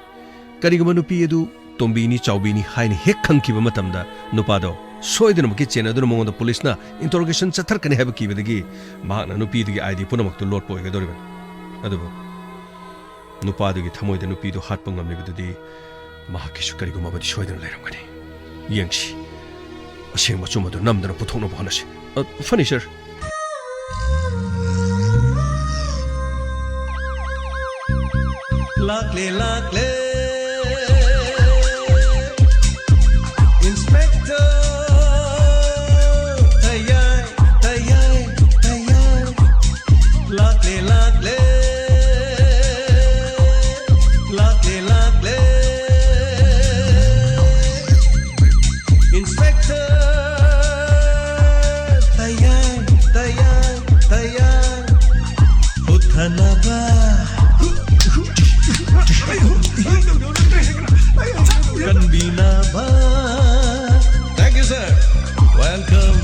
ꯀꯔꯤꯒꯨꯝꯕ ꯅꯨꯄꯤ ꯑꯗꯨ ꯇꯣꯝꯕꯤꯅꯤ, ꯆꯥꯎꯕꯤꯅꯤ ꯍꯥꯏꯅ ꯍꯦꯛ ꯈꯪꯈꯤꯕ ꯃꯇꯝꯗ ꯅꯨꯄꯥꯗꯣ ꯁꯣꯏꯗꯅꯃꯛꯀꯤ ꯆꯦꯟꯅꯗꯨꯅ ꯃꯉꯣꯟꯗ ꯄꯨꯂꯤꯁꯅ interrogation ꯆꯠꯊꯔꯛꯀꯅꯤ ꯍꯥꯏꯕ ꯀꯤꯕꯗꯒꯤ ꯃꯍꯥꯛꯅ ꯅꯨꯄꯤꯗꯨꯒꯤ ID ꯄꯨꯝꯅꯃꯛꯇꯨ ꯂꯣꯠꯄ ꯑꯣꯏꯒꯗꯧꯔꯤꯕꯅꯤ꯫ ꯑꯗꯨꯕꯨ ꯅꯨꯄꯥꯗꯨꯒꯤ ꯊꯃꯣꯏꯗ ꯅꯨꯄꯤꯗꯨ ꯍꯥꯠꯄ ꯉꯝꯂꯤꯕꯗꯨꯗꯤ ꯃꯍꯥꯛꯀꯤꯁꯨ ꯀꯔꯤꯒꯨꯝꯕ ꯑꯃꯗꯤ ꯁꯣꯏꯗꯅ ꯂꯩꯔꯝꯒꯅꯤ꯫ ꯌꯦꯡꯁꯤ, ꯑꯁꯦꯡꯕ ꯑꯆꯨꯝꯕꯗꯨ ꯅꯝꯗꯅ ꯄꯨꯊꯣꯛꯅꯕ ꯍꯣꯠꯅꯁꯤ꯫ ꯑ, ꯐꯅꯤ, ꯁꯥꯔ꯫ ꯂꯥꯛꯂꯦ, ꯂꯥꯛꯂꯦ, Inspector ꯇꯌꯥꯏ, ꯇꯌꯥꯏ, ꯇꯌꯥꯏ꯫ ꯂꯥꯛꯂꯦ, ꯂꯥꯛꯂꯦ, ꯂꯥꯛꯂꯦ, ꯂꯥꯛꯂꯦ, Inspector Taiyai, Taiyai, ꯇꯌꯥꯏ꯫ ꯍꯨꯠꯊꯅꯕ, ꯀꯟꯕꯤꯅꯕ꯫ Thank you, sir. Welcome.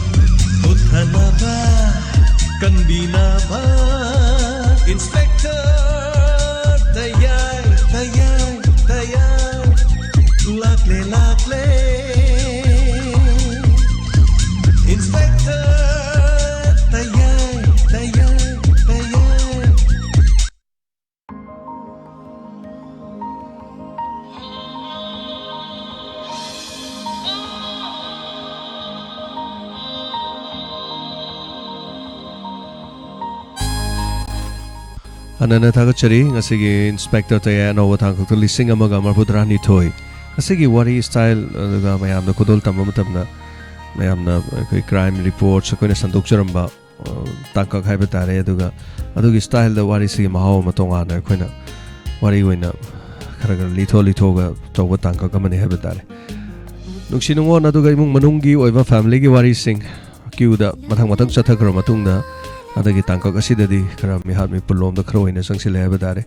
ꯍꯨꯠꯊꯅꯕ, ꯀꯟꯕꯤꯅꯕ꯫ Inspector Taiyai, Taiyai, ꯇꯌꯥꯏ꯫ ꯂꯥꯛꯂꯦ, ꯂꯥꯛꯂꯦ, Inspector ꯇꯌꯥꯏ, ꯇꯌꯥꯏ, ꯇꯌꯥꯏ꯫ ꯍꯥꯟꯅꯅ ꯊꯥꯒꯠꯆꯔꯤ꯫ ꯉꯁꯤꯒꯤ Inspector ꯇꯌꯥꯏ ꯑꯅꯧꯕ ꯇꯥꯡꯀꯛꯇ ꯂꯤꯁꯤꯡ ꯑꯃꯒ ꯃꯔꯤꯐꯨꯇꯔꯥꯅꯤꯊꯣꯏ꯫ ꯉꯁꯤꯒꯤ ꯋꯥꯔꯤ style ꯑꯗꯨꯒ ꯃꯌꯥꯝꯗ ꯈꯨꯗꯣꯜ ꯇꯝꯕ ꯃꯇꯝꯗ ꯃꯌꯥꯝꯅ ꯑꯩꯈꯣꯏ ꯀ꯭ꯔꯥꯏꯝ ꯔꯤꯄꯣꯔꯠꯁ ꯑꯩꯈꯣꯏꯅ ꯁꯟꯗꯣꯛꯆꯔꯝꯕ, ꯑ, ꯇꯥꯡꯀꯛ ꯍꯥꯏꯕ ꯇꯥꯔꯦ꯫ ꯑꯗꯨꯒ ꯑꯗꯨꯒꯤ ꯁ꯭ꯇꯥꯏꯜꯗ ꯋꯥꯔꯤꯁꯤꯒꯤ ꯃꯍꯥꯎ ꯑꯃ ꯇꯣꯉꯥꯟꯅ ꯑꯩꯈꯣꯏꯅ ꯋꯥꯔꯤ ꯑꯣꯏꯅ ꯈꯔ ꯈꯔ ꯂꯤꯊꯣꯛ ꯂꯤꯊꯣꯛꯑꯒ ꯇꯧꯕ ꯇꯥꯡꯀꯛ ꯑꯃꯅꯤ ꯍꯥꯏꯕ ꯇꯥꯔꯦ꯫ ꯅꯨꯡꯁꯤ ꯅꯨꯡꯉꯣꯟ ꯑꯗꯨꯒ ꯏꯃꯨꯡ ꯃꯅꯨꯡꯒꯤ ꯑꯣꯏꯕ ꯐꯦꯃꯤꯂꯤꯒꯤ ꯋꯥꯔꯤꯁꯤꯡ ꯀ꯭ꯌꯨꯗ ꯃꯊꯪ ꯃꯊꯪ ꯆꯠꯊꯈ꯭ꯔ ꯃꯇꯨꯡꯗ, ꯍꯟꯗꯛꯀꯤ ꯇꯥꯡꯀꯛ ꯑꯁꯤꯗꯗꯤ ꯈꯔ ꯃꯤꯍꯥꯠ ꯃꯤꯄꯨꯟꯂꯣꯝꯗ ꯈꯔ ꯑꯣꯏꯅ ꯆꯪꯁꯤꯜꯂꯦ ꯍꯥꯏꯕ ꯇꯥꯔꯦ꯫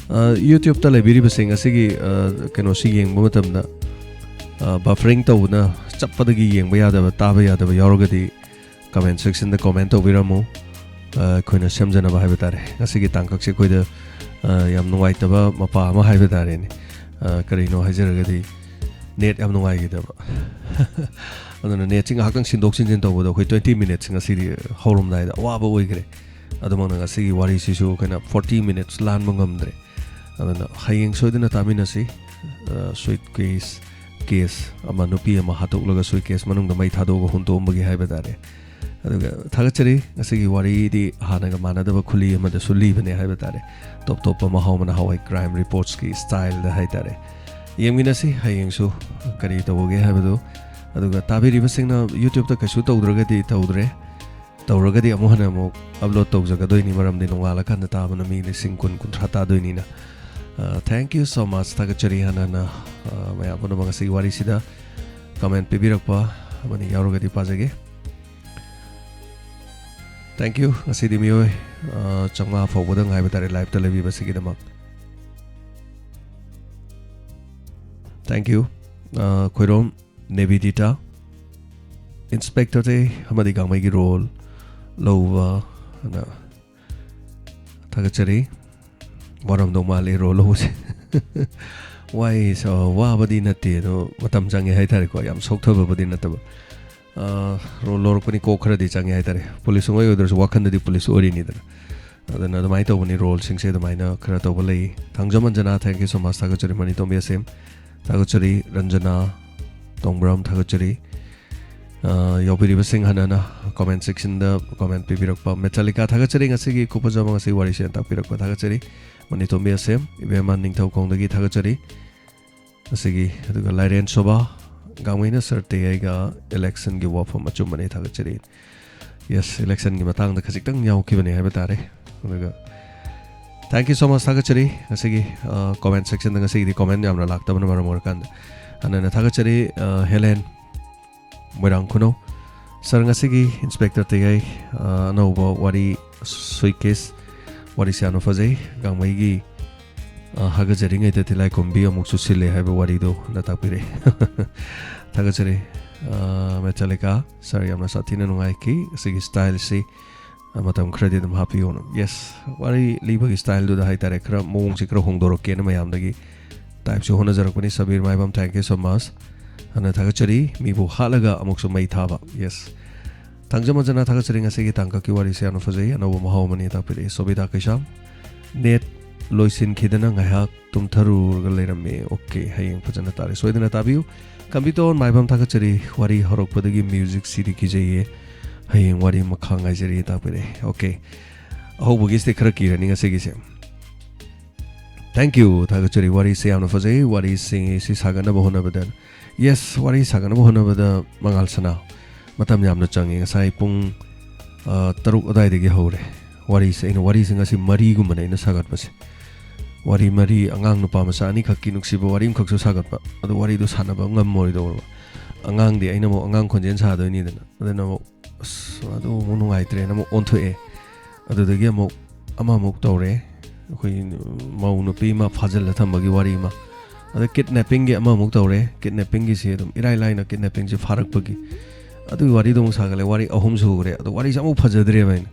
ꯑ, YouTube-ꯇ ꯂꯩꯕꯤꯔꯤꯕꯁꯤꯡ ꯑꯁꯤꯒꯤ, ꯑ, ꯀꯩꯅꯣꯁꯤ ꯌꯦꯡꯕ ꯃꯇꯝꯗ, ꯑ, buffering ꯇꯧꯕꯅ ꯆꯞꯄꯗꯒꯤ ꯌꯦꯡꯕ ꯌꯥꯗꯕ, ꯇꯥꯕ ꯌꯥꯗꯕ ꯌꯥꯎꯔꯒꯗꯤ comment section-ꯗ comment ꯇꯧꯕꯤꯔꯝꯃꯨ꯫ ꯑ, ꯑꯩꯈꯣꯏꯅ ꯁꯦꯝꯖꯅꯕ ꯍꯥꯏꯕ ꯇꯥꯔꯦ꯫ ꯉꯁꯤꯒꯤ ꯇꯥꯡꯀꯛꯁꯦ ꯑꯩꯈꯣꯏꯗ, ꯑ, ꯌꯥꯝ ꯅꯨꯡꯉꯥꯏꯇꯕ ꯃꯄꯥ ꯑꯃ ꯍꯥꯏꯕ ꯇꯥꯔꯦꯅꯦ꯫ ꯑ, ꯀꯔꯤꯅꯣ ꯍꯥꯏꯖꯔꯒꯗꯤ net ꯌꯥꯝ ꯅꯨꯡꯉꯥꯏꯈꯤꯗꯕ꯫ ꯑꯗꯨꯅ net-ꯁꯤ ꯉꯥꯏꯍꯥꯛꯇꯪ ꯁꯤꯟꯗꯣꯛ ꯁꯤꯟꯖꯤꯟ ꯇꯧꯕꯗ ꯑꯩꯈꯣꯏ twenty minutes ꯉꯁꯤꯗꯤ ꯍꯧꯔꯝꯗꯥꯏꯗ ꯑꯋꯥꯕ ꯑꯣꯏꯈ꯭ꯔꯦ꯫ ꯑꯗꯨꯃꯛꯅ ꯉꯁꯤꯒꯤ ꯋꯥꯔꯤꯁꯤꯁꯨ ꯑꯩꯈꯣꯏꯅ forty minutes ꯂꯥꯟꯕ ꯉꯝꯗ꯭ꯔꯦ꯫ ꯑꯗꯨꯅ ꯍꯌꯦꯡ ꯁꯣꯏꯗꯅ ꯇꯥꯃꯤꯟꯅꯁꯤ꯫ ꯑ, suitcase, case ꯑꯃ, ꯅꯨꯄꯤ ꯑꯃ ꯍꯥꯠꯇꯣꯛꯂꯒ suitcase ꯃꯅꯨꯡꯗ ꯃꯩ ꯊꯥꯗꯣꯛꯑꯒ ꯍꯨꯟꯇꯣꯛꯑꯝꯕꯒꯤ ꯍꯥꯏꯕ ꯇꯥꯔꯦ꯫ ꯑꯗꯨꯒ ꯊꯥꯒꯠꯆꯔꯤ꯫ ꯉꯁꯤꯒꯤ ꯋꯥꯔꯤꯗꯤ ꯍꯥꯟꯅꯒ ꯃꯥꯟꯅꯗꯕ ꯈꯨꯂꯤ ꯑꯃꯗꯁꯨ ꯂꯤꯕꯅꯦ ꯍꯥꯏꯕ ꯇꯥꯔꯦ꯫ ꯇꯣꯞ ꯇꯣꯞꯄ ꯃꯍꯥꯎ ꯑꯃꯅ ꯍꯥꯎꯍꯩ crime reports-ꯀꯤ style-ꯗ ꯍꯥꯏ ꯇꯥꯔꯦ꯫ ꯌꯦꯡꯃꯤꯟꯅꯁꯤ ꯍꯌꯦꯡꯁꯨ ꯀꯔꯤ ꯇꯧꯕꯒꯦ ꯍꯥꯏꯕꯗꯨ꯫ ꯑꯗꯨꯒ ꯇꯥꯕꯤꯔꯤꯕꯁꯤꯡꯅ YouTube-ꯇ ꯀꯩꯁꯨ ꯇꯧꯗ꯭ꯔꯒꯗꯤ ꯇꯧꯗ꯭ꯔꯦ, ꯇꯧꯔꯒꯗꯤ ꯑꯃꯨꯛ ꯍꯟꯅ ꯑꯃꯨꯛ upload ꯇꯧꯖꯒꯗꯣꯏꯅꯤ, ꯃꯔꯝꯗꯤ ꯅꯣꯡꯉꯥꯜꯂꯀꯥꯟꯗ ꯇꯥꯕꯅ ꯃꯤ ꯂꯤꯁꯤꯡ ꯀꯨꯟ, ꯀꯨꯟꯊ꯭ꯔꯥ ꯇꯥꯗꯣꯏꯅꯤꯅ꯫ ꯑ, thank you so much꯫ ꯊꯥꯒꯠꯆꯔꯤ ꯍꯥꯟꯅ ꯍꯥꯟꯅ, ꯑ, ꯃꯌꯥꯝ ꯄꯨꯝꯅꯃꯛ ꯉꯁꯤꯒꯤ ꯋꯥꯔꯤꯁꯤꯗ comment ꯄꯤꯕꯤꯔꯛꯄ ꯑꯃꯅꯤ ꯌꯥꯎꯔꯒꯗꯤ ꯄꯥꯖꯒꯦ꯫ Thank you꯫ ꯉꯁꯤꯗꯤ ꯃꯤꯑꯣꯏ, ꯑ, ꯆꯥꯝꯃꯉꯥ ꯐꯥꯎꯕꯗ ꯉꯥꯏꯕ ꯇꯥꯔꯦ live-ꯇ ꯂꯩꯕꯤꯕꯁꯤꯒꯤꯗꯃꯛ꯫ Thank you꯫ ꯑ, ꯈꯣꯏꯔꯣꯝ ꯅꯦꯕꯤꯗꯤꯇꯥ, Inspector-ꯗ ꯑꯃꯗꯤ ꯒꯥꯡꯃꯩꯒꯤ role ꯂꯧꯕ ꯑꯅ ꯊꯥꯒꯠꯆꯔꯤ꯫ ꯋꯥꯔꯝꯗꯧ ꯃꯥꯜꯂꯤ role ꯂꯧꯕꯁꯦ꯫ ꯋꯥꯏ, ꯁ-, ꯋꯥꯕꯗꯤ ꯅꯠꯇꯦ, ꯑꯗꯣ ꯃꯇꯝ ꯆꯪꯉꯦ ꯍꯥꯏꯇꯥꯔꯦꯀꯣ, ꯌꯥꯝ ꯁꯣꯛꯊꯕꯕꯨꯗꯤ ꯅꯠꯇꯕ꯫ ꯑ, role ꯂꯧꯔꯛꯄꯅꯤ, ꯀꯣꯛ ꯈꯔꯗꯤ ꯆꯪꯉꯦ ꯍꯥꯏꯇꯥꯔꯦ꯫ Police ꯁꯨꯡꯑꯣꯏ ꯑꯣꯏꯗ꯭ꯔꯁꯨ ꯋꯥꯈꯜꯗꯗꯤ police ꯑꯣꯏꯔꯤꯅꯤꯗꯅ꯫ ꯑꯗꯨꯅ ꯑꯗꯨꯃꯥꯏꯅ ꯇꯧꯕꯅꯤ, role-ꯁꯤꯡꯁꯦ ꯑꯗꯨꯃꯥꯏꯅ ꯈꯔ ꯇꯧꯕ ꯂꯩ꯫ Thangjam ꯑꯟꯖꯅꯥ, thank you so much, ꯊꯥꯒꯠꯆꯔꯤ꯫ ꯃꯅꯤꯇꯣꯝꯕꯤ ꯑꯁꯦꯝ, ꯊꯥꯒꯠꯆꯔꯤ꯫ ꯔꯟꯖꯅꯥ ꯇꯣꯡꯕ꯭ꯔꯝ, ꯊꯥꯒꯠꯆꯔꯤ꯫ ꯑ, ꯌꯥꯎꯕꯤꯔꯤꯕꯁꯤꯡ ꯍꯟꯅ ꯍꯟꯅ comment section-ꯗ comment ꯄꯤꯕꯤꯔꯛꯄ꯫ ꯃꯦꯇꯥꯂꯤꯀꯥ, ꯊꯥꯒꯠꯆꯔꯤ꯫ ꯉꯁꯤꯒꯤ ꯈꯨꯐꯖꯕ, ꯉꯁꯤꯒꯤ ꯋꯥꯔꯤꯁꯦ ꯇꯥꯛꯄꯤꯔꯛꯄ ꯊꯥꯒꯠꯆꯔꯤ꯫ ꯃꯅꯤꯇꯣꯝꯕꯤ ꯑꯁꯦꯝ, ꯏꯕꯦꯝꯃ ꯅꯤꯡꯊꯧꯈꯣꯡꯗꯒꯤ ꯊꯥꯒꯠꯆꯔꯤ꯫ ꯉꯁꯤꯒꯤ, ꯑꯗꯨꯒ ꯂꯥꯏꯔꯦꯟ ꯁꯣꯕꯥ, ꯒꯥꯡꯃꯩꯅ ꯁꯥꯔ ꯇꯦꯌꯥꯏꯒ ꯏꯂꯦꯛꯁꯟꯒꯤ ꯋꯥꯐꯝ ꯑꯆꯨꯝꯕꯅꯦ, ꯊꯥꯒꯠꯆꯔꯤ꯫ ꯌꯦꯁ, ꯏꯂꯦꯛꯁꯟꯒꯤ ꯃꯇꯥꯡꯗ ꯈꯖꯤꯛꯇꯪ ꯌꯥꯎꯈꯤꯕꯅꯦ ꯍꯥꯏꯕ ꯇꯥꯔꯦ꯫ ꯑꯗꯨꯒ thank you so much, ꯊꯥꯒꯠꯆꯔꯤ꯫ ꯉꯁꯤꯒꯤ ꯀꯣꯃꯦꯟ ꯁꯦꯛꯁꯟꯗ ꯉꯁꯤꯒꯤꯗꯤ ꯀꯣꯃꯦꯟ ꯌꯥꯝꯅ ꯂꯥꯛꯇꯕꯅ ꯃꯔꯝ ꯑꯣꯏꯔꯀꯥꯟꯗ ꯍꯟꯅ ꯊꯥꯒꯠꯆꯔꯤ꯫ ꯍꯦꯂꯦꯟ ꯃꯣꯏꯔꯥꯡ ꯈꯨꯅꯧ, ꯁꯥꯔ, ꯉꯁꯤꯒꯤ ꯏꯟꯁꯄꯦꯛꯇꯔ ꯇꯦꯌꯥꯏ ꯑꯅꯧꯕ ꯋꯥꯔꯤ, ꯁꯨꯏꯀꯦꯁ ꯋꯥꯔꯤꯁꯦ ꯌꯥꯝꯅ ꯐꯖꯩ꯫ ꯒꯥꯡꯃꯩꯒꯤ ꯍꯥꯒꯠꯆꯔꯤꯉꯩꯗ ꯇꯤꯂꯥꯏꯈꯣꯝꯕꯤ ꯑꯃꯨꯛ ꯆꯨꯁꯤꯜꯂꯦ ꯍꯥꯏꯕ ꯋꯥꯔꯤꯗꯣ ꯅ ꯇꯥꯛꯄꯤꯔꯛꯑꯦ꯫ ꯊꯥꯒꯠꯆꯔꯤ꯫ ꯃꯦꯇꯥꯂꯤꯀꯥ ꯁꯥꯔ, ꯌꯥꯝꯅ ꯁꯥꯊꯤꯅ ꯅꯨꯡꯉꯥꯏꯈꯤ꯫ ꯑꯁꯤꯒꯤ ꯁ꯭ꯇꯥꯏꯜꯁꯤ ꯃꯇꯝ ꯈꯔꯗꯤ ꯑꯗꯨꯝ ꯍꯥꯞꯄꯤꯌꯣꯅ꯫ ꯌꯦꯁ, ꯋꯥꯔꯤ ꯂꯤꯕꯒꯤ ꯁ꯭ꯇꯥꯏꯜꯗꯨꯗ ꯍꯥꯏꯇꯥꯔꯦ, ꯈꯔ ꯃꯑꯣꯡꯁꯦ ꯈꯔ ꯍꯣꯡꯗꯣꯔꯛꯀꯦꯅ ꯃꯌꯥꯝꯗꯒꯤ ꯇꯥꯏꯞꯁꯨ ꯍꯣꯠꯅꯖꯔꯛꯄꯅꯤ꯫ ꯁꯕꯤꯔ ꯃꯥꯏꯕꯝ, thank you so much꯫ ꯍꯥꯟꯅ ꯊꯥꯒꯠꯆꯔꯤ, ꯃꯤꯕꯨ ꯍꯥꯠꯂꯒ ꯑꯃꯨꯛꯁꯨ ꯃꯩ ꯊꯥꯕ꯫ ꯌꯦꯁ, ꯊꯥꯡꯖ ꯃꯟꯖꯅ ꯊꯥꯒꯠꯆꯔꯤ꯫ ꯉꯁꯤꯒꯤ ꯇꯥꯡꯀꯛꯀꯤ ꯋꯥꯔꯤꯁꯦ ꯌꯥꯝꯅ ꯐꯖꯩ, ꯑꯅꯧꯕ ꯃꯍꯥꯎ ꯑꯃꯅꯤ ꯇꯥꯛꯄꯤꯔꯛꯏ꯫ ꯁꯣꯕꯤꯇꯥ ꯀꯩꯁꯥꯝ, ꯅꯦꯠ ꯂꯣꯏꯁꯤꯟꯈꯤꯗꯅ ꯉꯥꯏꯍꯥꯛ ꯇꯨꯝꯊꯔꯨꯔꯒ ꯂꯩꯔꯝꯃꯦ꯫ ꯑꯣꯀꯦ, ꯍꯌꯦꯡ ꯐꯖꯅ ꯇꯥꯔꯦ, ꯁꯣꯏꯗꯅ ꯇꯥꯕꯤꯌꯨ꯫ ꯀꯝꯕꯤꯇꯣꯟ ꯃꯥꯏꯕꯝ, ꯊꯥꯒꯠꯆꯔꯤ꯫ ꯋꯥꯔꯤ ꯍꯧꯔꯛꯄꯗꯒꯤ ꯃ꯭ꯌꯨꯖꯤꯛꯁꯤꯗꯤ ꯀꯤꯖꯩꯌꯦ, ꯍꯌꯦꯡ ꯋꯥꯔꯤ ꯃꯈꯥ ꯉꯥꯏꯖꯔꯤ ꯇꯥꯛꯄꯤꯔꯛꯑꯦ꯫ ꯑꯣꯀꯦ, ꯑꯍꯧꯕꯒꯤꯁꯤꯗꯤ ꯈꯔ ꯀꯤꯔꯅꯤ ꯉꯁꯤꯒꯤꯁꯦ꯫ Thank you, ꯊꯥꯒꯠꯆꯔꯤ꯫ ꯋꯥꯔꯤꯁꯦ ꯌꯥꯝꯅ ꯐꯖꯩ꯫ ꯋꯥꯔꯤꯁꯤꯡ ꯑꯁꯤ ꯁꯥꯒꯠꯅꯕ ꯍꯣꯠꯅꯕꯗ, ꯌꯦꯁ, ꯋꯥꯔꯤ ꯁꯥꯒꯠꯅꯕ ꯍꯣꯠꯅꯕꯗ ꯃꯉꯥꯜ ꯁꯅꯥ, ꯃꯇꯝ ꯌꯥꯝꯅ ꯆꯪꯉꯤ꯫ ꯉꯁꯥꯏ ꯄꯨꯡ ꯇꯔꯨꯛ ꯑꯗꯨꯋꯥꯏꯗꯒꯤ ꯍꯧꯔꯦ ꯋꯥꯔꯤꯁꯦ꯫ ꯑꯩꯅ ꯋꯥꯔꯤꯁꯦ ꯉꯁꯤ ꯃꯔꯤꯒꯨꯝꯕꯅꯦ ꯑꯩꯅ ꯁꯥꯒꯠꯄꯁꯦ꯫ ꯋꯥꯔꯤ ꯃꯔꯤ, ꯑꯉꯥꯡ ꯅꯨꯄꯥ ꯃꯆꯥ ꯑꯅꯤꯈꯛꯀꯤ ꯅꯨꯡꯁꯤꯕ ꯋꯥꯔꯤ ꯑꯃꯈꯛꯁꯨ ꯁꯥꯒꯠꯄ, ꯑꯗꯨ ꯋꯥꯔꯤꯗꯣ ꯁꯥꯟꯅꯕ ꯉꯝꯃꯣꯏꯗꯧꯔꯕ꯫ ꯑꯉꯥꯡꯗꯤ ꯑꯩꯅ ꯑꯃꯨꯛ ꯑꯉꯥꯡ ꯈꯣꯟꯖꯦꯜ ꯁꯥꯗꯣꯏꯅꯤꯗꯅ, ꯑꯗꯨꯅ ꯑꯃꯨꯛ ꯑꯁ, ꯑꯗꯨ ꯑꯃꯨꯛ ꯅꯨꯡꯉꯥꯏꯇ꯭ꯔꯦꯅ ꯑꯃꯨꯛ ꯑꯣꯟꯊꯣꯛꯑꯦ꯫ ꯑꯗꯨꯗꯒꯤ ꯑꯃꯨꯛ ꯑꯃꯃꯨꯛ ꯇꯧꯔꯦ꯫ ꯑꯩꯈꯣꯏ ꯃꯧ ꯅꯨꯄꯤ ꯑꯃ ꯐꯥꯖꯤꯜꯂ ꯊꯝꯕꯒꯤ ꯋꯥꯔꯤ ꯑꯃ, ꯑꯗ ꯀꯤꯠꯅꯦꯄꯤꯡꯒꯤ ꯑꯃꯃꯨꯛ ꯇꯧꯔꯦ꯫ ꯀꯤꯠꯅꯦꯄꯤꯡꯒꯤꯁꯤ ꯑꯗꯨꯝ ꯏꯔꯥꯏ ꯂꯥꯏꯅ ꯀꯤꯠꯅꯦꯄꯤꯡꯁꯤ ꯐꯥꯔꯛꯄꯒꯤ ꯑꯗꯨꯒꯤ ꯋꯥꯔꯤꯗꯣ ꯑꯃꯨꯛ ꯁꯥꯒꯠꯂꯦ꯫ ꯋꯥꯔꯤ ꯑꯍꯨꯝ ꯁꯨꯈ꯭ꯔꯦ꯫ ꯑꯗꯣ ꯋꯥꯔꯤꯁꯦ ꯑꯃꯨꯛ ꯐꯖꯗ꯭ꯔꯦꯕ ꯑꯩꯅ꯫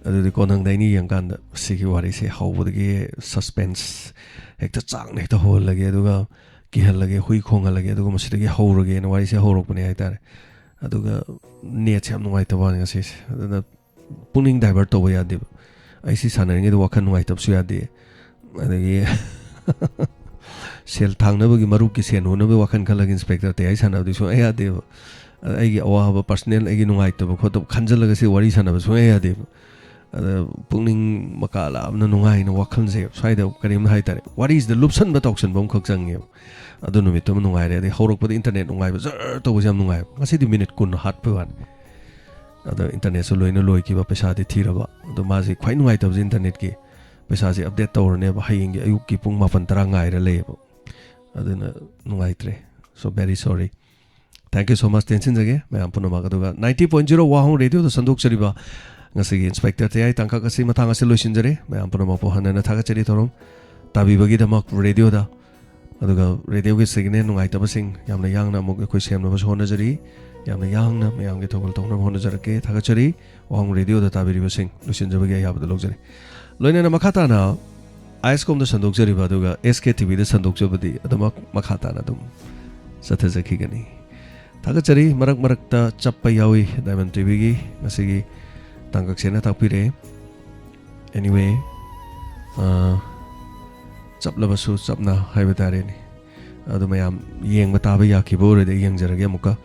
ꯑꯗꯨꯗꯤ ꯀꯣꯟꯊꯪꯗ ꯑꯩꯅ ꯌꯦꯡꯀꯥꯟꯗ ꯁꯤꯒꯤ ꯋꯥꯔꯤꯁꯦ ꯍꯧꯕꯗꯒꯤ ꯁꯁꯄꯦꯟꯁ ꯍꯦꯛꯇ ꯆꯥꯡꯅ ꯍꯦꯛꯇ ꯍꯧꯍꯜꯂꯒꯦ, ꯑꯗꯨꯒ ꯀꯤꯍꯜꯂꯒꯦ, ꯍꯨꯏ ꯈꯣꯡꯍꯜꯂꯒꯦ, ꯑꯗꯨꯒ ꯃꯁꯤꯗꯒꯤ ꯍꯧꯔꯒꯦꯅ ꯋꯥꯔꯤꯁꯦ ꯍꯧꯔꯛꯄꯅꯦ ꯍꯥꯏꯇꯥꯔꯦ꯫ ꯑꯗꯨꯒ ꯅꯦꯠꯁꯦ ꯌꯥꯝ ꯅꯨꯡꯉꯥꯏꯇꯕ ꯋꯥꯅꯤ ꯉꯁꯤꯁꯦ꯫ ꯑꯗꯨꯅ ꯄꯨꯛꯅꯤꯡ ꯗꯥꯏꯚꯔꯠ ꯇꯧꯕ ꯌꯥꯗꯦꯕ꯫ ꯑꯩ ꯁꯤ ꯁꯥꯟꯅꯔꯤꯉꯩꯗ ꯋꯥꯈꯜ ꯅꯨꯡꯉꯥꯏꯇꯕꯁꯨ ꯌꯥꯗꯦ꯫ ꯑꯗꯒꯤ ꯁꯦꯜ ꯊꯥꯡꯅꯕꯒꯤ, ꯃꯔꯨꯞꯀꯤ ꯁꯦꯟ ꯍꯨꯟꯅꯕꯒꯤ ꯋꯥꯈꯜ ꯈꯜꯂꯒ ꯏꯟꯁꯄꯦꯛꯇꯔ ꯇꯦꯌꯥꯏ ꯁꯥꯟꯅꯕꯗꯤ ꯁꯨꯡꯌꯥ ꯌꯥꯗꯦꯕ꯫ ꯑꯗ ꯑꯩꯒꯤ ꯑꯋꯥꯕ, ꯄꯔꯁꯅꯦꯜ ꯑꯩꯒꯤ ꯅꯨꯡꯉꯥꯏꯇꯕ ꯈꯣꯠꯇꯕ ꯈꯟꯖꯜꯂꯒ ꯁꯤ ꯋꯥꯔꯤ ꯁꯥꯟꯅꯕ ꯁꯨꯡꯌꯥ ꯌꯥꯗꯦꯕ꯫ ꯑꯗ ꯄꯨꯛꯅꯤꯡ ꯃꯀꯥ ꯂꯥꯝꯅ ꯅꯨꯡꯉꯥꯏꯅ ꯋꯥꯈꯜꯁꯦ ꯁ꯭ꯋꯥꯏꯗ ꯀꯔꯤꯝꯅ ꯍꯥꯏꯇꯥꯔꯦ, ꯋꯥꯔꯤꯁꯤꯗ ꯂꯨꯞꯁꯟꯕ ꯇꯧꯁꯟꯕ ꯑꯃꯈꯛ ꯆꯪꯉꯦꯕ꯫ ꯑꯗꯨ ꯅꯨꯃꯤꯠꯇꯨꯃ ꯅꯨꯡꯉꯥꯏꯔꯦ꯫ ꯑꯗꯩ ꯍꯧꯔꯛꯄꯗ ꯏꯟꯇꯔꯅꯦꯠ ꯅꯨꯡꯉꯥꯏꯕ ꯖꯔ ꯇꯧꯕꯁꯦ ꯌꯥꯝ ꯅꯨꯡꯉꯥꯏꯕ꯫ ꯉꯁꯤꯗꯤ ꯃꯤꯅꯤꯠ ꯀꯨꯟ ꯍꯥꯠꯄ ꯋꯥꯅꯤ꯫ ꯑꯗꯣ ꯏꯟꯇꯔꯅꯦꯠꯁꯨ ꯂꯣꯏꯅ ꯂꯣꯏꯈꯤꯕ, ꯄꯩꯁꯥꯗꯤ ꯊꯤꯔꯕ꯫ ꯑꯗꯣ ꯃꯥꯁꯦ ꯈ꯭ꯋꯥꯏ ꯅꯨꯡꯉꯥꯏꯇꯕꯁꯦ ꯏꯟꯇꯔꯅꯦꯠꯀꯤ ꯄꯩꯁꯥꯁꯦ ꯑꯞꯗꯦꯠ ꯇꯧꯔꯅꯦꯕ ꯍꯌꯦꯡꯒꯤ ꯑꯌꯨꯛꯀꯤ ꯄꯨꯡ ꯃꯥꯄꯟ ꯇꯔꯥ ꯉꯥꯏꯔ ꯂꯩꯌꯦꯕ꯫ ꯑꯗꯨꯅ ꯅꯨꯡꯉꯥꯏꯇ꯭ꯔꯦ꯫ So very sorry. Thank you so much ꯇꯦꯟꯁꯤꯟꯖꯒꯦ ꯃꯌꯥꯝ ꯄꯨꯝꯅꯃꯛ꯫ ꯑꯗꯨꯒ ninety point zero ꯋꯥꯍꯣꯡ ꯔꯦꯗꯤꯑꯣꯗ ꯁꯟꯗꯣꯛꯆꯔꯤꯕ ꯉꯁꯤꯒꯤ ꯏꯟꯁꯄꯦꯛꯇꯔ ꯇꯌꯥꯏ ꯇꯥꯡꯀꯛ ꯑꯁꯤ ꯃꯇꯥꯡ ꯑꯁꯤ ꯂꯣꯏꯁꯤꯟꯖꯔꯦ꯫ ꯃꯌꯥꯝ ꯄꯨꯝꯅꯃꯛꯄꯨ ꯍꯟꯅ ꯍꯟꯅ ꯊꯥꯒꯠꯆꯔꯤ ꯊꯧꯔꯝ ꯇꯥꯕꯤꯕꯒꯤꯗꯃꯛ ꯔꯦꯗꯤꯑꯣꯗ꯫ ꯑꯗꯨꯒ ꯔꯦꯗꯤꯑꯣꯒꯤ ꯁꯤꯒꯅꯦꯜ ꯅꯨꯡꯉꯥꯏꯇꯕꯁꯤꯡ ꯌꯥꯝꯅ ꯌꯥꯡꯅ ꯑꯃꯨꯛ ꯑꯩꯈꯣꯏ ꯁꯦꯝꯅꯕꯁꯨ ꯍꯣꯠꯅꯖꯔꯤ꯫ ꯌꯥꯝꯅ ꯌꯥꯡꯅ ꯃꯌꯥꯝꯒꯤ ꯊꯧꯒꯜ ꯇꯧꯅꯕ ꯍꯣꯠꯅꯖꯔꯛꯀꯦ꯫ ꯊꯥꯒꯠꯆꯔꯤ꯫ ꯋꯥꯍꯣꯡ ꯔꯦꯗꯤꯑꯣꯗ ꯇꯥꯕꯤꯔꯤꯕꯁꯤꯡ ꯂꯣꯏꯁꯤꯟꯖꯕꯒꯤ ꯑꯌꯥꯕꯗ ꯂꯧꯖꯔꯤ꯫ ꯂꯣꯏꯅꯅ ꯃꯈꯥ ꯇꯥꯅ ꯑꯥꯏꯁꯀꯣꯝꯗ ꯁꯟꯗꯣꯛꯆꯔꯤꯕ ꯑꯗꯨꯒ ꯑꯦꯁ ꯀꯦ ꯇꯤ ꯚꯤꯗ ꯁꯟꯗꯣꯛꯆꯕꯗꯤ ꯑꯗꯨꯃꯛ ꯃꯈꯥ ꯇꯥꯅ ꯑꯗꯨꯝ ꯆꯠꯊꯖꯈꯤꯒꯅꯤ꯫ ꯊꯥꯒꯠꯆꯔꯤ꯫ ꯃꯔꯛ ꯃꯔꯛꯇ ꯆꯞꯄ ꯌꯥꯎꯏ ꯗꯥꯏꯃꯟ ꯇꯤ ꯚꯤꯒꯤ ꯉꯁꯤꯒꯤ ꯇꯥꯡꯀꯛꯁꯦꯅ ꯇꯥꯛꯄꯤꯔꯛꯑꯦ꯫ Anyway, ꯑ, ꯆꯞꯂꯕꯁꯨ ꯆꯞꯅ ꯍꯥꯏꯕ ꯇꯥꯔꯦꯅꯦ꯫ ꯑꯗꯨ ꯃꯌꯥꯝ ꯌꯦꯡꯕ ꯇꯥꯕ ꯌꯥꯈꯤꯕ ꯑꯣꯏꯔꯗꯤ ꯑꯩ ꯌꯦꯡꯖꯔꯒꯦ ꯑꯃꯨꯛꯀ꯫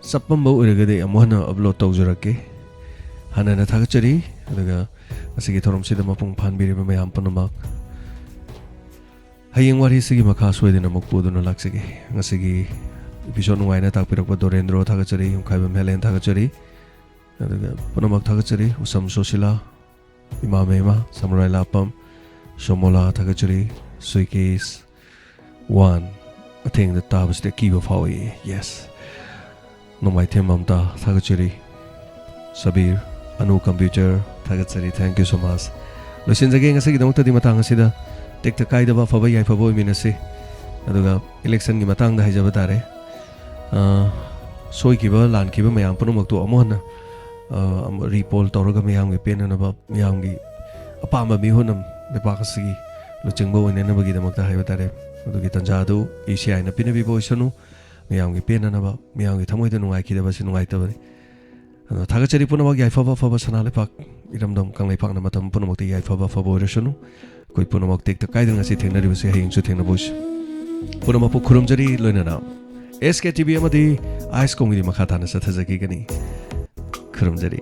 ꯆꯞꯄꯝꯕ ꯑꯣꯏꯔꯒꯗꯤ ꯑꯃꯨꯛ ꯍꯟꯅ ꯑꯞꯂꯣꯗ ꯇꯧꯖꯔꯛꯀꯦ꯫ ꯍꯟꯅ ꯍꯟꯅ ꯊꯥꯒꯠꯆꯔꯤ꯫ ꯑꯗꯨꯒ ꯉꯁꯤꯒꯤ ꯊꯧꯔꯝꯁꯤꯗ ꯃꯄꯨꯡ ꯐꯥꯍꯟꯕꯤꯔꯤꯕ ꯃꯌꯥꯝ ꯄꯨꯝꯅꯃꯛ꯫ ꯍꯌꯦꯡ ꯋꯥꯔꯤꯁꯤꯒꯤ ꯃꯈꯥ ꯁꯣꯏꯗꯅ ꯑꯃꯨꯛ ꯄꯨꯗꯨꯅ ꯂꯥꯛꯆꯒꯦ꯫ ꯉꯁꯤꯒꯤ ꯏꯄꯤꯁꯣꯗ ꯅꯨꯡꯉꯥꯏꯅ ꯇꯥꯛꯄꯤꯔꯛꯄ ꯗꯣꯔꯦꯟꯗ꯭ꯔꯣ ꯊꯥꯒꯠꯆꯔꯤ, ꯌꯨꯝꯈꯥꯏꯕꯝ ꯍꯦꯂꯦꯟ ꯊꯥꯒꯠꯆꯔꯤ꯫ ꯑꯗꯨꯒ ꯄꯨꯝꯅꯃꯛ ꯊꯥꯒꯠꯆꯔꯤ꯫ ꯎꯁꯝ ꯁꯣꯁꯤꯂꯥ, ꯏꯃꯥ ꯃꯦꯃꯥ, ꯁꯃꯨꯔꯥꯏ ꯂꯥꯄꯝ, ꯁꯣꯃꯣꯂꯥ ꯊꯥꯒꯠꯆꯔꯤ꯫ ꯁꯨꯏꯀꯦꯁ ꯋꯥꯟ, ꯑꯊꯦꯡꯗ ꯇꯥꯕꯁꯤꯗ ꯑꯀꯤꯕ ꯐꯥꯎꯏ꯫ Yes. ꯅꯣꯡꯃꯥꯏꯊꯦꯝ ꯃꯝꯇꯥ ꯊꯥꯒꯠꯆꯔꯤ꯫ ꯁꯕꯤꯔ, ꯑꯅꯨ ꯀꯝꯄ꯭ꯌꯨꯇꯔ ꯊꯥꯒꯠꯆꯔꯤ꯫ Thank you so much. ꯂꯣꯏꯁꯤꯟꯖꯒꯦ ꯉꯁꯤꯒꯤꯗꯃꯛꯇꯗꯤ ꯃꯇꯥꯡ ꯑꯁꯤꯗ꯫ ꯇꯦꯛꯇ ꯀꯥꯏꯗꯕ ꯑꯐꯕ ꯌꯥꯏꯐꯕ ꯑꯣꯏꯃꯤꯟꯅꯁꯤ꯫ ꯑꯗꯨꯒ ꯏꯂꯦꯛꯁꯟꯒꯤ ꯃꯇꯥꯡꯗ ꯍꯥꯏꯖꯕ ꯇꯥꯔꯦ꯫ ꯑ, ꯁꯣꯏꯈꯤꯕ ꯂꯥꯟꯈꯤꯕ ꯃꯌꯥꯝ ꯄꯨꯝꯅꯃꯛꯇꯨ ꯑꯃꯨꯛ ꯍꯟꯅ, ꯑ, ꯑꯃ ꯔꯤꯄꯣꯜ ꯇꯧꯔꯒ ꯃꯤꯌꯥꯝꯒꯤ ꯄꯦꯟꯅꯅꯕ, ꯃꯤꯌꯥꯝꯒꯤ ꯑꯄꯥꯝꯕ ꯃꯤꯍꯨꯠ ꯑꯃ ꯂꯩꯕꯥꯛ ꯑꯁꯤꯒꯤ ꯂꯨꯆꯤꯡꯕ ꯑꯣꯏꯅꯅꯕꯒꯤꯗꯃꯛꯇ ꯍꯥꯏꯕ ꯇꯥꯔꯦ꯫ ꯑꯗꯨꯒꯤ ꯇꯥꯟꯖꯥ ꯑꯗꯨ ꯏ ꯁꯤ ꯑꯥꯏꯅ ꯄꯤꯅꯕꯤꯕ ꯑꯣꯏꯁꯅꯨ꯫ ꯃꯤꯌꯥꯝꯒꯤ ꯄꯦꯟꯅꯅꯕ, ꯃꯤꯌꯥꯝꯒꯤ ꯊꯃꯣꯏꯗ ꯅꯨꯡꯉꯥꯏꯈꯤꯗꯕ ꯑꯁꯤ ꯅꯨꯡꯉꯥꯏꯇꯕꯅꯤ꯫ ꯑꯗꯣ ꯊꯥꯒꯠꯆꯔꯤ ꯄꯨꯝꯅꯃꯛ꯫ ꯌꯥꯏꯐꯕ ꯑꯐꯕ ꯁꯅꯥ ꯂꯩꯄꯥꯛ ꯏꯔꯝꯗꯝ ꯀꯪꯂꯩꯄꯥꯛꯅ ꯃꯇꯝ ꯄꯨꯝꯅꯃꯛꯇ ꯌꯥꯏꯐꯕ ꯑꯐꯕ ꯑꯣꯏꯔꯁꯅꯨ꯫ ꯑꯩꯈꯣꯏ ꯄꯨꯝꯅꯃꯛ ꯇꯦꯛꯇ ꯀꯥꯏꯗꯅ ꯉꯁꯤ ꯊꯦꯡꯅꯔꯤꯕꯁꯤ ꯍꯌꯦꯡꯁꯨ ꯊꯦꯡꯅꯕ ꯑꯣꯏꯁꯤ꯫ ꯄꯨꯝꯅꯃꯛꯄꯨ ꯈꯨꯔꯨꯝꯖꯔꯤ꯫ ꯂꯣꯏꯅꯅ ꯑꯦꯁ ꯀꯦ ꯇꯤ ꯚꯤ ꯑꯃꯗꯤ ꯑꯥꯏꯁ ꯀꯣꯝꯒꯤꯗꯤ ꯃꯈꯥ ꯇꯥꯅ ꯆꯠꯊꯖꯈꯤꯒꯅꯤ꯫ ꯈꯨꯔꯨꯝꯖꯔꯤ꯫